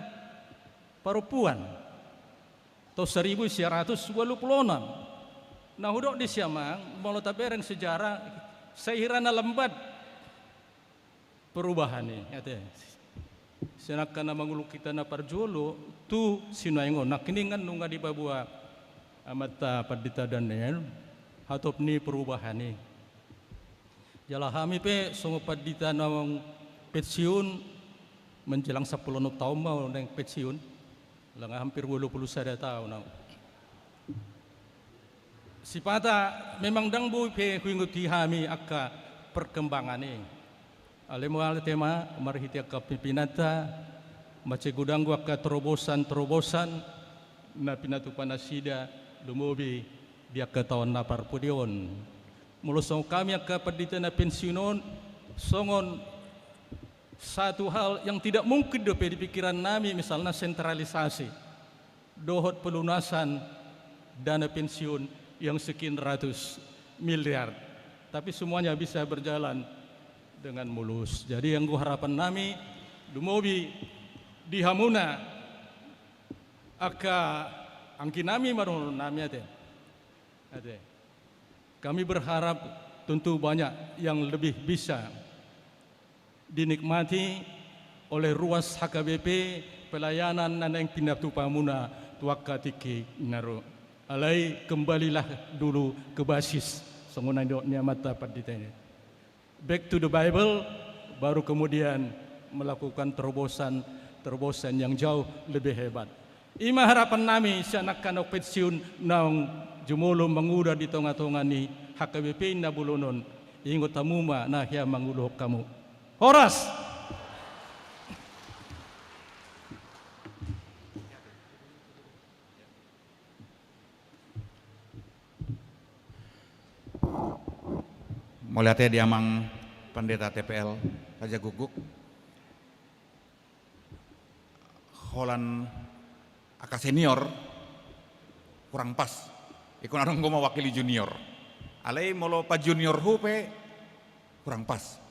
parompuan. Taon saribu sia ratus ualu pulu onom. Na hudok di si amang, molo tabereng sejarah, sai hira na lambat perubahan i, ate. Sian angka na manguluk hita na parjolo, tu sinuaeng on. Nangkiningan nunga dipaboa amanta pandita Daniel, hatop ni perubahan i. Jala hami pe songon pandita naung pensiun, menjelang sampulu onom taon ma naeng pensiun, langa hampir ualu pulu sada taon au. Sipata memang ndang boi pe huingot hami angka perkembangan i. Alai mauliate ma marhite angka pimpinanta, mansai godang do angka terobosan-terobosan na pinatupa nasida lumobi di angka taon na parpudi on. Molo songon hami angka pandita na pensiun on, songon satu hal yang tidak mungkin dope di pikiran nami, misalna sentralisasi dohot pelunasan dana pensiun yang sekian ratus miliar. Tapi semuanya bisa berjalan dengan mulus. Jadi anggo harapan nami, lumobi di hamuna angka anggi nami, marhonor nami, ate. Ate. Kami berharap tentu banyak yang lebih bisa dinikmati oleh ruas H K B P pelayanan na naeng pinatupamuna tu angka tingki na ro. Alai kembalilah dulu ke basis, songon na nidok ni amanta pandita i. Back to the Bible, baru kemudian melakukan terobosan-terobosan yang jauh lebih hebat. I ma harapan nami sian angka naung pensiun, naung jumolo manguda di tonga-tonga ni H K B P na bolon on. Ingot hamu ma na hea manguluhon hamu. Horas! Mauliate di amang pandita T P L Raja Guguk. Holan angka senior kurang pas. Ingkon adong do mawakili junior. Alai molo pajuniorhu pe kurang pas.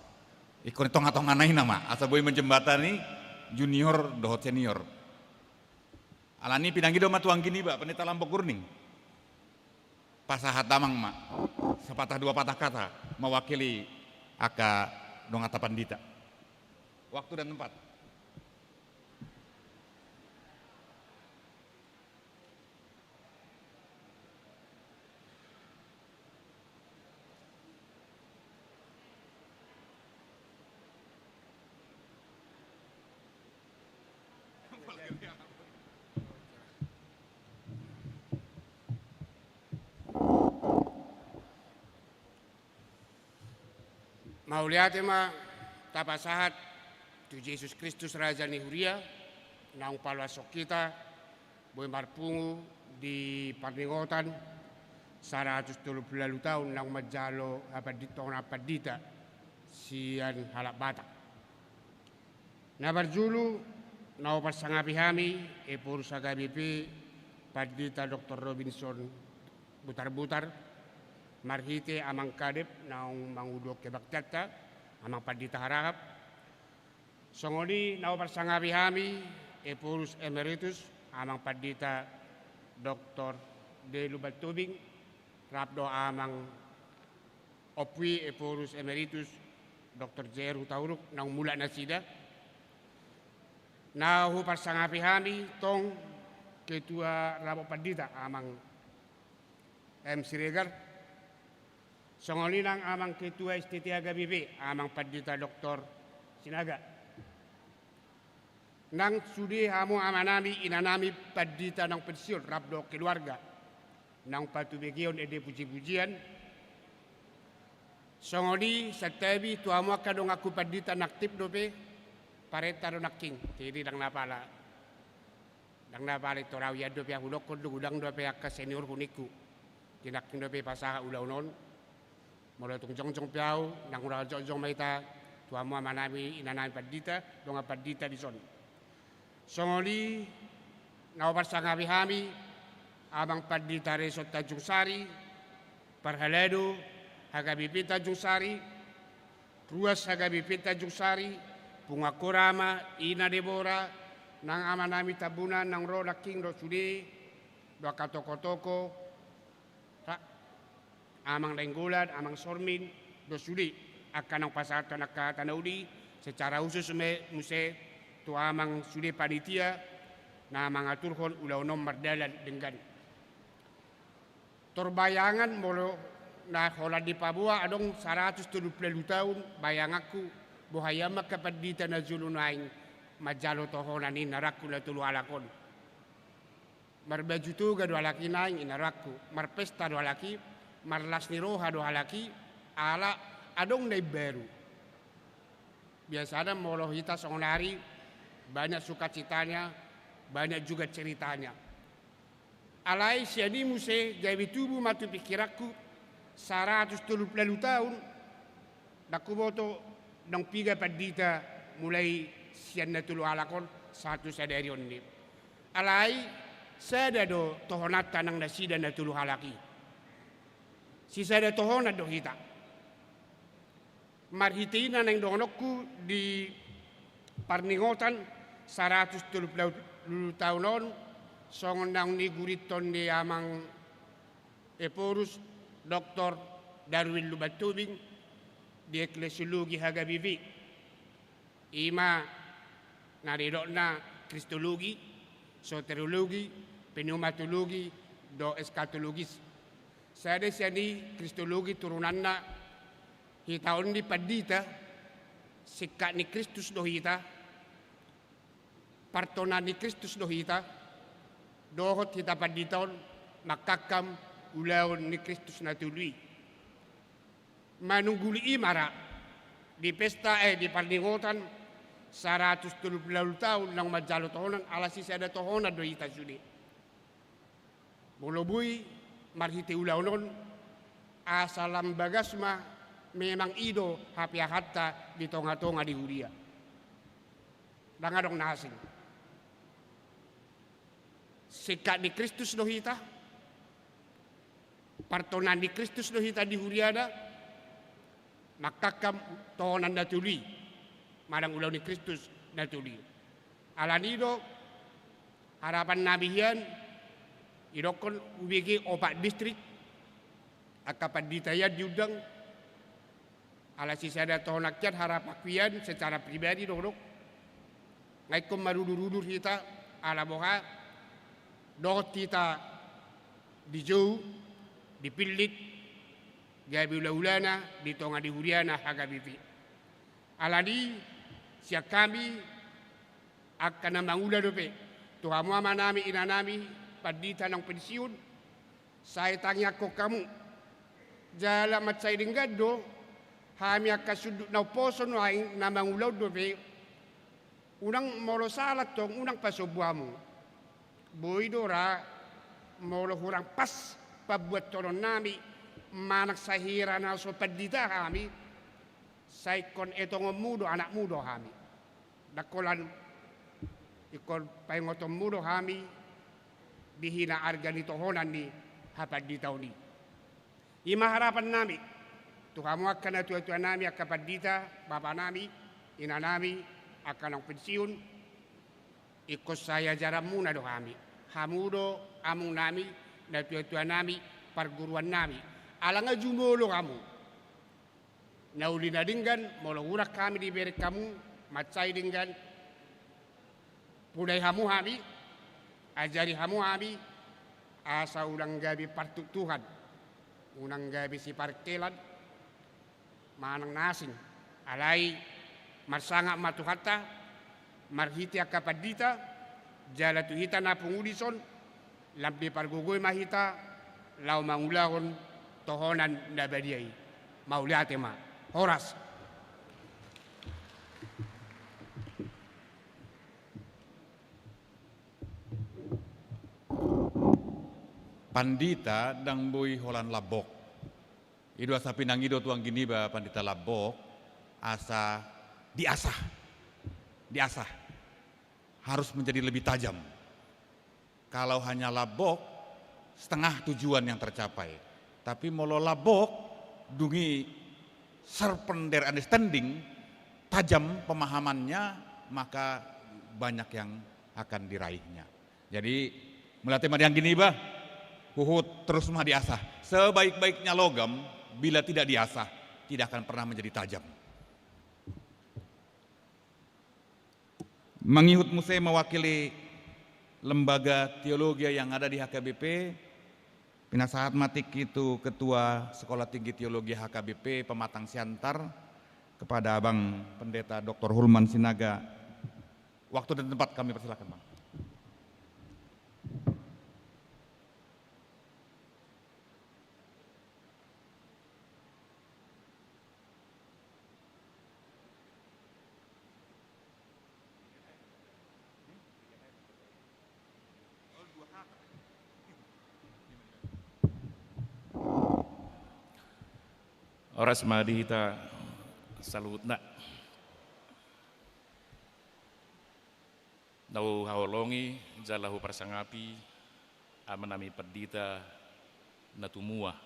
Ingkon di tonga-tongana i nama, asa boi menjembatani junior dohot senior. Alani pinangido ma tu anggi niba, Pandita Lambok Gurning. Pasahat damang ma, sepatah dua patah kata, mewakili angka donganta pandita. Waktu dan tempat. Mauliate ma tapasahat tu Jesus Kristus, Raja ni Huria, naung paloashon hita boi marpungu di parningotan saratus tolu pulu ualu taon naung manjalo hapandit-, tongon pandita sian halak Batak. Na parjolo, na huparsangapi hami Ephorus H K B P Pandita Doktor Robinson Butarbutar, marhite amang kadep naung manguduhon kebaktianta, amang pandita Harahap. Songon i na huparsangapi hami Ephorus Emeritus, amang pandita Doktor D. Lumban Tobing, rap dohot amang ompu i Ephorus Emeritus Doktor J. R. Hutauruk, naung mulak nasida. Na huparsangapi hami tong Ketua Rabok Pandita, amang M. Siregar. Songon i nang amang Ketua S T T H K B P, amang pandita Doktor Sinaga. Nang sude hamu amanami, inanami, pandita naung pensiun, rap dohot keluarga, naung patubegehon ende puji-pujian. Songon i santabi tu hamu angka donganku pandita na aktif dope, parenta do nangkin, jadi ndang na pala. Ndang na paling torang ian dope ahu dokkon do, godang dope angka seniorhu ningku. Tinangking dope pasahat ulaon on. Molo tung jongjong pe ahu, nang ura jongjong ma hita tu hamu amanami inanami pandita, dongan pandita dison. Songon i na huparsangapi hami, Amang Pandita Resort Tanjung Sari, parhalado H K B P Tanjung Sari, ruas H K B P Tanjung Sari, punguan Korama, ina Debora, nang amanami Tambunan, nang ro nangkin do sude, do angka tokoh-tokoh, Amang Nainggolan, Amang Sormin, do sude angka naung pasahathon angka hata na uli, secara khusus muse tu amang sude panitia na mangaturhon ulaon on mardalan denggan. Torbayangan molo na holan dipaboa adong saratus tolu pulu ualu taon, bayanganku boha i ma angka pandita na jolo nuaeng manjalo tohonan i, inanangku, na tolu halak on. Marbaju toga do halak i nuaeng, inanangku, marpesta do halak i, marlas ni roha do halak i, ala adong na imbaru. Biasana molo hita songon ari, banyak sukacitanya, banyak juga ceritanya. Alai sian i muse gabe tubu ma tu pingkiranku, saratus tolu pulu ualu taon, ndang huboto naung piga pandita mulai sian na tolu halak on sahat tu sadari on i. Alai sada do tohonanta nang nasida na tolu halak i. Sisada tohonan do hita. Marhite i na naeng dohononku di parningotan saratus tolu pulu ualu taon on, songon naung nigurithon ni Amang Ephorus Doktor Darwin Lumban Tobing di Eklesiologi H K B P. I ma na nidokna Kristologi, Soteriologi, Pneumatologi, dohot Eskatologis. Sada sian i Kristologi turunanna, hita on ni pandita, singkat ni Kristus do hita, partonaan ni Kristus do hita, dohot hita pandita on mangkangkam ulaon ni Kristus na tolu i. Manungguli i ma ra di pesta, eh, di parningotan saratus tolu pulu ualu taon naung manjalo tohonan, ala sisada tohonan do hita sude. Molo boi marhite ulaon on, asa lam bagas ma memang i do hapeahanta di tongatonga ni huria. Ndang adong na asing. Singkat ni Kristus do hita, partonaan ni Kristus do hita di huriana, mangkangkam tohonan na tolu i, manang ulaon ni Kristus na tolu i. Alani i do harapannami hian, idokkon hubege opat distrik, angka pandita hian diundang, ala sisada tohonan hian harapanku hian secara pribadi do, do. Nga ingkon marudur-udur hita, ala boha, dohot hita dijou, dipillit, gabe ulaulana di tonga ni huriana H K B P. Alani i sian hami angka na mangula dope, tu hamu amanami inanami pandita naung pensiun, sai tangiangkon hamu. Jala mansai denggan do hami angka sundut na umposo nuaeng na mangula on dope. Unang molo sala tong, unang pasombu hamu. Boi do ra molo hurang pas pambuathonon nami manang sahira na so pandita hami, sai ingkon etongonmu do anakmu do hami. Ndang holan ingkon paingotonmu do hami di hinaarga ni tohonan ni hapanditaon i. I ma harapannami tu hamu angka natuatuanami, angka pandita, bapanami, inanami, angka naung pensiun, ingkon sai ajaranmuna do hami. Hamu do amungnami, natuatuanami, parguruannami. Ala nga jumolo hamu. Na uli na denggan, molo hurang hami dibereng hamu, mansai denggan, podai hamu hami, ajari hamu hami, asa unang gabe partuktuhan, unang gabe siparengkelan, manang na asing. Alai marsangap ma Tuhanta, marhite angka pandita, jala tu hita na pungu dison, lam dipargogoi ma hita laho mangulahon tohonan na badia i. Mauliate ma. Horas. Pandita ndang boi holan lambok. I do asa pinangido tu anggi niba pandita lambok, asa diasah. Diasah. Harus menjadi lebih tajam. Kalau hanya lambok, setengah tujuan yang tercapai. Tapi molo lambok, dung i sharpen their understanding, tajam pemahamannya, maka banyak yang akan diraihnya. Jadi, mauliate ma di anggi niba, huhut terus ma diasah. Sebaik-baiknya logam, bila tidak diasah, tidak akan pernah menjadi tajam. Mangihut muse mewakili Lembaga Teologia yang ada di H K B P, pinasahat ma tingki tu Ketua Sekolah Tinggi Teologi H K B P Pematang Siantar, kepada Abang Pendeta Doktor Hulman Sinaga. Waktu dan tempat kami persilakan, Bang. Horas ma di hita saluhutna. Na huhaholongi jala huparsangapi amanami pandita na tumua,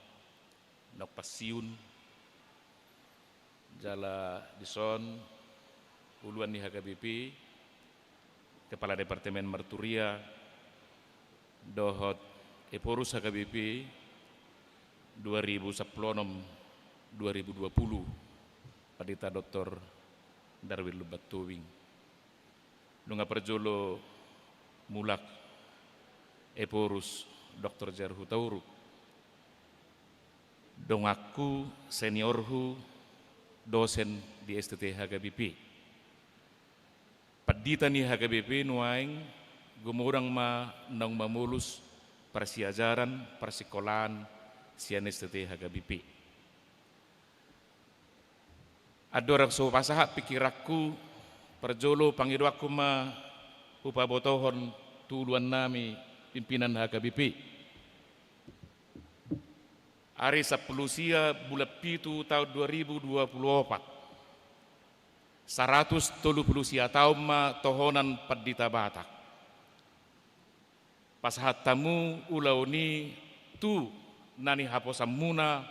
naung pensiun, jala dison uluan ni H K B P, Kepala Departemen Marturia, dohot Ephorus H K B P dua ribu sampulu onom, dua ribu dua puluh, Pandita Doktor Darwin Lumban Tobing. Nunga parjolo mulak Ephorus Doktor J R Hutauruk, donganku, seniorhu, dosen di S T T H K B P. Pandita ni H K B P nuaeng, gumodang ma naung mamolus parsiajaran, parsikolaan sian S T T H K B P. Andorang so hupasahat pingkiranku, parjolo pangidoanku ma hupabotohon tu uluannami pimpinan H K B P. Ari sampulu sia bulan pitu taon dua ribu dua puluh opat, saratus tolu pulu sia taon ma tohonan pandita Batak. Pasahat hamu ulaon i tu na nihaposanmuna,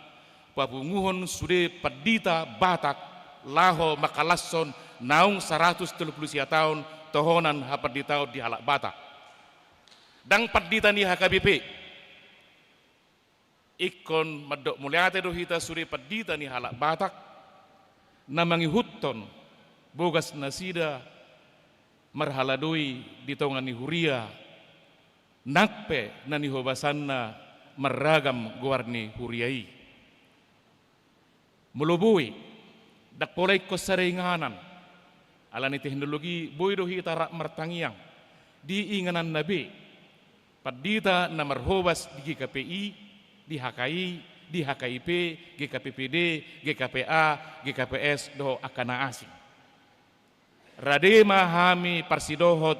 papunguhon sude pandita Batak laho mangkalashon naung saratus tolu pulu sia taon tohonan hapanditaon di halak Batak. Ndang pandita ni H K B P. Ingkon mandok mauliate do hita sude pandita ni halak Batak, na mangihuthon bogasnasida marhaladoi di tonga ni huria, nang pe na nihobasanna marragam goar ni huria i. Molo boi, ndang pola ingkon sada inganan, alani teknologi boi do hita rap martangiang di ingananna be. Pandita na marhobas di G K P I, di H K I, di H K I P, G K P P D, G K P A, G K P S dohot angka na asing. Rade ma hami parsidohot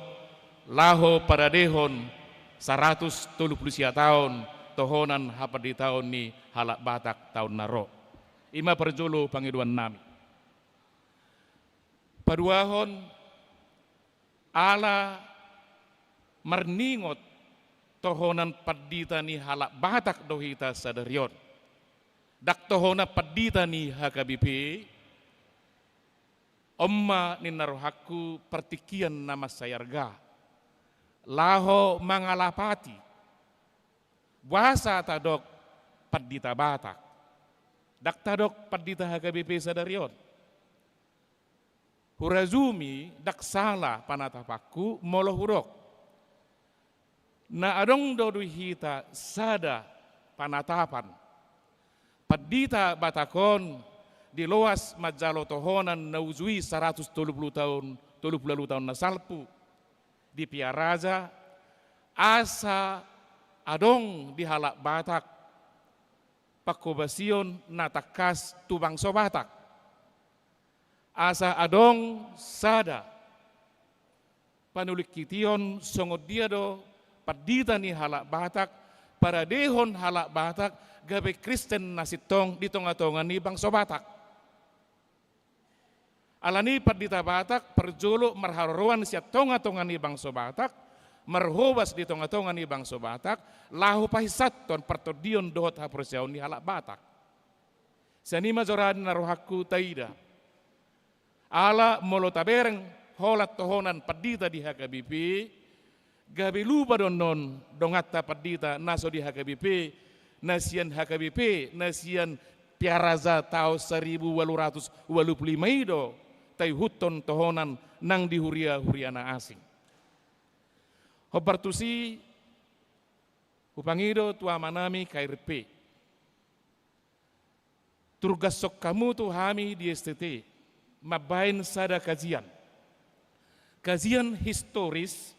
laho paradehon saratus tolu pulu sia taon tohonan hapanditaon ni halak Batak taon na ro. I ma parjolo pangidoannami. Paduahon, ala marningot tohonan pandita ni halak Batak do hita sadari on. Ndang tohonan pandita ni H K B P, on ma ninna rohangku partingkian na mansai arga. Laho mangalapati boasa tadok pandita Batak. Ndang tadok pandita H K B P sadari on. Hurajumi ndang sala panatapanku molo hudok. Na adong do di hita sada panatapan. Pandita Batak on diloas manjalo tohonan na uju i saratus tolu pulu taon, tolu pulu ualu taon na salpu. Di Piaraja, asa adong di halak Batak panghobasion na tangkas tu bangso Batak. Asa adong sada panulingkition songon dia do pandita ni halak Batak paradehon halak Batak gabe Kristen na sintong di tonga-tonga ni bangso Batak. Alani pandita Batak parjolo marharoroan sian tonga-tonga ni bangso Batak, marhobas di tonga-tonga ni bangso Batak, laho pahinsahon partondion dohot haporseaon ni halak Batak. Sian i ma jora ni na rohangku taida. Ala molo tabereng holan tohonan pandita di H K B P, gabe lupa do annon donganta pandita na so di H K B P, na sian H K B P, na sian Piaraja taon saribu ualu ratus ualu pulu lima i do taihuthon tohonan nang di huria-huria na asing. Hombar tusi, hupangido tu amanami K R P. Turgashon hamu tu hami di S T T mambahen sada kajian. Kajian historis,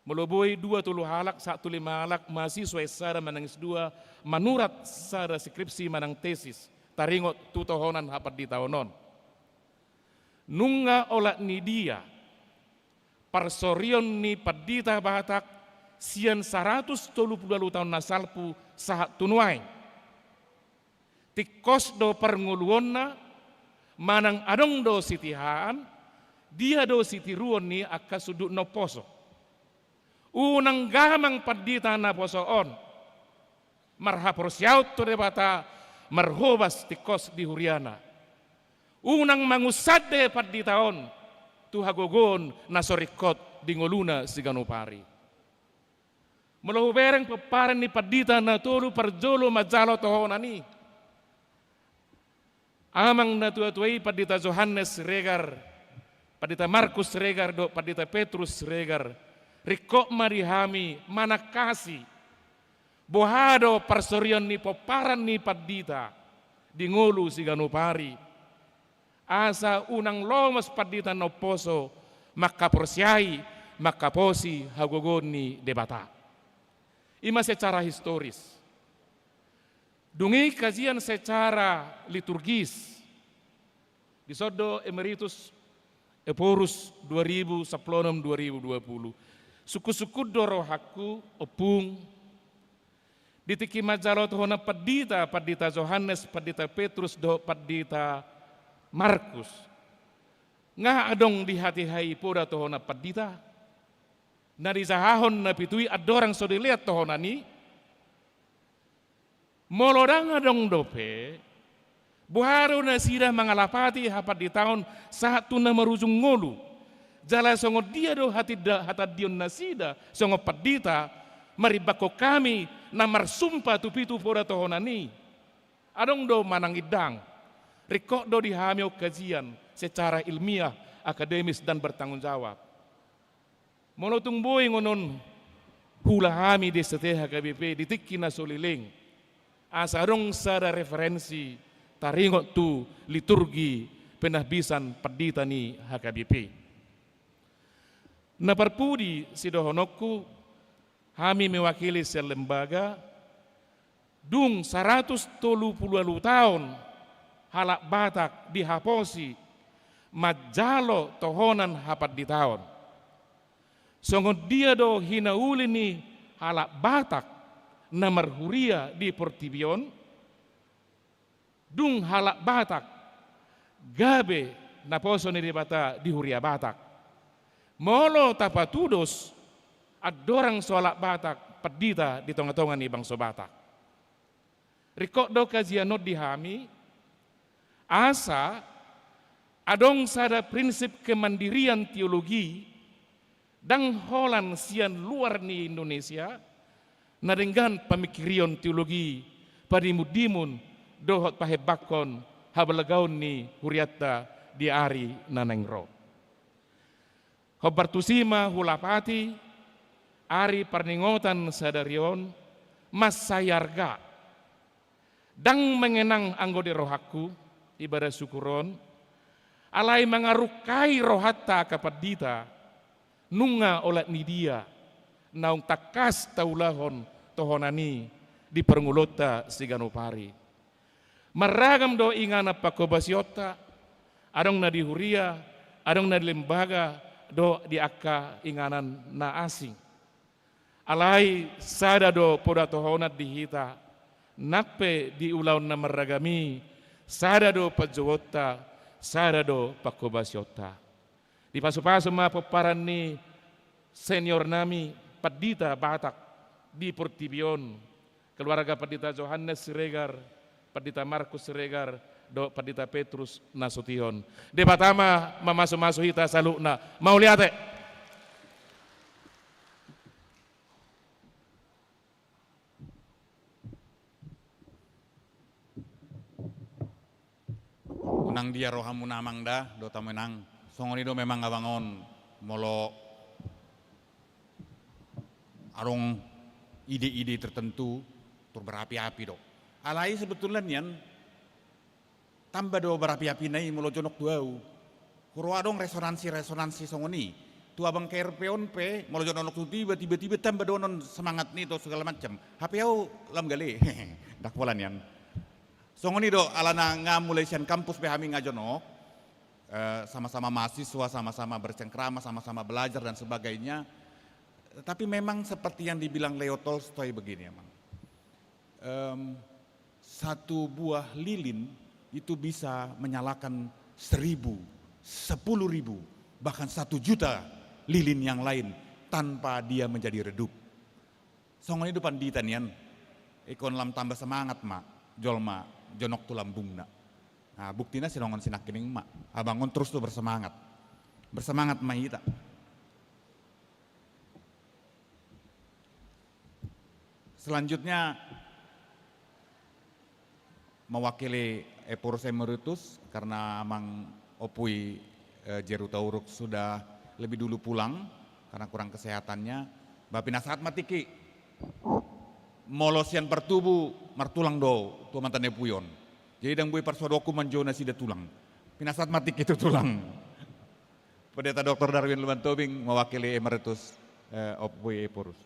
molo boi dua tolu halak, sahat tu lima halak mahasiswa S sada manang S dua manurat sada skripsi manang tesis taringot tu tohonan hapanditaon on. Nunga olat ni dia parsorion ni pandita Batak sian saratus tolu pulu ualu taon na salpu sahat tu nuaeng. Tingkos do parngoluonna manang adong do sitihaan, dia do sitiruon ni angka sundut na umposo. Unang gamang pandita na poso on marhaporseaon tu Debata, marhobas tingkos di huriana. Unang mangunsande pandita on tu hagogoon na so ringkot di ngoluna siganup ari. Molo hubereng pomparan ni pandita na tolu parjolo manjalo tohonan i, amang na tua-tua i, Pandita Johannes Siregar, Pandita Markus Siregar dohot Pandita Petrus Siregar, ringkot ma di hami manangkasi boha do parsorion ni pomparan ni pandita di ngolu siganup ari. Asa unang lomo pandita na umposo mangkaporseai, mangkaposi hagogoon ni Debata. I ma secara historis. Dung i kajian secara liturgis. Dison do Emeritus Ephorus dua ribu sampulu onom dua ribu dua pulu. Sungkun-sungkun do rohangku, ompung, di tingki manjalo tohonan pandita, Pandita Johannes, Pandita Petrus dohot Pandita Markus, nga adong di hatiha i poda tohonan pandita? Na dijahahon na pitu i andorang so dilean tohonan i? Molo ndang adong dope, boha do nasida mangalapati hapanditaon sahat tu na marujung ngolu? Jala songon dia do hatinda-, hatandion nasida songon pandita marimbangkon hami na marsumpa tu pitu poda tohonan i? Adong do manang ndang? Ringkot do di hami on kajian secara ilmiah, akademis, dan bertanggung jawab. Molo tung boi ngonon hula hami di S T T H K B P di tingki na so leleng, asa adong sada referensi taringot tu liturgi penahbisan pandita ni H K B P. Na parpudi sidohononku, hami mewakili sian lembaga, dung saratus tolu pulu ualu taon halak Batak dihaposi manjalo tohonan hapanditaon. Songon dia do hinauli ni halak Batak na marhuria di portibi on? Dung halak Batak gabe naposo ni Debata di huria Batak. Molo tapatudos, andorang so halak Batak pandita di tonga-tonga ni bangso Batak. Ringkot do kajian on di hami, asa adong sada prinsip kemandirian teologi, ndang holan sian luar ni Indonesia, na denggan pamingkirion teologi, padimun-dimun dohot pahembangkon habalgaon ni hurianta di ari na naeng ro. Hombar tusi ma hulapati, ari parningotan sadari on mansai arga. Ndang mengenang anggo di rohangku ibadah syukur on, alai mangarungkai rohanta angka pandita, nunga olat ni dia naung tangkas taulahon tohonan i di parngoluonta siganup ari. Marragam do inganan panghobasionta, adong na di huria, adong na di lembaga, dohot di angka inganan na asing. Alai sada do poda tohonan di hita, nang pe di ulaon na marragam i, sada do panjouonta, sada do panghobasionta. Dipasupasu ma pomparan ni senior nami, pandita Batak di portibi on, keluarga Pandita Johannes Siregar, Pandita Markus Siregar, dohot Pandita Petrus Nasution. Debata ma mamasumasu hita saluhutna. Mauliate. Nang dia rohamuna amang da, dohot hamu inang. Songon i do memang abang on, molo adong ide-ide tertentu, tor berapi-api do. Alai sebetulna nian, tamba do berapi-apina i molo jonok tu au. Huroha adong resonansi-resonansi songon i. Tu abang K R P on pe, molo jonok tu tiba, tiba-tiba tamba dohonon semangat ni atau segala macam. Hape au lam gale. Ndang pola nian. Songon i do, alana nga mulai sian kampus pe hami nga jonok, eh, sama-sama mahasiswa, sama-sama bercengkrama, sama-sama belajar dan sebagainya. Tapi memang seperti yang dibilang Leo Tolstoy begini, emang. Em, satu buah lilin itu bisa menyalakan seribu, sepuluh ribu, bahkan satu juta lilin yang lain tanpa dia menjadi redup. Songon i do pandita nian, ingkon lam tamba semangat ma jolma jonok tu lambungna. Nah, buktina songon sinangkining ma, abang on terus do bersemangat. Bersemangat ma hita. Selanjutnya, mewakili Ephorus Emeritus, karena amang Ompu i, eh, Jeru Hutauruk sudah lebih dulu pulang karena kurang kesehatannya. Bah, pinasahat ma tingki. Molo sian partubu martulang do tu amanta na ompu i on. Jadi ndang boi parsuaduonku manjou nasida tulang. Pinasahat ma tingki tu tulang. Pendeta Doktor Darwin Lumban Tobing mewakili Emeritus, eh, Ompu i Ephorus.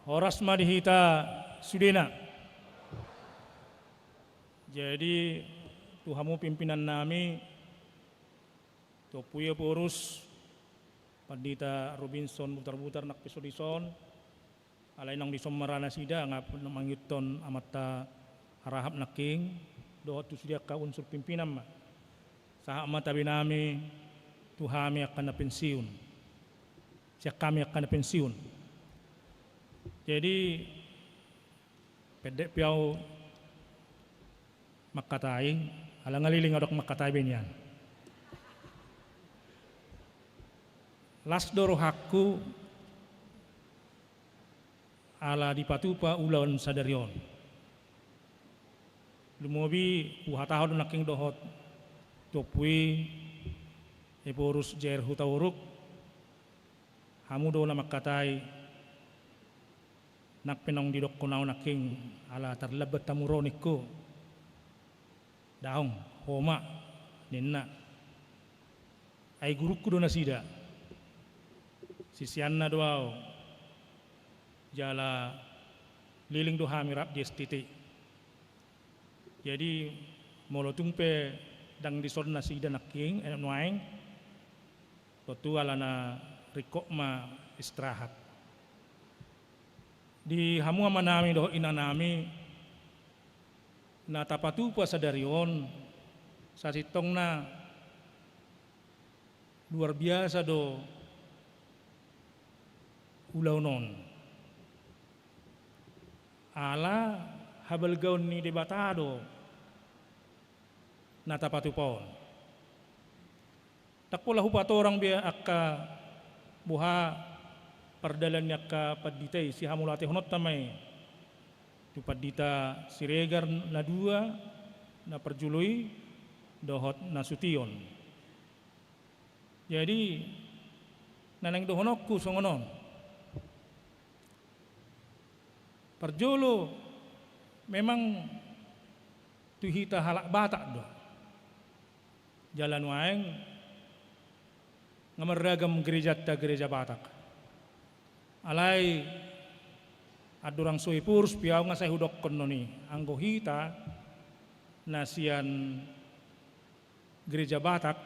Horas ma di hita sudena. Jadi, tu hamu pimpinan nami, tu Ompu i Ephorus, Pandita Robinson Butarbutar nang pe so dison, alai naung dison ma ra nasida, nga mangihuthon amanta harahap nangkin, dohot tu sude angka unsur pimpinan ma. Sahat ma tabe nami tu hami angka na pensiun. Sian hami angka na pensiun. Jadi, pendek pe au mangkatai, ala nga leleng au dok mangkatai be nian. Las do rohangku, ala dipatupa ulaon sadari on. Lumobi huhatahon nangkin dohot tu Ompu i Ephorus Jeru Hutauruk, hamu do na mangkatai, nang pe naung didokkon au nangkin ala tarlambat hamu ro ningku. Daong, ho ma, ninna. Ai gurungku do nasida. Siseanna do au. Jala leleng do hami rap di S T T. Jadi, molo tung pe ndang dison nasida nangkin, eh, nuaeng, tontu alana ringkot ma istirahat. Di hamu amanami dohot inanami, na tapatupa sadari on, sasintongna luar biasa do ulaon on. Ala habalgaon ni Debata do na tapatupa on. Ndang pola hupatorang be angka boha pardalan ni angka pandita i, sihamauliatehononta ma i tu Pandita Siregar na dua, na parjolo i, dohot Nasution. Jadi, na naeng dohononku songon on. Parjolo, memang hita halak Batak do. Jala nuaeng nga marragam gerejanta, gereja Batak. Alai andorang so Ephorus pe ahu nga sai hudokkon on i, anggo hita na sian gereja Batak,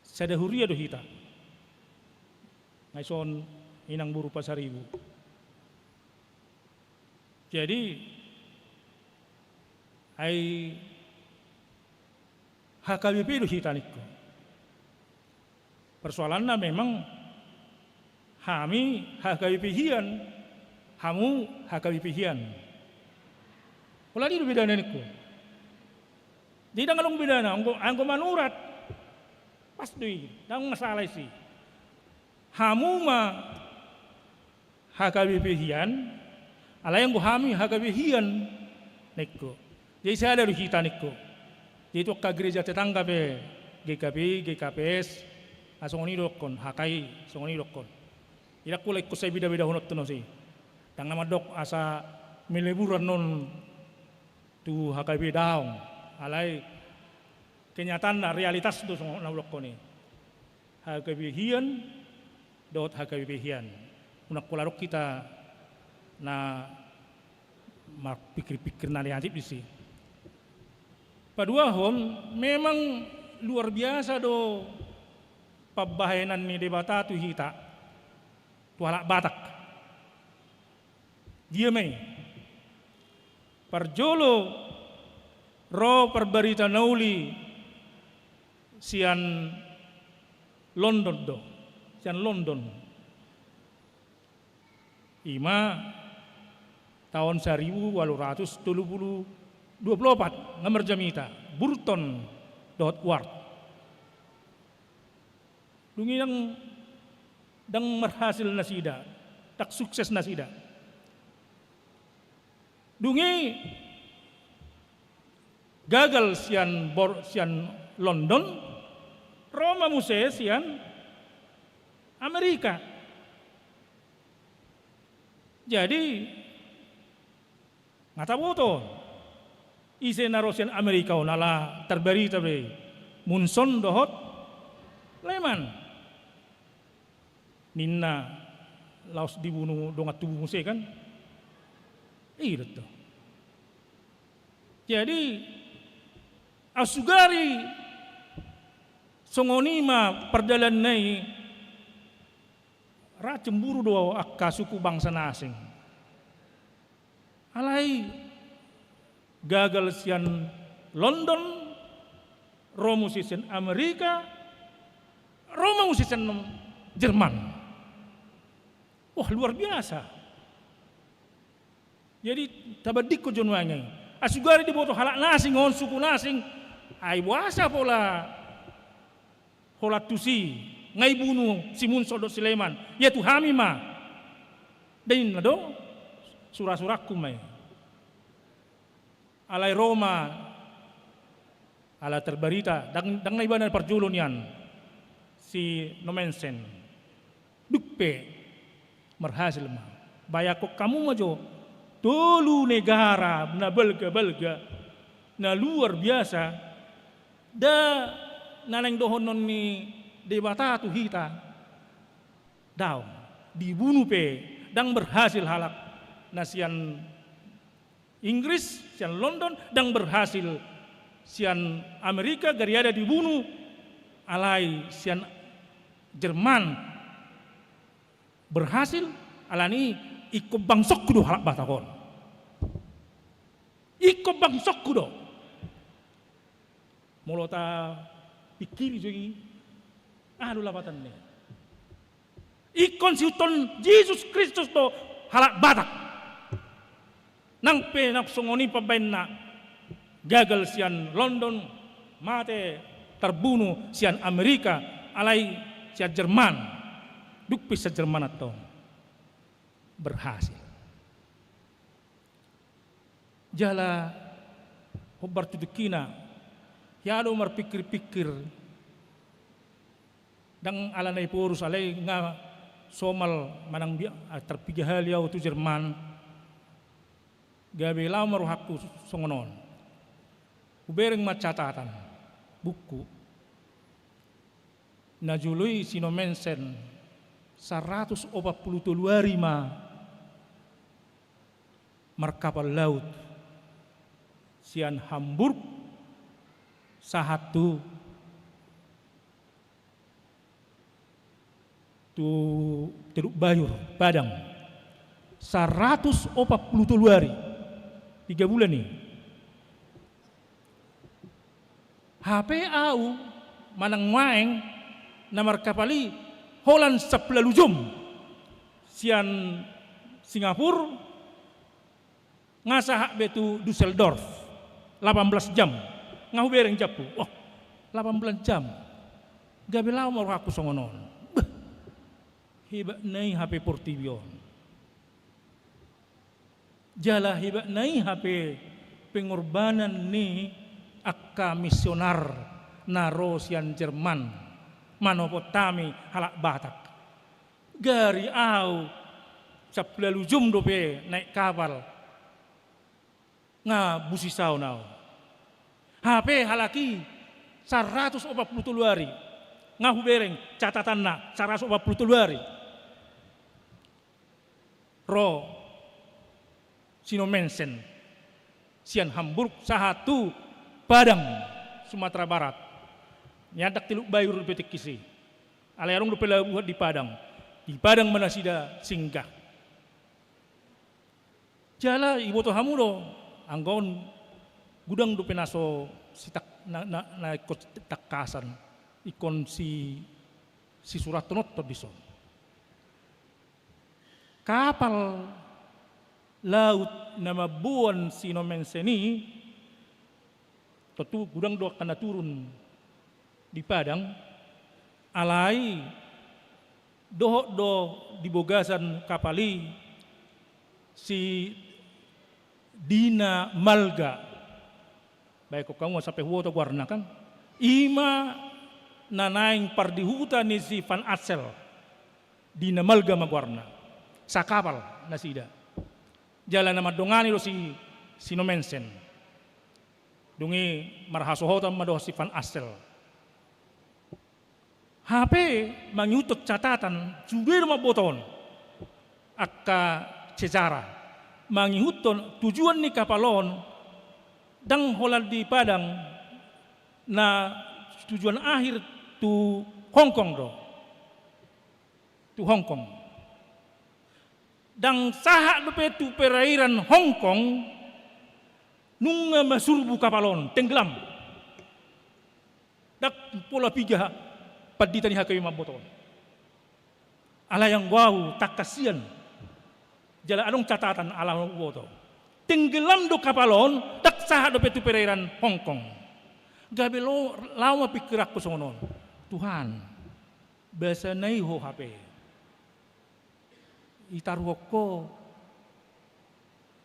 sada huria do hita. Nga dison inang boru Pasaribu. Jadi ai H K B P do hita ningku. Persoalanna memang hami H K B P hian, hamu H K B P hian. Pola i do bedana ningku. Jadi ndang adong bedana, anggo, anggo manurat pas do i, ndang masalah isi. Hamu ma H K B P hian, alai anggo hami H K B P hian ningku. Jadi sada do hita ningku. Jadi tu angka gereja tetangga pe, G K P, G K P S, ah, songon i dohonon, H K I, songon i dohonon. Ndang pola ingkon sai beda-bedahononhon tusi. Ndang na mandok asa meleburan on tu H K B P daong, alai kenyataanna realitas do songon na hudokkon i. H K B P hian dohot H K B P hian. Unang pola adong hita na marpikir-pikir na negatif disi. Paduahon, memang luar biasa do pambahenan ni Debata tu hita, tu halak Batak. Dia ma i? Parjolo ro parbarita na uli sian London do, sian London. I ma taon saribu ualu ratus tolu pulu, dua pulu opat, nga marjamita Burton dohot Ward. Dung i ndang, ndang marhasil nasida, ndang sukses nasida. Dung i gagal sian Bor-, sian London, ro ma muse sian Amerika. Jadi nga taboto ise na ro sian Amerika on, ala tarbarita be Monson dohot Lehman. Ninna laos dibunu dongan tubu muse kan? I do tu. Jadi asugari songon i ma pardalananna i, ra cemburu do angka suku bangsa na asing. Alai gagal sian London, ro muse sian Amerika, ro ma muse sian Jerman. Wah, luar biasa. Jadi tabandingkon jo nuaeng i. Asugari diboto halak na asing on, suku na asing, ai boasa pola holan tusi, nga ibunu si Monson dohot si Lehman, ia tu hami ma. Ninna do, sura-surangku ma i. Alai ro ma, ala tarbarita, ndang, ndang na ibana parjolo nian, si Nommensen. Dung pe marhasil ma. Bayangkon hamu ma jo, tolu negara na balga-balga, na luar biasa, nda na naeng dohonon ni Debata tu hita. Daong, dibunu pe, ndang berhasil halak na sian Inggris, sian London, ndang berhasil sian Amerika, gariada dibunu, alai sian Jerman berhasil, alani ingkon bangsongku do halak Batak on. Ingkon bangsongku do. Molo tapingkiri jo i, aha do lapatanna i? Ingkon siihuthon Jesus Kristus do halak Batak. Nang pe nang songon i pambahenna, gagal sian London, mate, tarbunu sian Amerika, alai sian Jerman. Dung pe sian Jerman antong berhasil. Jala hombar tu tingkina, hea do marpingkir-pingkir, ndang ala na Ephorus, alai nga somal manang bia, ah, tarpiga hali au tu Jerman. Gabe laho ma rohangku songon on. Hubereng ma catatan buku. Na jolo i si Nommensen saratus opat pulu tolu ari ma markapal laut sian Hamburg sahat tu tu Teluk Bayur, Padang. Saratus opat pulu tolu ari, tiga bulan i. Hape au manang nuaeng na markapal i holan sampulu jom sian Singapura, nga sahat be tu Dusseldorf, lapan belas jam. Nga hubereng jamku, wah, lapan belas jam. Gabe laho ma rohangku songon on. Beh, hebatna i hape portibi on. Jala hebatna i hape pengorbanan ni angka misionar na ro sian Jerman manopot hami halak Batak. Gari au sampulu jom dope naek kapal, nga busisaon au. Hape halak i saratus opat pulu tolu ari, nga hubereng catatanna, saratus opat pulu tolu ari. Ro si Nommensen sian Hamburg sahat tu Padang, Sumatera Barat. Nian ndang Teluk Bayur dope tingki i. Alai adong dope pelabuhan di Padang. Di Padang ma nasida singgah. Jala iboto hamu do, anggo on godang dope na so sitak-, na, na, na ingkon tangkasan, ingkon si, sisurathon on dison. Kapal laut na mamboan si Nommensen i, tontu godang do angka na turun di Padang, alai dohot do di bagasan kapal i si Dina Malga. Baen hamu sampe huboto goarna kan. I ma na naeng pardihuta ni si Van Assel. Dina Malga ma goarna. Sakapal nasida. Jala na mandongani do si, si Nommensen. Dung i marhasohotan ma dohot si Van Assel. Hape mangihuthon catatan, sude do mambotohon angka sejarah. Mangihuthon tujuan ni kapal on, ndang holan di Padang, na tujuan akhir tu Hongkong do. Tu Hongkong. Ndang sahat dope tu perairan Hongkong, nunga masurbu kapal on, tenggelam. Ndang pola piga pandita ni H K B mambotohon. Alai anggo au tangkas sian. Jala adong catatan ala huboto. Tenggelam do kapal on, ndang sahat dope tu perairan Hongkong. Gabe lo-, laho ma pingkiranku songon on. Tuhan, boasa na i Ho hape. Itaruhon Ho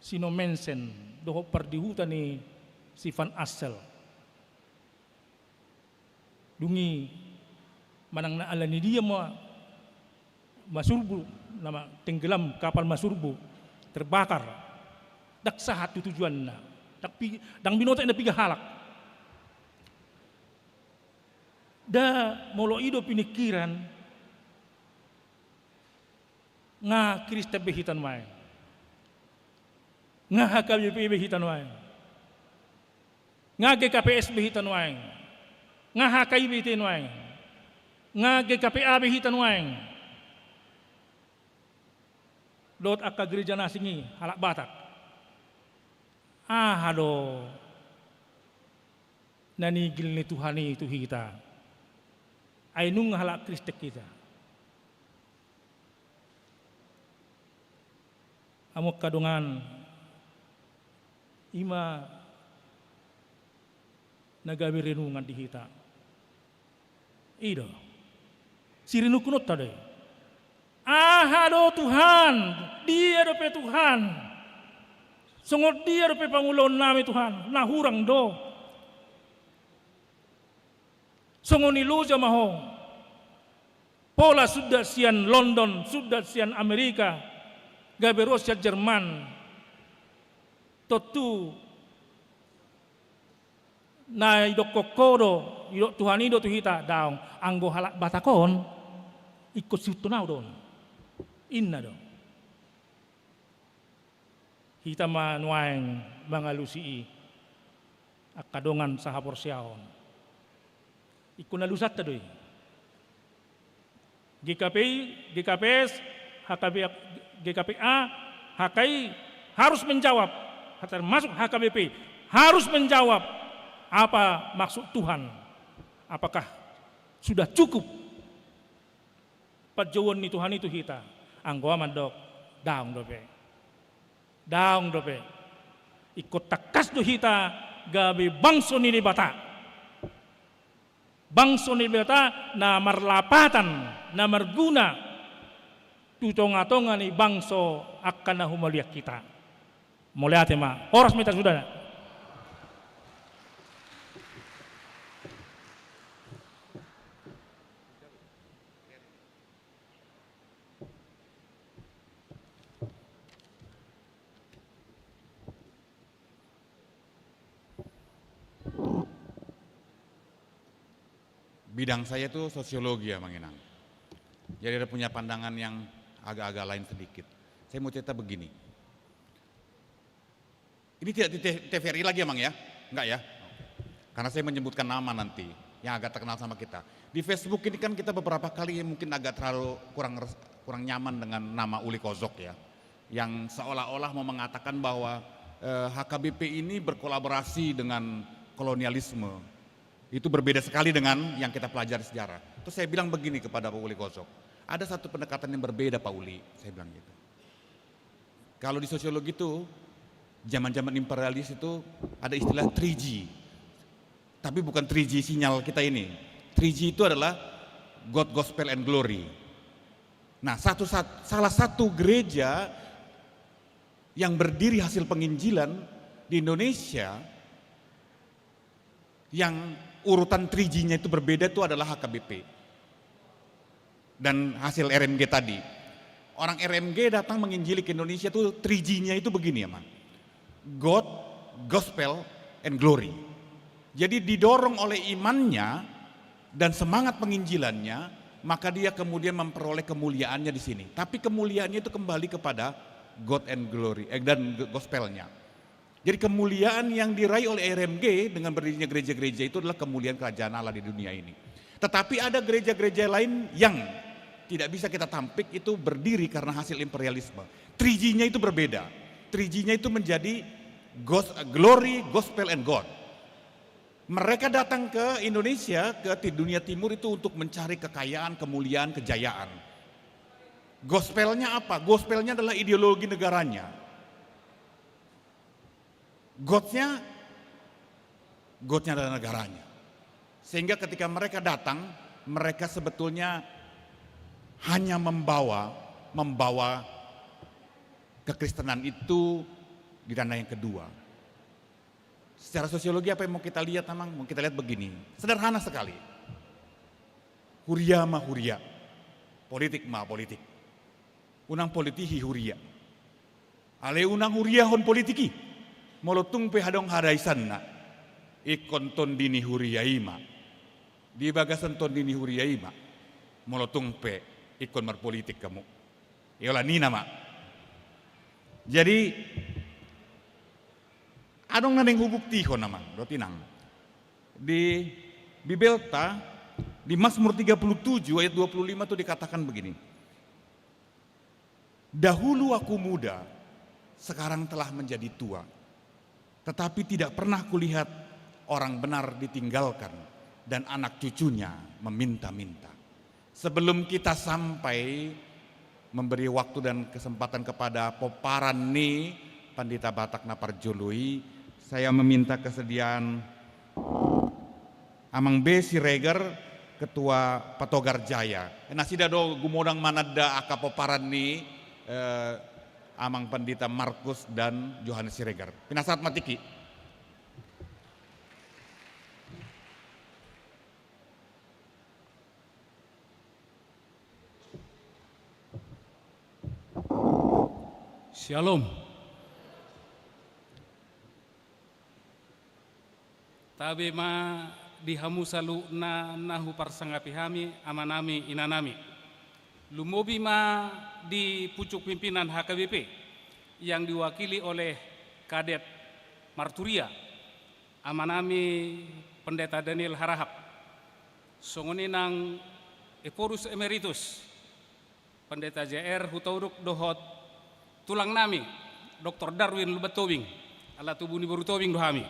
si Nommensen, dohot pardihuta ni si Van Assel. Dung i manang na ala ni dia ma, masurbu, nama tenggelam kapal masurbu, terbakar. Ndang sahat tu tujuanna. Ndang pi-, ndang binoto na piga halak. Da molo i do pinikkiran, nga Kristen be hita nuaeng. Nga H K B P be hita nuaeng. Nga G K P S be hita nuaeng. Nga H K I be hita nuaeng. Nga G K P A be hita nuaeng. Dohot angka gereja na asing i, halak Batak. Aha do na nigil ni Tuhan i tu hita? Ai nunga halak Kristen hita. Hamu angka dongan, i ma na gabe renungan di hita. I do. Sirenungkononta do i. Aha do Tuhan? Dia dope Tuhan? Songon dia dope pangulaonnami Tuhan? Na hurang do. Songon ni loja ma ho. Pola sundat sian London, sundat sian Amerika, gabe ro sian Jerman. Tontu na idokkon ho do, idok Tuhan i do tu hita, daong, anggo halak Batak on, ingkon sihuthon au do on. Inna do. Hita ma nuaeng mangalusi i, angka dongan sahaporseaon. Ingkon alusanta do i. G K P I, G K P S, H K B, G K P A, H K I harus menjawab, termasuk H K B P, harus menjawab apa maksud Tuhan. Apakah sudah cukup panjouon ni Tuhan i tu hita? Anggo au mandok, daong dope. Daong dope. Ingkon tangkas do hita gabe bangso ni Debata. Bangso ni Debata na marlapatan, na marguna tu tongatonga ni bangso angka na humaliang hita. Mauliate ma. Horas ma hita sudena. Bidang saya itu sosiologi ya, Mang Inang. Jadi ada punya pandangan yang agak-agak lain sedikit. Saya mau cerita begini. Ini tidak di T-, T V R I lagi ya, Mang, ya? Enggak, ya? Oke. Karena saya menyebutkan nama nanti yang agak terkenal sama kita. Di Facebook ini kan kita beberapa kali mungkin agak terlalu kurang res-, kurang nyaman dengan nama Uli Kozok, ya. Yang seolah-olah mau mengatakan bahwa, eh, H K B P ini berkolaborasi dengan kolonialisme. Itu berbeda sekali dengan yang kita pelajari sejarah. Terus saya bilang begini kepada Pak Uli Kozok, "Ada satu pendekatan yang berbeda, Pak Uli," saya bilang gitu. Kalau di sosiologi itu, zaman-zaman imperialis itu ada istilah three G. Tapi bukan three G sinyal kita ini. Three G itu adalah God, Gospel, and Glory. Nah, satu, sat-, salah satu gereja yang berdiri hasil penginjilan di Indonesia, yang urutan three G-nya itu berbeda itu adalah H K B P dan hasil R M G tadi. Orang R M G datang menginjili ke Indonesia itu three G-nya itu begini, ya, Mang. God, Gospel, and Glory. Jadi didorong oleh imannya dan semangat penginjilannya, maka dia kemudian memperoleh kemuliaannya di sini. Tapi kemuliaannya itu kembali kepada God and Glory, eh, dan Gospelnya. Jadi kemuliaan yang diraih oleh R M G dengan berdirinya gereja-gereja itu adalah kemuliaan kerajaan Allah di dunia ini. Tetapi ada gereja-gereja lain yang tidak bisa kita tampik, itu berdiri karena hasil imperialisme. Three G-nya itu berbeda. Three G-nya itu menjadi gos-, glory, gospel, and God. Mereka datang ke Indonesia, ke ti-, dunia timur itu untuk mencari kekayaan, kemuliaan, kejayaan. Gospelnya apa? Gospelnya adalah ideologi negaranya. Godnya, Godnya adalah negaranya. Sehingga ketika mereka datang, mereka sebetulnya hanya membawa, membawa kekristenan itu di tanda yang kedua. Secara sosiologi apa yang mau kita lihat, Amang? Mau kita lihat begini. Sederhana sekali. Huria ma huria. Politik ma politik. Unang politihi huria. Alai unang huriahon politik i. Molo tung pe adong hadaisanna, ingkon tondi ni huria i ma. Di bagasan tondi ni huria i ma. Molo tung pe ingkon marpolitik hamu. Iola nina ma. Jadi, adong na naeng hubuktihon, Amang dohot Inang. Di Bibelta, di Mazmur tiga puluh tujuh ayat dua puluh lima itu dikatakan begini, "Dahulu aku muda, sekarang telah menjadi tua. Tetapi tidak pernah kulihat orang benar ditinggalkan dan anak cucunya meminta-minta." Sebelum kita sampai memberi waktu dan kesempatan kepada pomparan ni Pandita Batak na parjolo i, saya meminta kesediaan Amang B. Siregar, Ketua Patogar Jaya. Nasida do gumodang mananda angka pomparan ni, eh, Amang Pandita Markus dan Johannes Siregar. Pinasahat ma tingki. Syalom. Tabe ma di hamu saluhutna na huparsangapi hami, amanami, inanami. Lumobi ma di pucuk pimpinan H K B P yang diwakili oleh Kadet Marturia, amanami Pendeta Daniel Harahap. Songon i nang Ephorus Emeritus, Pendeta J R Hutauruk dohot tulang nami, Doktor Darwin Lumban Tobing, ala tubu ni boru Tobing do hami.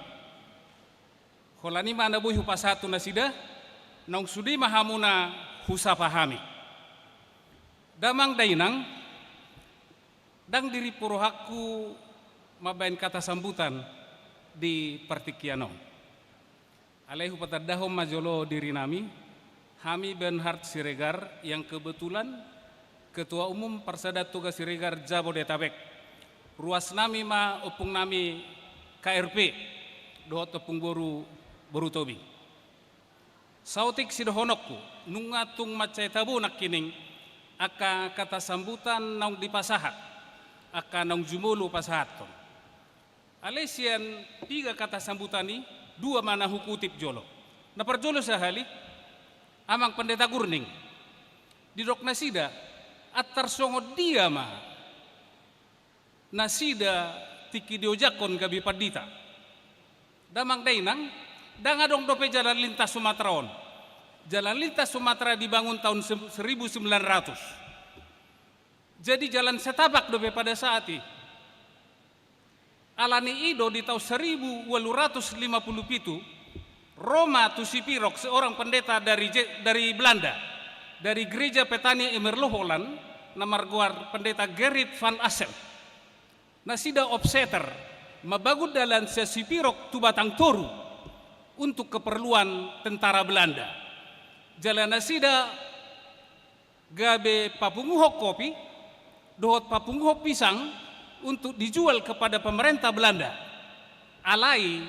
Holan i ma na boi hupasahat tu nasida, naung sude ma hamuna husapa hami. Damang dainang, ndang dirimpu rohangku mambaen kata sambutan di partingkian on. Alai hupatandahon ma jolo diri nami, hami Bernhard Siregar yang kebetulan Ketua Umum Parsadaan Toga Siregar Jabodetabek. Ruas nami ma ompung nami K R P, dohot ompung boru, boru Tobing. Saotik sidohononku, nunga tung mansai tabo nangkining angka kata sambutan naung dipasahat, angka naung jumolo pasahathon. Alai sian piga kata sambutan i, dua ma na hukutip jolo. Na parjolo sahali, Amang Pendeta Gurning. Didok nasida, antar songon dia ma nasida tingki diojakhon gabe pandita. Damang dainang, ndang adong dope jalan lintas Sumatera on. Jalan lintas Sumatera dibangun tahun se-, seribu sembilan ratus. Jadi jalan setapak dope pada saat i. Alani i do di tahun seribu walu ratus lima puluh pitu, ro ma tu Sipirok seorang pendeta dari Je-, dari Belanda, dari Gereja Petani Emmerlohe Holland, na margoar Pendeta Gerrit van Asselt. Nasida opseter, mambangun dalan sian Sipirok tu Batang Toru untuk keperluan tentara Belanda. Jala nasida gabe papunguhon kopi dohot papunguhon pisang untuk dijual kepada pemerintah Belanda. Alai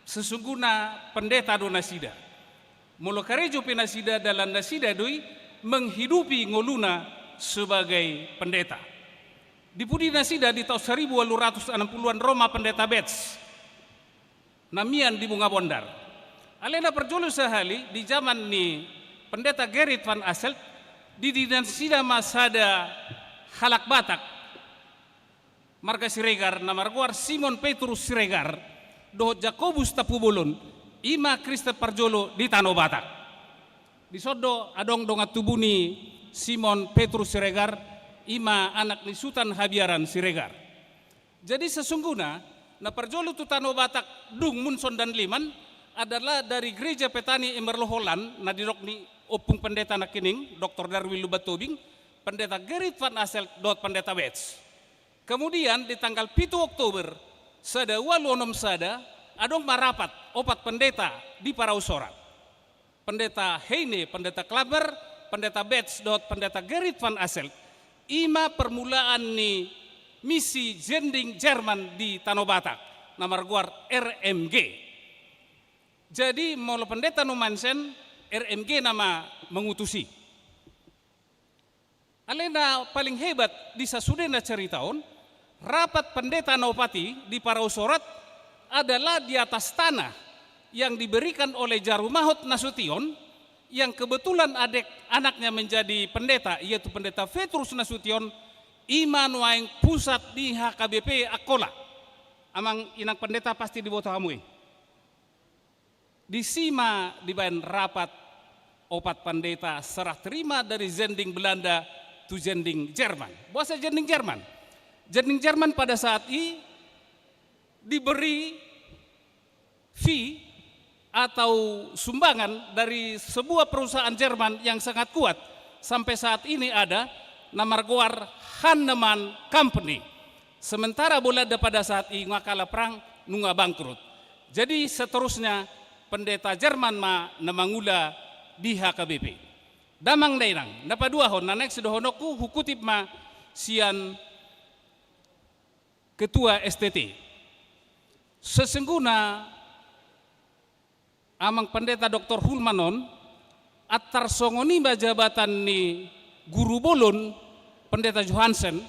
sesungguhna pendeta do nasida. Molo karejo pe nasida, dalan nasida do i menghidupi ngoluna sebagai pendeta. Di pudi nasida di tahun seribu walu ratus enam puluhan, ro ma Pendeta Betz na mian di Bunga Bondar. Alai na parjolo sahali di jaman ni Pendeta Gerrit van Asselt, didok nasida ma sada halak Batak marga Siregar na margoar Simon Petrus Siregar dohot Jakobus Tampubolon, i ma Kristen parjolo di Tano Batak. Dison do adong dongan tubu ni Simon Petrus Siregar, i ma anak ni Sutan Habiaran Siregar. Jadi sesungguhna, na parjolo tu Tano Batak dung Munson dan Liman adalah dari Gereja Petani Emmerlohe Holland, na didok ni ompung pendeta nangkining, Doktor Darwin Lumban Tobing, Pendeta Gerrit van Asselt dohot Pendeta Betz. Kemudian di tanggal pitu Oktober, sada walu onom sada, adong ma rapat opat pendeta di Parau Sorat. Pendeta Heine, Pendeta Klammer, Pendeta Betz dohot Pendeta Gerrit van Asselt, i ma permulaan ni misi Sending Jerman di Tano Batak, na margoar R M G. Jadi molo pendeta numansen, R M G nama mengutusi. Alai na paling hebat di sasudena cerita on, rapat pendeta na opat i di Parau Sorat adalah di atas tanah yang diberikan oleh Jarumahot Nasution, yang kebetulan adek anaknya menjadi pendeta, yaitu Pendeta Petrus Nasution, i ma nuaeng pusat di H K B P Angkola. Amang inang pendeta pasti diboto hamu i. Disi ma dibaen rapat opat pendeta serah terima dari Sending Belanda tu Sending Jerman. Boasa Sending Jerman? Sending Jerman pada saat i diberi fee atau sumbangan dari sebuah perusahaan Jerman yang sangat kuat. Sampai saat ini ada, na margoar Hanneman Company. Sementara Belanda pada saat i nunga kalah perang, nunga bangkrut. Jadi seterusnya pendeta Jerman ma na mangula di H K B P. Damang dainang, na paduahon, na naeng sidohononku, hukutip ma sian Ketua S T T. Sesungguhna Amang Pendeta Doktor Hulman on, antar songon i ma jabatan ni guru bolon Pendeta Johansen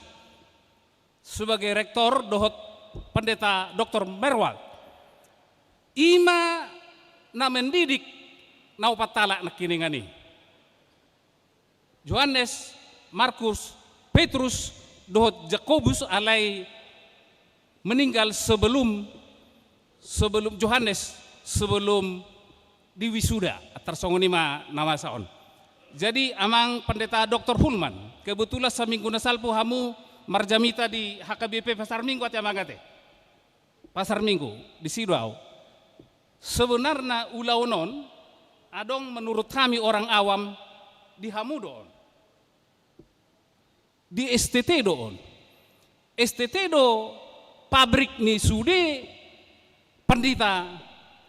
sebagai rektor dohot Pendeta Doktor Merwald. I ma na mendidik na opat halak nangkiningan i. Johannes, Markus, Petrus, dohot Jakobus, alai meninggal sebelum, sebelum Johannes, sebelum diwisuda. Tarsongon i ma na masa on. Jadi, amang Pendeta Doktor Hulman, kebetulan saminggu na salpu hamu marjamita di H K B P Pasar Minggu, ate amang, ate? Pasar Minggu, disi do au. Sebenarna ulaon on adong menurut hami orang awam di hamu do on. Di S T T do on. S T T do pabrik ni sude pandita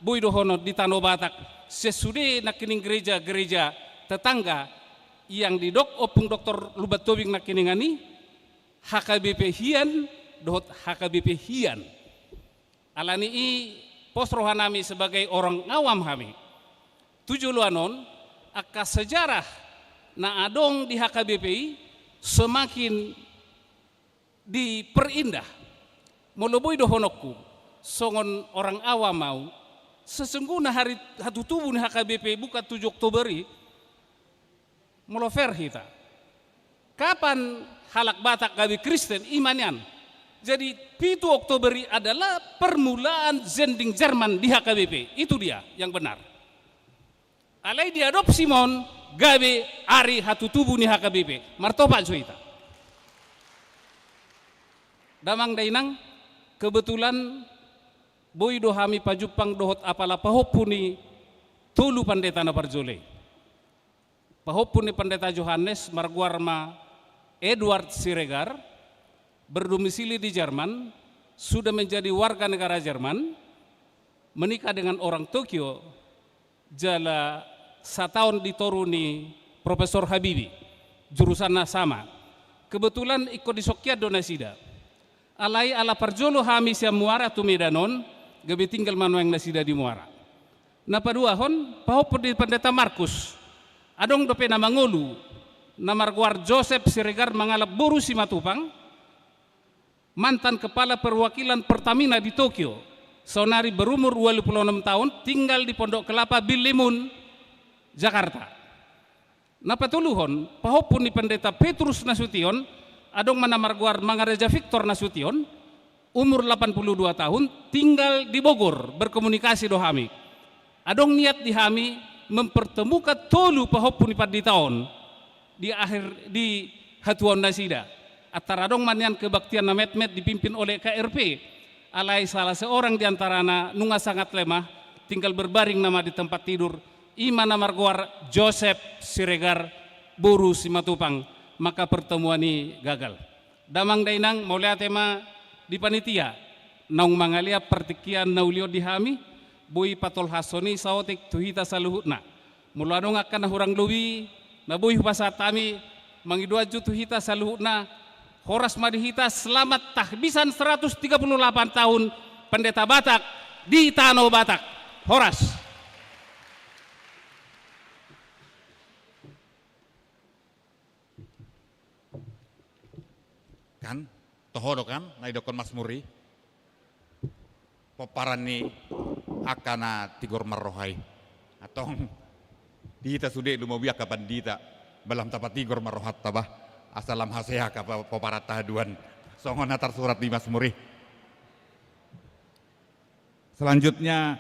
boi dohonon di Tano Batak, sian sude nangkining gereja-gereja tetangga yang didok Ompung Doktor Lumban Tobing nangkiningan i, H K B P hian dohot H K B P hian. Alani i pos rohanami sebagai orang awam hami. Tu joloan on, angka sejarah na adong di H K B P i semakin diperindah. Molo boi dohononku, songon orang awam au, sesungguhna hari hatutubu ni H K B P bukan tujuh Oktober i, molo fair hita. Kapan halak Batak gabe Kristen, i ma nian. Jadi, pitu Oktober i adalah permulaan zending Jerman di H K B P. Itu dia yang benar. Alai diadopsi ma on gabe ari hatutubu ni H K B P. Martopak jo hita. Damang dainang, kebetulan boi do hami pajumpang dohot apala pahompu ni tolu pandeta na parjolo i. Pahompu ni Pandeta Johannes margoar ma Edward Siregar, berdomisili di Jerman, sudah menjadi warga negara Jerman, menikah dengan orang Tokyo, jala sataon di toru ni Profesor Habibie, jurusanna sama. Kebetulan ingkon disongkian do nasida. Alai ala parjolo hami sian Muara tu Medan on, gabe tinggal ma nuaeng nasida di Muara. Na paduahon, pahompu ni Pandeta Markus. Adong dope na mangolu, na margoar Joseph Siregar mangalap boru Simatupang, mantan kepala perwakilan Pertamina di Tokyo, saonari berumur ualu pulu onom taon, tinggal di Pondok Kelapa, Bilimun, Jakarta. Na patoluhon, pahompu ni Pandeta Petrus Nasution, adong ma na margoar Mangaraja Victor Nasution, umur lapan puluh dua tahun, tinggal di Bogor, berkomunikasi do hami. Adong niat di hami mempertemukan tolu pahompu ni pandita on di akhir, di hatuaon nasida. Antara adong ma nian kebaktian na metmet dipimpin oleh K R P, alai salah seorang di antarana nunga sangat lemah, tinggal berbaring nama di tempat tidur, i ma na margoar Joseph Siregar boru Simatupang, maka pertemuan i gagal. Damang dainang, mauliate ma di panitia, naung mangalean partingkian na uli on di hami, boi patolhashon i saotik tu hita saluhutna. Molo adong angka na hurang lobi, na boi hupasahat hami, mangido ajo tu hita saluhutna, horas ma di hita, selamat tahbisan seratus tiga puluh delapan tahun Pendeta Batak di Tano Batak. Horas. Kan? Toho do kan? Na didokkon Mazmur i. Pomparan ni angka na tigor marroha i. Antong di hita sude lumobi angka pandita. Balam tapatigor ma rohanta bah. Asa lam hasea angka po-, pomparan tahaduan. Songon na tarsurat di Mazmur i. Selanjutnya,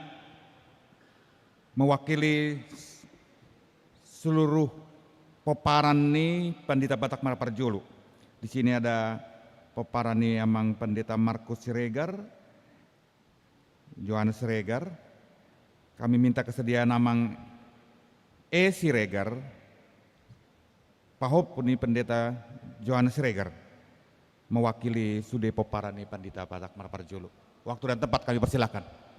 mewakili seluruh pomparan ni Pandita Batak Marparjolo. Di sini ada pomparan ni Amang Pandita Markus Siregar, Johannes Siregar. Kami minta kesediaan Amang E Siregar, pahompu ni Pendeta Johannes Siregar, mewakili sude pomparan ni Pandita Batak Marparjolo. Waktu dan tempat kami persilakan.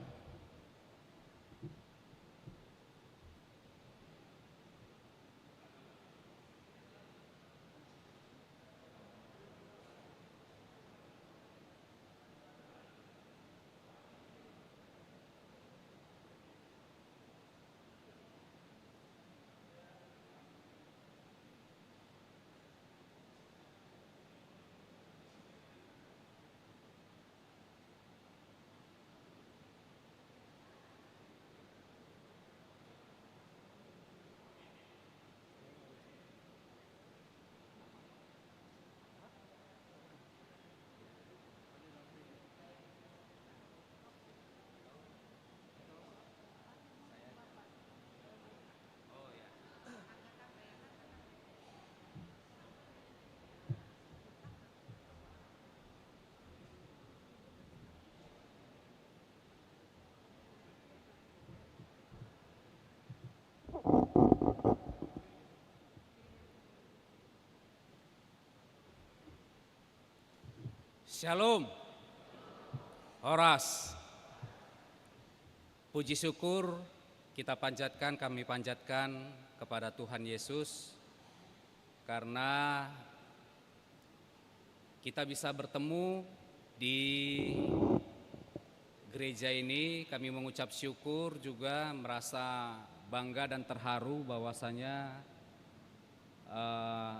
Shalom. Horas. Puji syukur kita panjatkan, kami panjatkan kepada Tuhan Yesus karena kita bisa bertemu di gereja ini. Kami mengucap syukur, juga merasa bangga dan terharu bahwasanya, eh,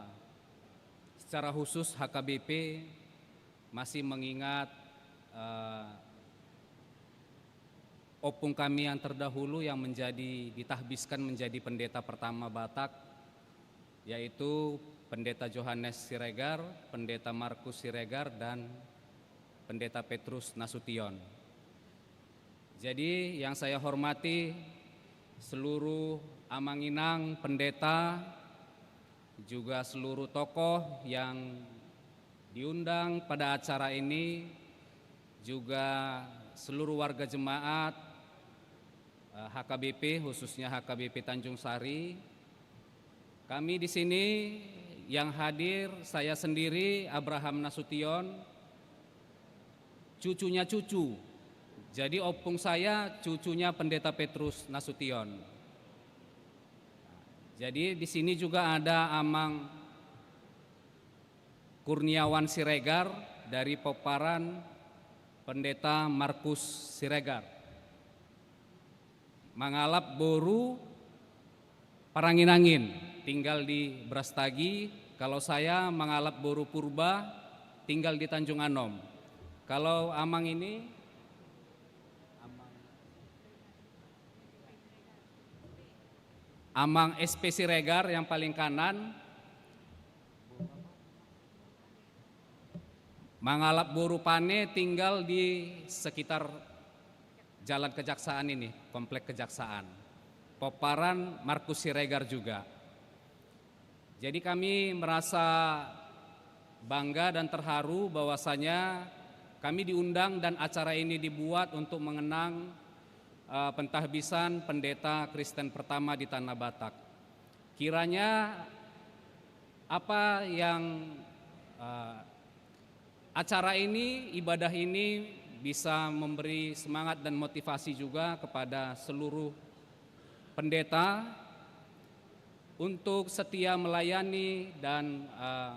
secara khusus H K B P masih mengingat, eh, ompung kami yang terdahulu yang menjadi, ditahbiskan menjadi pendeta pertama Batak, yaitu Pendeta Johannes Siregar, Pendeta Markus Siregar, dan Pendeta Petrus Nasution. Jadi, yang saya hormati seluruh amang inang pendeta, juga seluruh tokoh yang diundang pada acara ini, juga seluruh warga jemaat, eh, H K B P, khususnya H K B P Tanjung Sari. Kami di sini yang hadir, saya sendiri, Abraham Nasution, cucunya cucu. Jadi, ompung saya cucunya Pendeta Petrus Nasution. Jadi, di sini juga ada Amang Kurniawan Siregar dari pomparan Pendeta Markus Siregar. Mangalap boru Parangin-angin, tinggal di Brastagi. Kalau saya mangalap boru Purba, tinggal di Tanjung Anom. Kalau Amang ini, Amang, Amang S P Siregar yang paling kanan, mangalap boru Pane, tinggal di sekitar Jalan Kejaksaan ini, Komplek Kejaksaan. Pomparan Markus Siregar juga. Jadi, kami merasa bangga dan terharu bahwasanya kami diundang dan acara ini dibuat untuk mengenang, eh, pentahbisan pendeta Kristen pertama di Tanah Batak. Kiranya apa yang, eh, acara ini, ibadah ini bisa memberi semangat dan motivasi juga kepada seluruh pendeta untuk setia melayani dan, eh,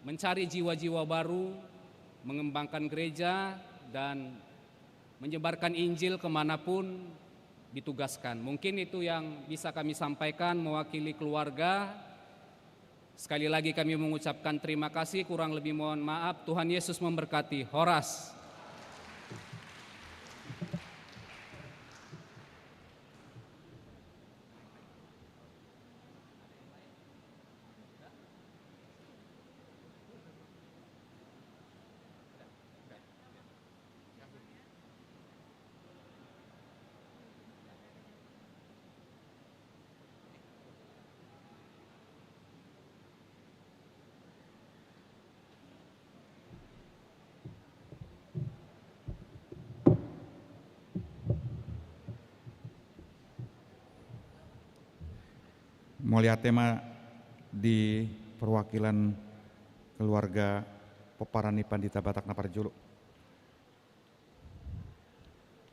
mencari jiwa-jiwa baru, mengembangkan gereja, dan menyebarkan Injil kemanapun ditugaskan. Mungkin itu yang bisa kami sampaikan mewakili keluarga. Sekali lagi kami mengucapkan terima kasih, kurang lebih mohon maaf. Tuhan Yesus memberkati. Horas. Mauliate ma di perwakilan keluarga pomparan ni Pandita Batak na parjolo.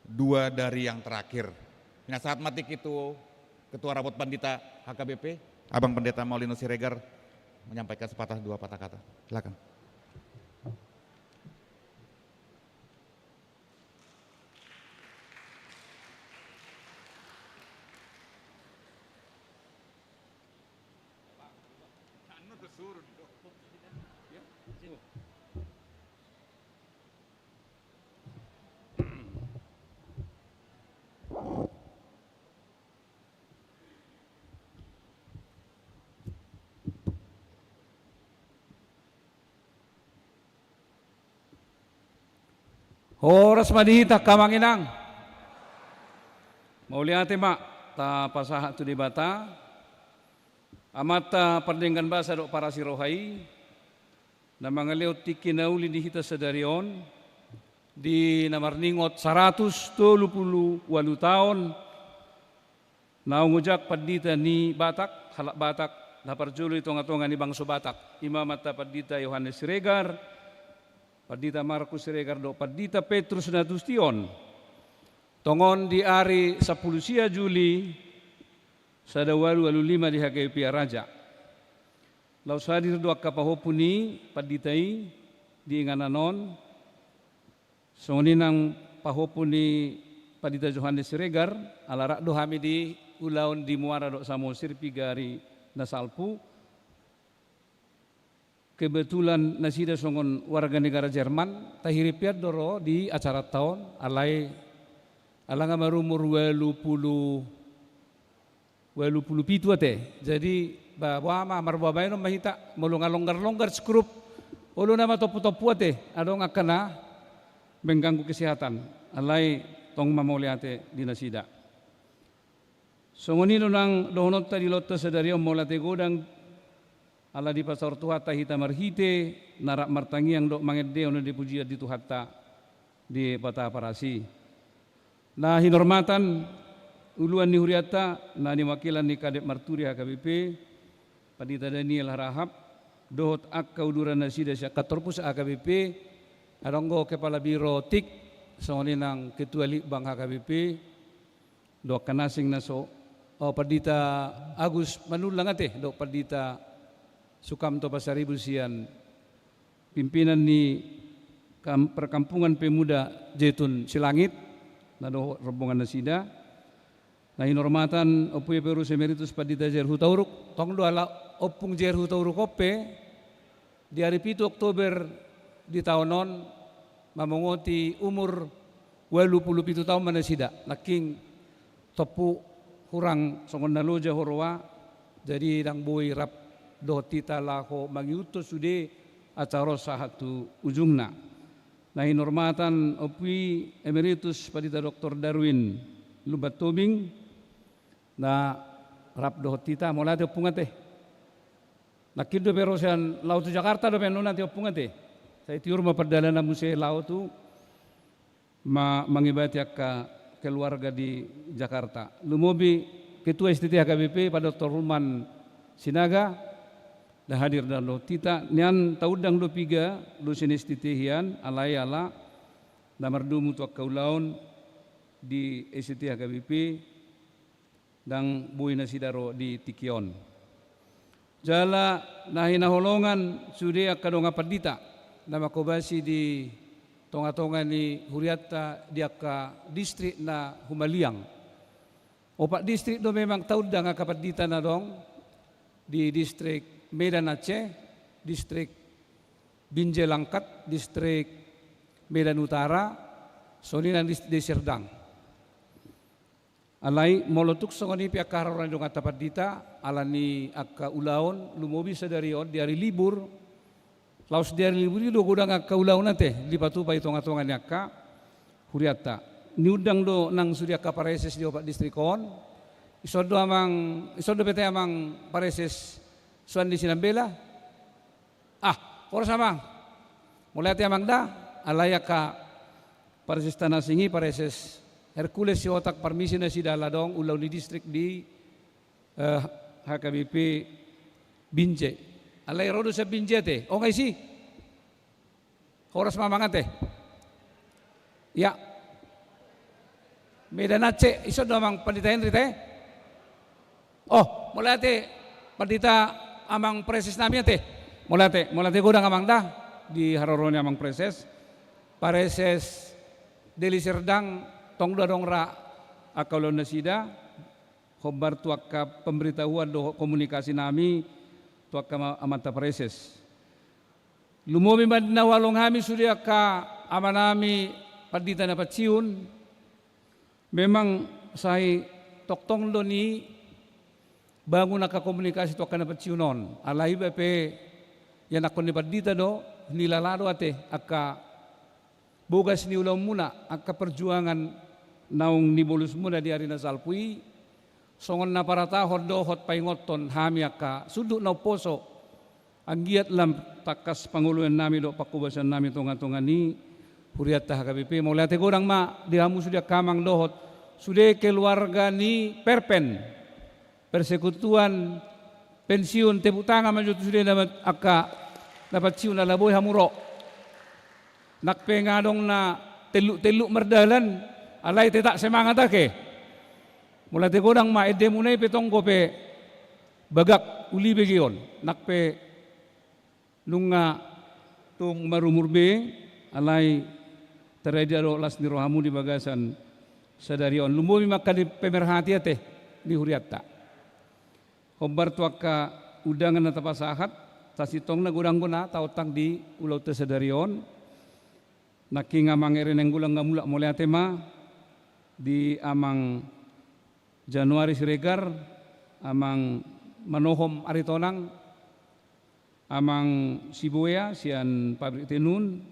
Dua dari yang terakhir. Pinasahat ma tingki tu Ketua Rabot Pandita H K B P, Abang Pendeta Maulino Siregar, menyampaikan sepatah dua patah kata. Silakan. Horas ma di hita, angka amang inang. Mauliate ma tapasahat tu Debata, Amanta pardenggan basa dohot parasi roha i, na mangalehon tingki na uli di hita sadari on, di na marningot saratus tolu pulu ualu taon naung ojak pandita ni Batak, halak Batak na parjolo di tonga-tonga ni bangso Batak, i ma Amanta Pandita Yohanes Siregar, Pandita Markus Siregar dohot Pandita Petrus Nasution, tongon di ari sampulu sia Juli sada ualu ualu lima di H K B P Araja. Laos hadir do angka pahompu ni pandita i di inganan on, songon i nang pahompu ni Pandita Johannes Siregar, ala rap do hami di ulaon di Muara dohot Samosir piga ari na salpu. Kebetulan nasida songon warga negara Jerman, tahirimpian do ro di acaranta on, alai ala nga marumur ualu pulu, ualu pulu pitu ate. Jadi, ba, boha ma, marboa baenon ma hita, molo nga longgar-longgar grup, olo nama tompu-tompu ate, adong angka na mengganggu kesehatan, alai tong ma mauliate di nasida. Songon i do nang dohononta di ulaonta sadari on, mauliate godang ala dipasaor Tuhanta hita marhite na rap martangiang dohot mangendehon pujian di Tuhanta, Debata parasi. Na hinormatan uluan ni hurianta na niwakilan ni Kadep Marturi H K B P, Pandita Daniel Harahap, dohot angka uduran nasida sian kantor pusat H K B P, adong do kepala biro tik, songon i nang ketua litbang H K B P, dohot angka na asing na so, o, Pandita Agus Manullang ate, dohot Pandita Sukamto Pasaribu sian pimpinan ni kam-, Perkampungan Pemuda Zaitun Silangit, na dohot rombongan nasida. Na hinormatan Ompu Ephorus Emeritus Pandita Jair Hutauruk, tong do ala Ompung Jair Hutauruk on pe, di ari pitu Oktober di taon on, mamongoti umur ualu pulu pitu taon ma nasida, nangkin tompu hurang songon na loja huroha, jadi ndang boi rap dohot hita laho mangihuthon sude acara on sahat tu ujungna. Na hinormatan Ompu i Emeritus Pandita Doktor Darwin Lumban Tobing, na rap dohot hita, mauliate Ompung ate. Nangkin dope ro sian laho tu Jakarta dope annon ate Ompung ate. Sai tiur ma pardalanan muse laho tu ma-, mangibati angka keluarga di Jakarta. Lumobi Ketua S T T H K B P, Pak Doktor Ruman Sinaga, na hadir ndang dohot hita, nian taundang do piga dosen S T T hian, alai ala na mardomu tu angka ulaon di S T T H K B P, ndang boi nasida ro di tingki on. Jala na hinaholongan sude angka dongan pandita na manghobasi di tonga-tonga ni hurianta di angka distrik na humaliang. Opat distrik do memang taundang angka pandita na adong di distrik Medan Aceh, distrik Binjai Langkat, distrik Medan Utara, songon i nang distrik Deli Serdang. Alai molo tung songon i pe angka haroro ni donganta pandita, ala ni angka ulaon, lumobi sadari on di ari libur, laos di ari libur i do godang angka ulaon ate dipatupa di tonga-tonga ni angka hurianta. Niundang do nang sude angka pareses di opat distrik on, ison do amang, ison do pe ate amang pareses Suandi Sinambela. Ah, horas amang. Mauliate amang da, alai angka paresesta na asing i, pareses Hercules Sihotak, parmisi nasida ala adong ulaon ni distrik di, eh, H K B P Binjai. Alai ro do sian Binjai ate, o nga isi. Horas ma amang ate. Ya. Medan Aceh, ison do amang pandita Henry te. Oh, mauliate pandita amang pareses nami ate. Mauliate, mauliate godang amang da di haroro ni amang pareses. Pareses Deli Serdang tong do adong ra angka ulaon nasida. Hombar tu angka pemberitahuan dohot komunikasi nami tu angka ama-, amanta pareses. Lumobi ma na huhalong hami sude angka ama nami pandita na pensiun, memang sai tongtong do nibangun angka komunikasi tu angka na pensiun on. Alai iba pe ianakhon ni pandita do, nilala do ate angka bogas ni ulaonmuna, angka perjuangan naung nibolusmuna di ari na salpu i, songon na paratahon dohot paingothon hami angka sundut na umposo, anggiat lam tangkas pangoloan nami dohot panghobasan nami tonga-tonga ni hurianta H K B P. Mauliate godang ma di hamu sude angka amang dohot sude keluarga ni Perpen. Persekutuan pensiun, tepuk tangan ma jo tu sude na, angka na pensiun ala boi hamu ro. Nang pe nga adong na telluk-telluk mardalan, alai tetap semangat ake. Mauliate godang ma, endemuna i pe tong dope bagak uli begeon. Nang pe nunga tung marumur be, alai tarida do las ni rohamu di bagasan sadari on. Lumobi ma angka ni pemerhati ate ni hurianta. Hombar tu angka undangan na tapasahat, sasintongna godang do na taontang di ulaonta sadari on. Nangkin amang Ere Nainggolan Gamulak, mauliate ma, di amang Januari Siregar, amang Manohom Aritonang, amang Siboya sian pabrik tenun,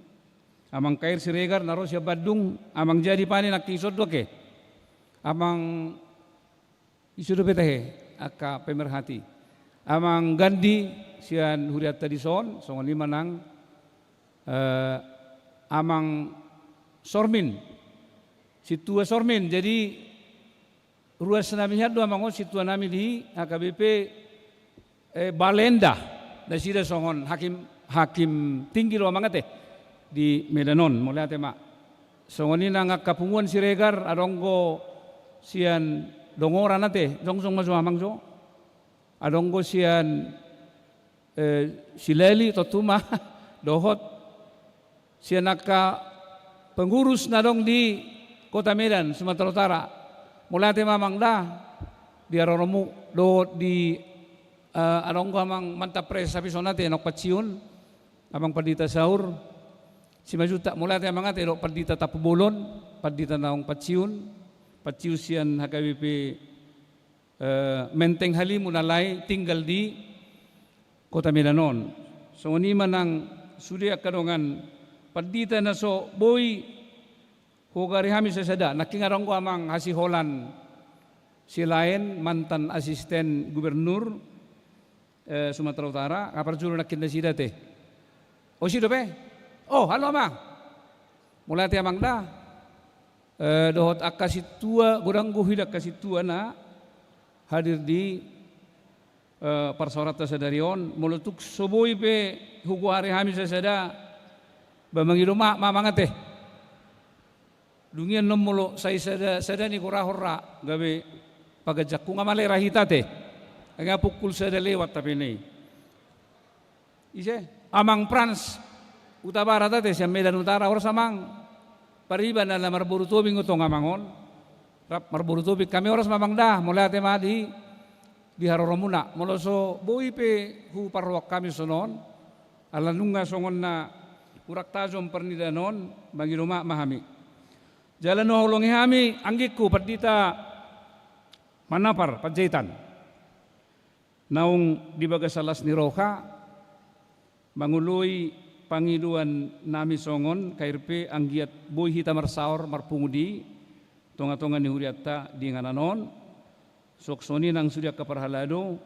amang Kair Siregar na ro sian Bandung, amang Jadi Pane nangkin i son do ake. Amang Ise dope tahe angka pemerhati. Amang Gandhi sian hurianta dison, songon i ma nang, eh, amang Sormin. Sintua Sormin, jadi ruas nami hian do amang on, sintua nami di H K B P, eh, Balenda, nasida songon hakim, hakim tinggi do amang ate di Medan on, mauliate ma. Songon i nang angka punguan Siregar, adong do sian Dongoran ate, jongjong ma jo amang jo. Adong do sian, eh, Silali, tontu ma, dohot sian angka pengurus na adong di Kota Medan, Sumatera Utara. Mauliate ma amang da, di haroromu, dohot di, eh, adong do amang Mantap Pres, tapi songon ate naung pensiun, amang Pandita Saur Simanjuntak, mauliate amang ate, dohot Pandita Tampubolon, pandita naung pensiun, pensiun sian H K B P, eh, Menteng Halimun alai tinggal di Kota Medan on. Songon i ma nang sude angka dongan pandita na so boi hugoari hami sasada, nangkin adong do amang Hasiholan Silaen, mantan asisten gubernur, eh, Sumatera Utara, nga parjolo nangkin nasida ate. O, i dope? O, halo amang. Mauliate amang da. Eh, dohot angka sintua, godang do huida angka sintua na hadir di, eh, parsaoranta sadari on. Molo tung so boi pe hugoari hami sasada, ba mangido maaf ma amang ate. Dung i annon molo sai sada, sada ni gorahon ra gabe paganjangku, nga male ra hita ate. Nga pukul sada lewat hape na i. Ise? Amang Frans Hutabarat ate sian Medan Utara, horas amang. Pariban ala marboru Tobing do tong amang on. Rap marboru Tobing hami, horas ma amang da, mauliate ma di, di haroromuna. Molo so boi pe huparrohahon hami songon on, ala nunga songon na hurang tajom parnidaan on, mangido maaf ma hami. Jala na huholongi hami anggingku Pandita Manapar Panjaitan, naung di bagasan las ni roha mangoloi pangidoan nami songon K R P, anggiat boi hita marsaor marpungu di tonga-tonga ni hurianta di inganan on. Suang songon i nang sude angka parhalado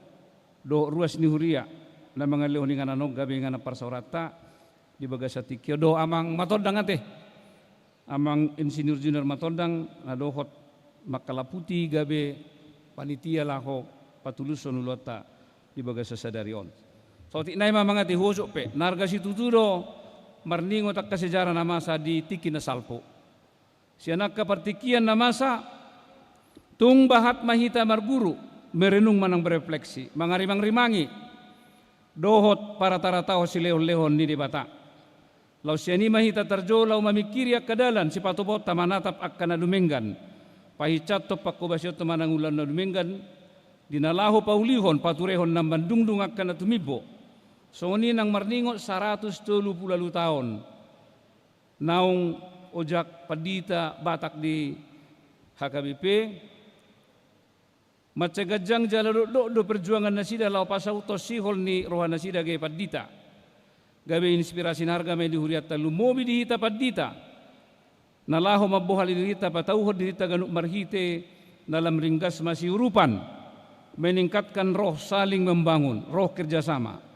dohot ruas ni huria na mangalehon inganan on gabe inganan parsaoranta di bagasan tingki on, dohot amang Matondang ate, amang Insinyur Junior Matondang, na dohot mangkalaputi gabe panitia laho patulushon ulaonta di bagasan sadari on. Saotik nai ma amang ate, huojok pe, na arga situtu do marningot angka sejarah na masa di tingki na salpu. Sian angka partingkian na masa, tung bahat ma hita marguru, merenung manang berefleksi, mangarimang-rimangi dohot parata-ratahon silehon-lehon ni Debata. Laos sian i ma hita tarjou laho mamingkiri angka dalan sipatupaonta manatap angka na dumenggan, pahinsanhon, panghobasionhon manang ulaon na dumenggan, di na laho paulihon, paturehon na mandungdung angka na tumimbo. Songon i nang marningot saratus tolu pulu ualu taon naung ojak pandita Batak di H K B P, mansai ganjang jala dokdok do perjuangan nasida laho pasauthon sihol ni roha nasida gabe pandita. Gabe inspirasi na arga ma i di hurianta, lumobi di hita pandita na laho mambohal dirinta, patauhon dirinta ganup marhite na lam ringgas masiurupan, meningkatkan roh saling membangun, roh kerjasama.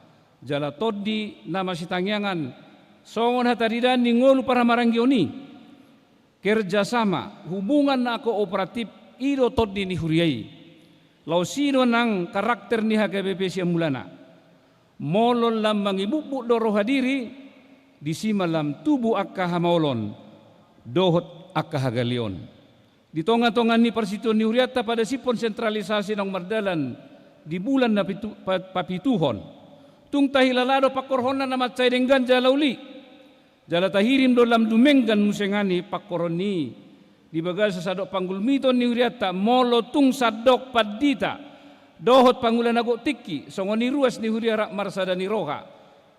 Jala tondi na masitangiangan, songon hataridaan ni ngolu parhamaranggion i, kerjasama, hubungan na kooperatif, i do tondi ni huria i. Laos i do nang karakter ni H K B P sian mulana. Molo lam mangibutbut do roha diri, Disi ma lam tubu angka hamaolon dohot angka hagaleon. Di tonga-tonga ni parsitutuon ni hurianta padasiphon sentralisasi naung mardalan di bulan na pitu, pa, papituhon. Tung tahilala do pangkorhonna na mansai denggan jala uli. Jala tahirim do lam dumenggan muse ngani pangkorhon i. Di bagasan sadok panggulmiton ni hurianta molo tung sandok pandita dohot pangula na gok tingki songon i ruas ni huria rap marsada ni roha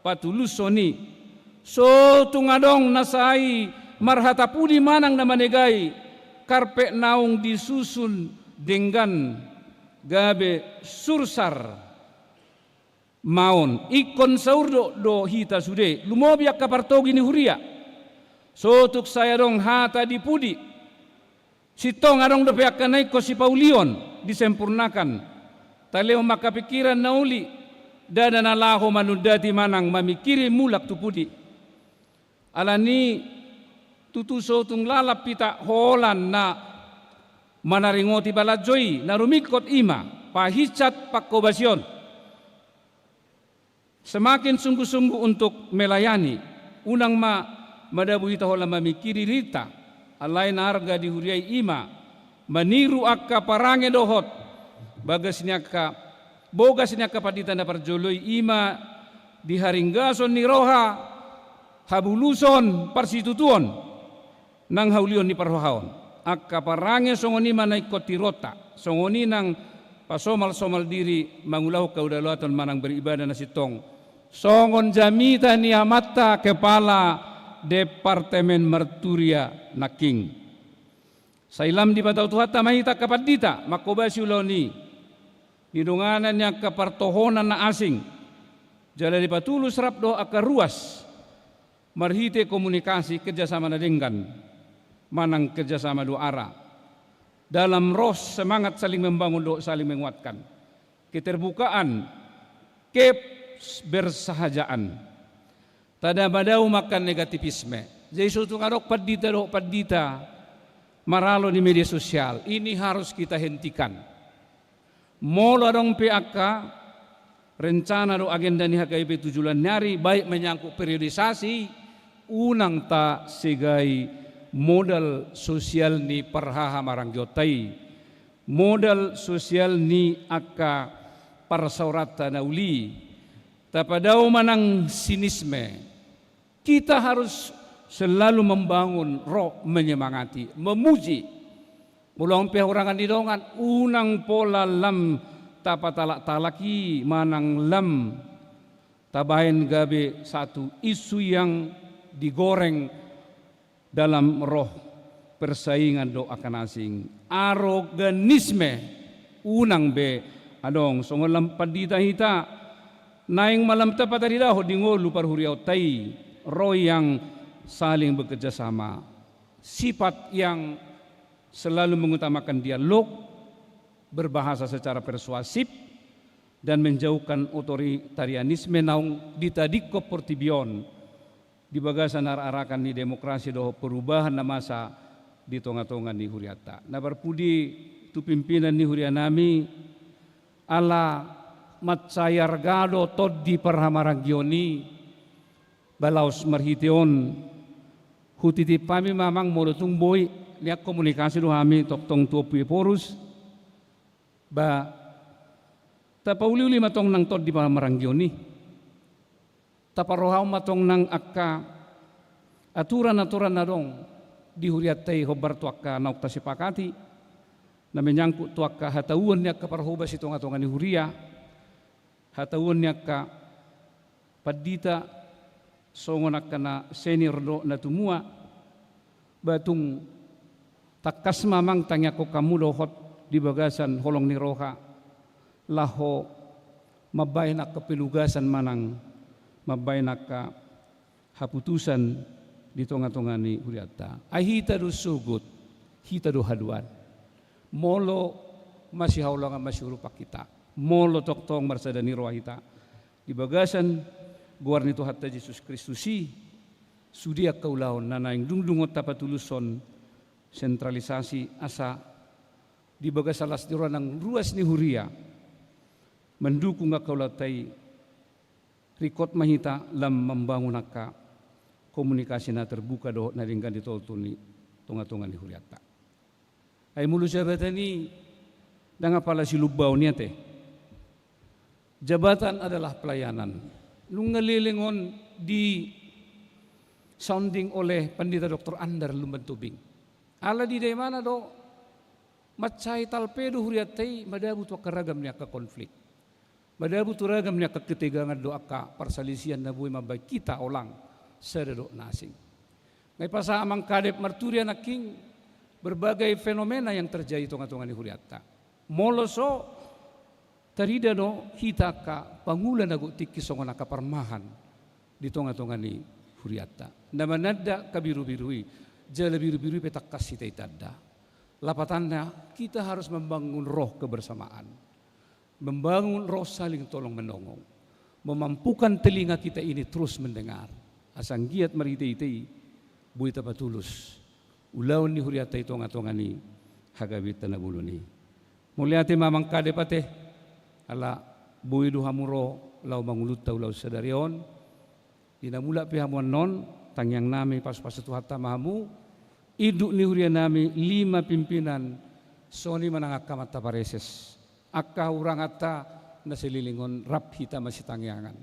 patulushon i. So tung adong na sai marhata pudi manang na manegai karpet naung disusun denggan gabe sursar. Maon ingkon saurdot do hita sude lumobi angka partogi ni huria. So tung sai adong hata di pudi sintong adong dope angka na ingkon sipaulion disempurnakan. Talehon ma angka pingkiran na uli ndada na laho manundati manang mamingkiri mulak tu pudi. Alani tutu so tung lalap hita holan na manaringoti balanjo i na rumingkot i ma pahinsat pangkobasion. Semakin sungguh-sungguh untuk melayani. Unang ma madabu hita holan mamingkiri dirinta. Alai na arga di huria i i ma maniru angka parange dohot bagas ni angka bogas ni angka pandita na parjolo i i ma di haringgason ni roha habuluson parsitutuon nang haulion ni parrohaon. Angka parange songon i ma na ingkon tironta songon i nang pasomal-somal diri mangulahon haudaulaton manang beribadah na sintong songon jamita ni amanta kepala Departemen Marturia nangkin. Sai lam dipatau Tuhanta ma hita angka pandita mangkobasi ulaon i. Nidonganan ni angka partohonan na asing jala dipatulus rap dohot angka ruas marhite komunikasi kerjasama na denggan manang kerjasama dua arah dalam roh semangat saling membangun dohot saling menguatkan, keterbukaan, kebersahajaan. Tanda madao ma angka negativisme. Jadi so tung adong pandita dohot pandita maralo di media sosial, ini harus kita hentikan. Molo adong pe angka rencana dohot agenda ni H K B P tujuh bulan ni ari baik menyangkut periodisasi, unang tasegai modal sosial ni parhahamarangionta i, modal sosial ni angka parsaoranta na uli. Tapadao manang sinisme. Kita harus selalu membangun roh, menyemangati, memuji. Molo adong pe hahurangan ni dongan, unang pola lam tapatalak-talak i manang lam tabaen gabe satu isu yang digoreng dalam roh persaingan dohot angka na asing. Aroganisme unang be adong. Songon lam pandita hita naeng ma lam tapataridahon di ngolu parhuriaonta i roh yang saling bekerja sama, sifat yang selalu mengutamakan dialog, berbahasa secara persuasif, dan menjauhkan otoritarianisme naung ditadingkon portibi on di bagasan arak-arakan ni demokrasi dohot perubahan na masa di tonga-tonga ni hurianta. Na parpudi tu pimpinan ni hurianami, ala mansai arga do tondi parhamaranggion i, ba laos marhite on hutitip hami ma amang molo tung boi nian komunikasi do hami tongtong tu Ompu Ephorus, ba tapauliuli ma tong nang tondi parhamaranggion i. Taparrohahon ma tong nang angka aturan-aturan na adong di hurianta i hombar tu angka naung tasepakati na menyangkut tu angka hatauon ni angka parhobas i tonga-tonga ni huria, hatauon ni angka pandita songon angka na senior dohot na tumua. Ba tung tangkas ma amang tangiangkon hamu dohot di bagasan holong ni roha laho mambaen angka penugasan manang mambaen angka haputusan di tonga-tonga ni hurianta. Ai hita do sogot, hita do haduan. Molo masihaholongan masiurupan hita, molo tongtong marsada ni roha hita di bagasan goar ni Tuhanta Jesus Kristus i, sude angka ulaon na naeng dungdung on tapatulushon sentralisasi asa di bagasan las ni roha nang ruas ni huria mendukung angka ulaonta i, ringkot ma hita lam mambangun angka komunikasi na terbuka dohot na denggan di toltol ni tonga-tonga ni hurianta. Ai molo jabatan i ndang apala silumbaon i ate. Jabatan adalah pelayanan. Nunga leleng on di sounding oleh Pandita Doktor Andar Lumban Tobing. Ala di daimana do mansai talpe do hurianta i madabu tu angka ragam ni angka konflik. Madabu tu ragam ni angka ketegangan dohot angka parsalisian na boi mambahen hita holan sada dohot na asing. Nga i pasahat amang kadep marturia nangkin berbagai fenomena yang terjadi di tonga-tonga ni hurianta. Molo so tarida do hita angka pangula na gok tingki songon angka parmahan di tonga-tonga ni hurianta. Na mananda angka birubiru i, jala birubiru i pe tangkas hita itanda. Lapatanna, kita harus membangun roh kebersamaan. Membangun roh saling tolong menolong. Memampukan telinga kita ini terus mendengar. Asa anggiat marhite-hite i, boi tapatulus ulaon ni hurianta i tonga-tonga ni HKBP-ta na bolon i. Mauliate ma amang kadep ate, ala boi do hamu ro laho mangulunta ulaon sadari on. Di na mulak pe hamu annon, tangiang nami pasu-pasu Tuhanta ma hamu, induk ni huria nami, lima pimpinan, songon i ma nang angka amanta pareses. Angka huranganta na saleleng on rap hita masitangiangan.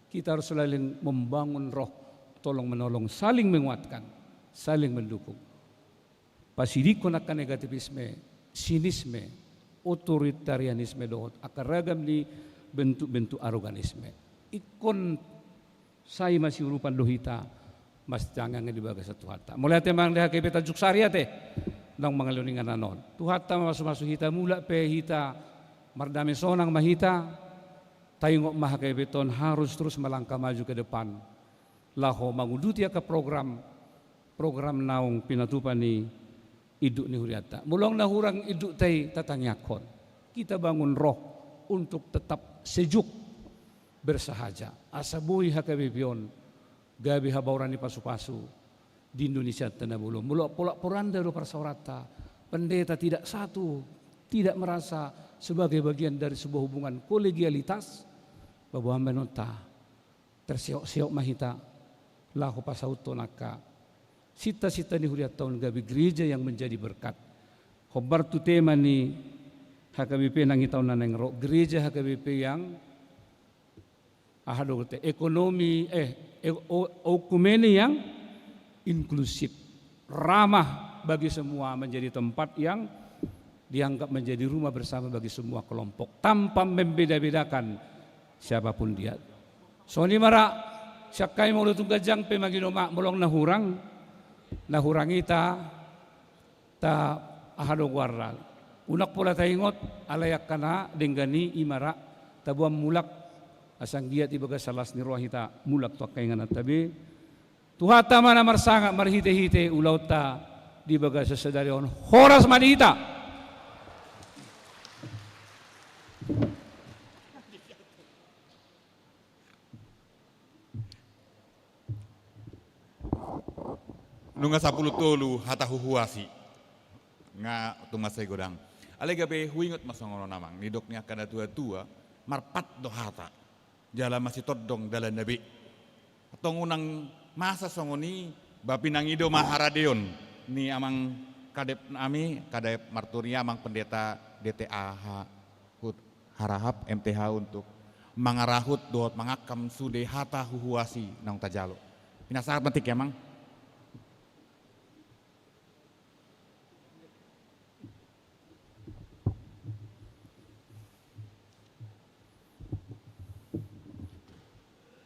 Kita harus saling membangun roh, tolong menolong, saling menguatkan, saling mendukung. Pasidingkon angka negativisme, sinisme, otoritarianisme dohot angka ragam ni bentuk-bentuk aroganisme. Ingkon sai masiurupan do hita masitangiangan di bagasan Tuhanta. Mauliate ma amang di HKBP Tanjung Sari ate, naung mangalean inganan on. Tuhanta ma masu-masu hita, mulak pe hita mardame sonang ma hita, taingot ma HKBP on harus terus melangkah maju ke depan. Laho manguduti angka program, program naung pinatupa ni induk ni hurianta. Molo na hurang indukta i tatangiangkon. Kita bangun roh untuk tetap sejuk, bersahaja. Asa boi HKBP on gabe habaoran ni pasu-pasu di Indonesianta na bolon. Molo pola poranda do parsaoranta, pendeta tidak satu, tidak merasa sebagai bagian dari sebuah hubungan kolegialitas, baboan baenonta. Terseok-seok ma hita, laho pasauthon angka sinta-sinta ni hurianta on gabe gereja yang menjadi berkat. Hombar tu tema ni HKBP nang di taon na naeng ro, gereja HKBP yang, aha do te, ekonomi, eh, e-, o-, oekumene yang inklusif, ramah bagi semua, menjadi tempat yang dianggap menjadi rumah bersama bagi semua kelompok tanpa membeda-bedakan siapapun dia. Songon i ma ra, sian hami molo tung ganjang pe mangido ma, molo na hurang, na hurang i ta, ta aha do goarna. Unang pola taingot, alai angka na denggan i, i ma ra, taboan mulak, asa anggiat di bagasan las ni roha hita mulak tu angka ingananta be. Tuhanta ma na marsangap marhite-hite ulaonta di bagasan sadari on. Horas ma di hita. Nunga sampulu tolu hata huhuasi. Nga tung mansai godang. Alai gabe huingot ma songon on amang, nidok ni angka na tua-tua, marpat do hata. Jala masitondong dalanna be. Antong unang masa songon i, ba pinangido ma haradeon ni amang kadep nami, kadep marturia amang pendeta D T A H U T Harahap M T H untuk mangarahut dohot mangangkam sude hata huhuasi naung tajalo. Pinasahat ma tingki amang.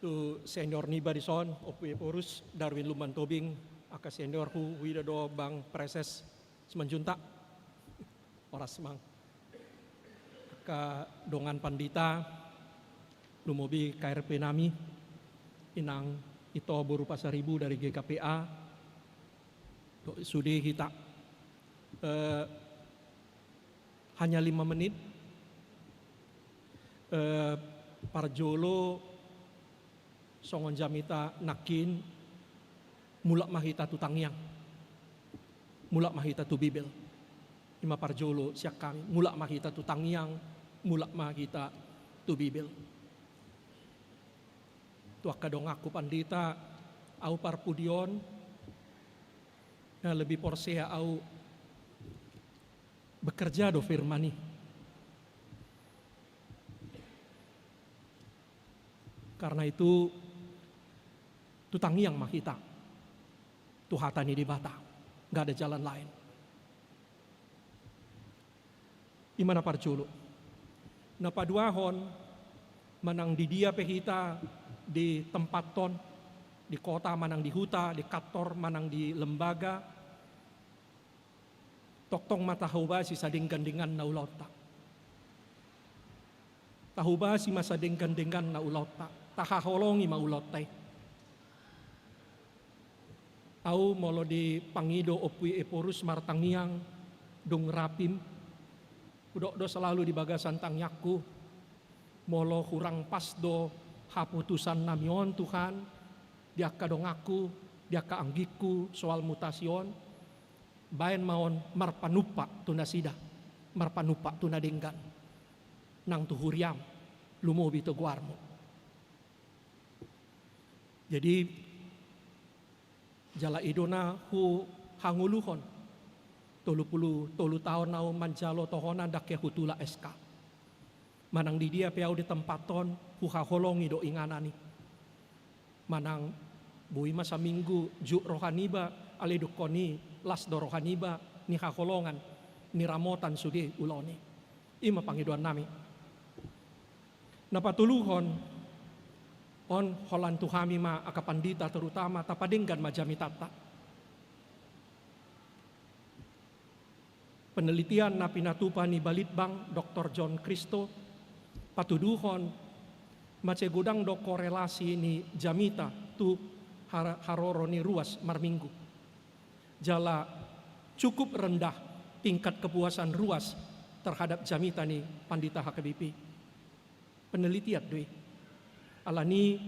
Tu senior niba dison, Ompu Ephorus Darwin Lumban Tobing, angka seniorhu, huida do Bang Praeses Simanjuntak. Horas amang. Angka dongan pandita, lumobi K R P nami, inang ito boru Pasaribu dari G K P A, do-, sude hita. Eh, hanya lima menit. Eh, parjolo songon jamita nangkin, mulak ma hita tu tangiang. Mulak ma hita tu Bibel. I ma parjolo sian hami, mulak ma hita tu tangiang, mulak ma hita tu Bibel. Tu angka donganku pandita, Au parpudi on, na lebih porsea au bekerja do firman i. Karena itu, tu tangiang ma hita tu hata ni Debata, nggak ada jalan lain. I ma na parjolo. Na paduahon, manang di dia pe hita di tempat on, di kota manang di huta, di kantor manang di lembaga, tongtong ma tahobasi sadenggan-dengganna ulaonta. Tahobasi ma sadenggan-dengganna ulaonta, tahaholongi ma ulaonta i. Au molo dipangido Ompu i Ephorus martangiang dung rapim, hudok do selalu di bagasan tangiangku, molo hurang pas do haputusan nami on Tuhan, di angka donganku, di angka anggingku soal mutasi on, baen ma on marpanumpak tu nasida, marpanumpak tu na denggan, nang tu huriam, lumobi tu goarmu. Jadi, jala i do na huhangoluhon, tolu pulu tolu taon au manjalo tohonan ndang hea hutulak S K. Manang di dia pe au di tempat on, huhaholongi do inganan i. Manang boi ma saminggu jut roha niba, alai dungkon i las do roha niba, nihaholongan, niramotan sude ulaon i. I ma pangidoan nami. Na patoluhon, on holan tu hami ma angka pandita, terutama tapadenggan ma jamitanta. Penelitian na pinatupa ni Balitbang, Doktor John Christo, patuduhon mansai godang do korelasi ni jamita tu har-, haroro ni ruas marminggu. Jala cukup rendah tingkat kepuasan ruas terhadap jamita ni pandita H K B P. Penelitian do i. Alani i,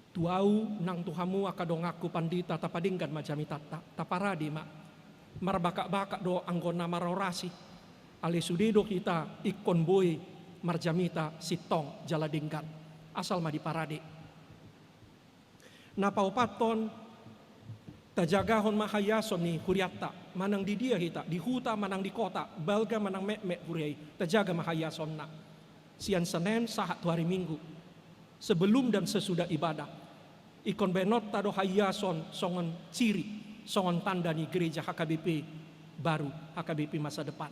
tu au nang tu hamu angka donganku pandita, tapadenggan ma jamitanta, taparade ma, marbakak-bakak do anggo na marorasi, alai sude do hita ingkon boi marjamita sintong jala denggan, asal ma diparade. Na paopathon, tajagahon ma haiason ni hurianta, manang di dia hita, di huta manang di kota, balga manang metmet huria i, tajaga ma haiasonna. Sian Senin sahat tu hari Minggu, sebelum dan sesudah ibadah. Ingkon baenonta do haiason songon ciri, songon tanda ni gereja H K B P baru, H K B P masa depan.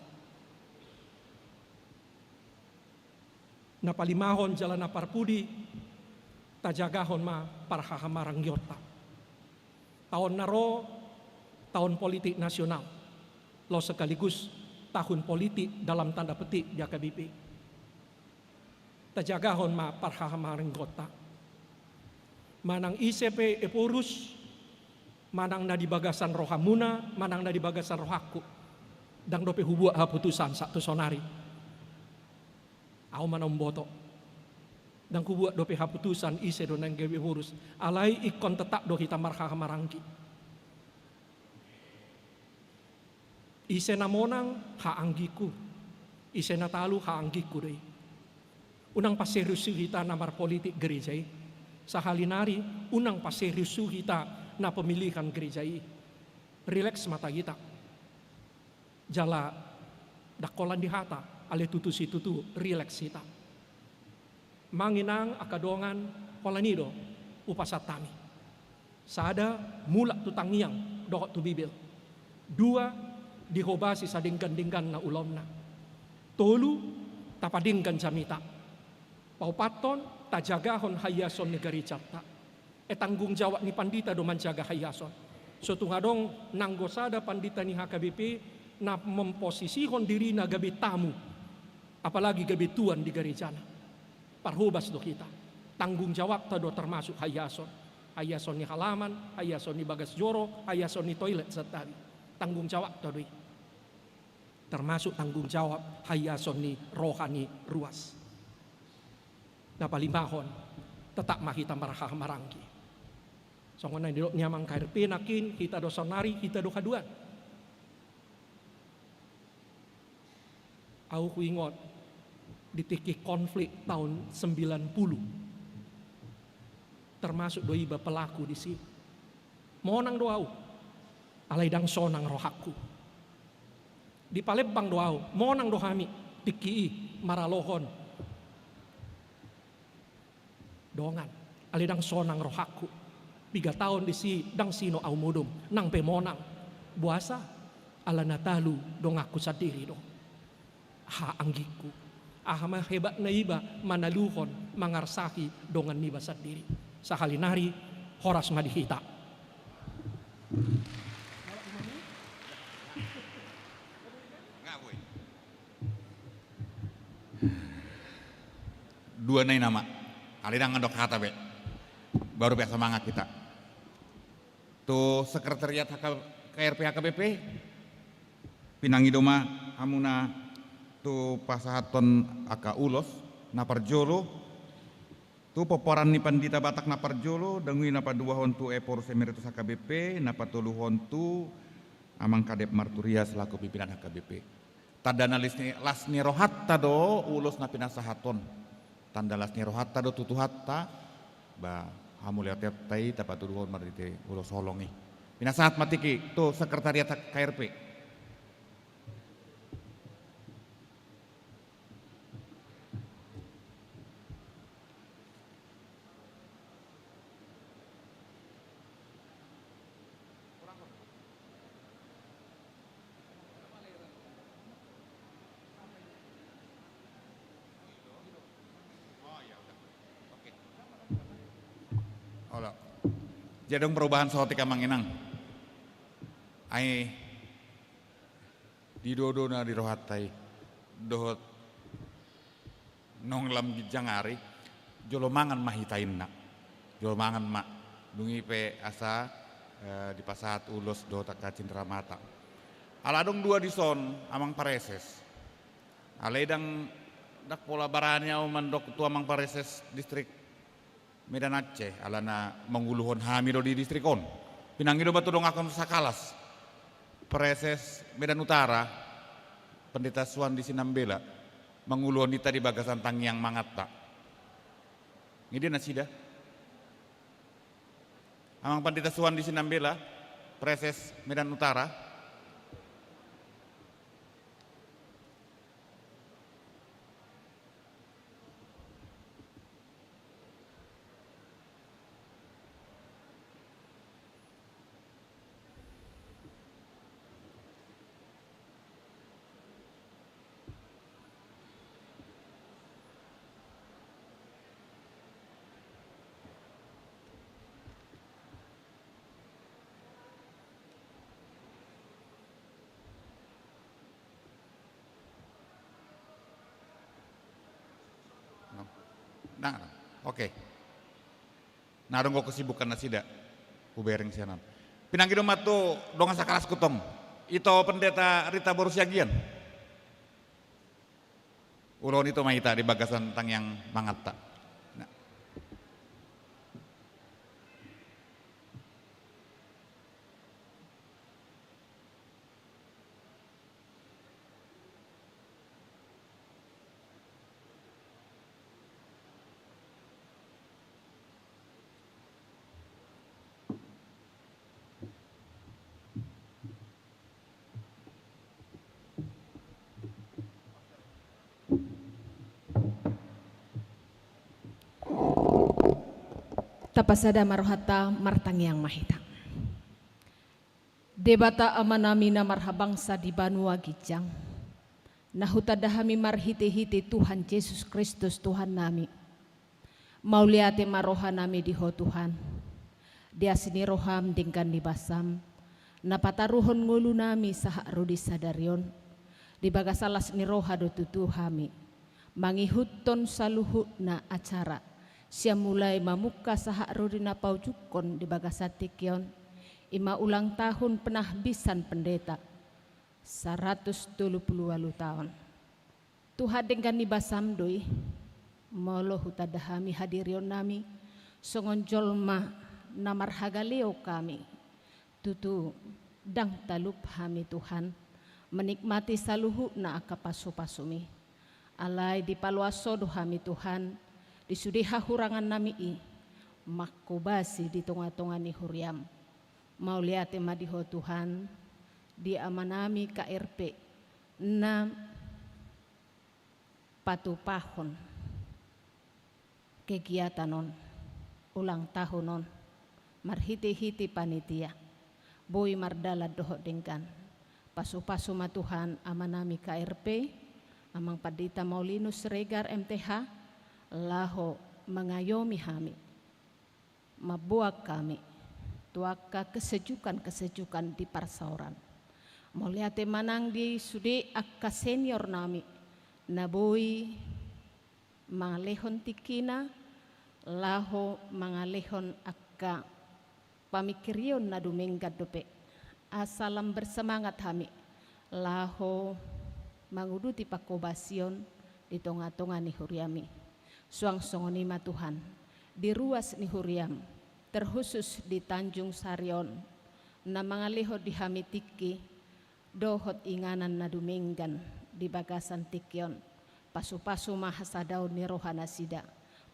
Na palimahon jala na parpudi, tajagahon ma parhahamarangionta. Taon na ro, taon politik nasional, laos sekaligus tahun politik dalam tanda petik di H K B P. Tajagahon ma parhahamarangionta. Manang ise pe Ephorus, manang na di bagasan rohamuna, manang na di bagasan rohangku, ndang dope hubuat haputusan sahat tu sonari. Au ma na umboto. Ndang hubuat dope haputusan ise do naeng gabe Ephorus. Alai ingkon tetap do hita marhahamaranggi. Ise na monang, haanggingku. Ise na talu, haanggingku do i. Unang paseriusi hita na marpolitik gereja i. Sahali nari, unang paseriusi hita na pemilihan gereja i. Rileks ma hita. Jala ndang holan di hata, alai tutu situtu rileks hita. Manang inang angka dongan, holan i do hupasahat hami. Sada, mulak tu tangiang dohot tu Bibel. Dua, dihobasi sadenggan-dengganna ulaonna. Tolu, tapadenggan jamita. Paopathon, tajagahon haiason ni garejanta. E, tanggung jawab ni pandita do manjaga haiason. So tung adong nanggo sada pandita ni H K B P na memposisihon dirina gabe tamu, apalagi gabe tuan di garejana. Parhobas do hita. Tanggung jawabta do termasuk haiason. Haiason ni halaman, haiason ni bagas joro, haiason ni toilet santabi. Tanggung jawabta do i. Termasuk tanggung jawab haiason ni roha ni ruas. Na palimahon, tetap ma hita marhahamaranggi. Songon na nidok ni amang K R P nangkin, hita do saonari, hita do haduan. Au huingot di tingki konflik taon sembilan puluh. Termasuk do iba pelaku disi. Monang do au, alai ndang sonang rohangku. Di Palembang do au, monang do hami tingki i maralohon dongan, alai ndang sonang rohangku. Piga taon disi ndang sino au modom, nang pe monang. Boasa? Ala na talu donganku sandiri do. Aha anggingku? Aha ma hebatna iba manaluhon, mangarsahi dongan niba sandiri? Sahali nari, horas ma di hita. Dua nai nama, alai ndang mandok hata be. Baru be semangat hita. Tu sekretariat H K, K R P H K B P, pinangido ma hamuna tu pasahathon angka ulos. Na parjolo, tu pomparan ni pandita Batak na parjolo, dung i na paduahon tu Ephorus Emeritus H K B P, na patoluhon tu Amang Kadep Marturia selaku pimpinan H K B P. Tanda na las ni, las ni rohanta do ulos na pinasahathon. Tanda las ni rohanta do tu Tuhanta, ba, hamuliateonta i tapatuduhon marhite ulos holong i. Pinasahat ma tingki tu sekretariat K R P. Olo. Jadi adong perubahan saotik, Amang Inang. Ai di do do na di rohanta i. Dohot naung lam ginjang ari, jolo mangan ma hita inna. Jolo mangan ma. Dung i pe asa, eh, dipasahat ulos dohot angka cinramata. Ala adong dua dison, Amang Praeses. Alai ndang, ndang pola barani au mandok tu Amang Praeses distrik Medan Aceh, alana manguluhon hami do di distrik on. Pinangido ma tu dongankon sakalas. Praeses Medan Utara, Pendeta Suandi Sinambela, manguluhon hita di bagasan tangiang manganta. Nge dia nasida? Amang Pandita Suandi Sinambela, Praeses Medan Utara. Ndang, ndang. Oke. Na adong do kesibukan nasida. Hubereng sian on. Pinangido ma tu dongan sakalasku tong. Ito Pendeta Rita boru Siagian. Uluhon ito ma hita di bagasan tangiang manganta. Nah. Tapasada ma rohanta, martangiang ma hita. Debata Amanami na marhabangsa di banua ginjang, na hutanda hami marhitehite Tuhan Jesus Kristus Tuhannami. Mauliate ma rohanami di Ho Tuhan, di asi ni roham denggan ni basam, na pataruhon ngolunami sahat ro di sadari on, di bagasan las ni roha do tutu hami mangihuthon saluhutna acara, sian mulai mamungka sahat ro di na paujungkon di bagasan tingki on, i ma ulang tahun penahbisan pendeta, saratus tolu pulu ualu taon. Tuhan denggan ni basam do i, molo hutanda hami hadirionnami songon jolma na marhagaleon hami, tutu ndang talup hami Tuhan menikmati saluhutna angka pasupasumi. Alai dipaloas Ho do hami Tuhan di sude hahurangannami i, mangkobasi di tonga-tonga ni huriam. Mauliate ma di Ho Tuhan, di amanami K R P, na patupahon kegiatan on, ulang tahun on, marhite-hite panitia, boi mardalan dohot denggan. Pasu-pasu ma Tuhan amanami K R P, Amang Pandita Maulinus Siregar M T H, laho mangayomi hami, mamboan hami tu angka kesejukan-kesejukan di parsaoran. Mauliate ma nang di sude angka senior nami, na boi mangalehon tingkina, laho mangalehon angka pamingkirion na dumenggan dope. Asa lam bersemangat hami, laho manguduti pangkobasion di tonga-tonga ni huriami. Suang songon i ma Tuhan, di ruas ni huriam, terkhusus di Tanjung Sari on, na mangalehon di hami tingki, dohot inganan na dumenggan di bagasan tingki on. Pasu-pasu ma hasadaon ni roha nasida.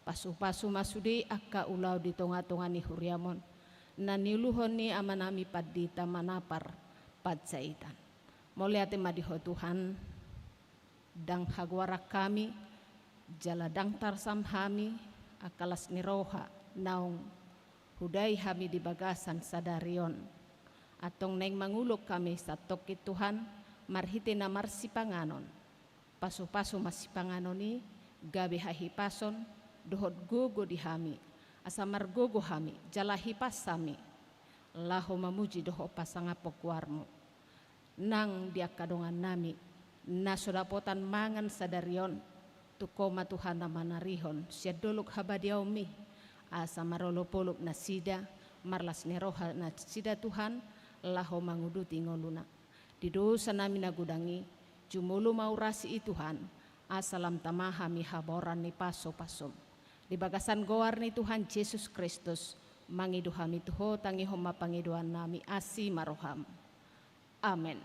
Pasu-pasu ma sude angka ulaon di tonga-tonga ni huriam on, na niuluhon ni amanami Pandita Manapar Panjaitan. Mauliate ma di Ho Tuhan, ndang hagoaran hami, jala ndang tarsam hami, angka las ni roha, naung hudai hami di bagasan sadari on. Antong naeng mangulok hami satongkin Tuhan, marhite na marsipanganon. Pasu-pasu ma sipanganon i, gabe hahipason, dohot gogo di hami, asa margogo hami, jala hipas hami, laho mamuji dohot pasangaphon goarmu. Nang di angka dongan nami, na so dapotan mangan sadari on, tu Ho ma Tuhan na manarihon sian dolok habadiaonmi, asa marolop-olop nasida, marlas ni roha nasida Tuhan, laho manguduti ngoluna. Di dosa nami na godang i, jumolo ma urasi i Tuhan, asa lam tama hami habaoran ni pasu-pasum. Di bagasan goar ni Tuhan Jesus Kristus, mangido hami tu Ho, tangihon ma pangidoan nami, asi ma roham. Amen.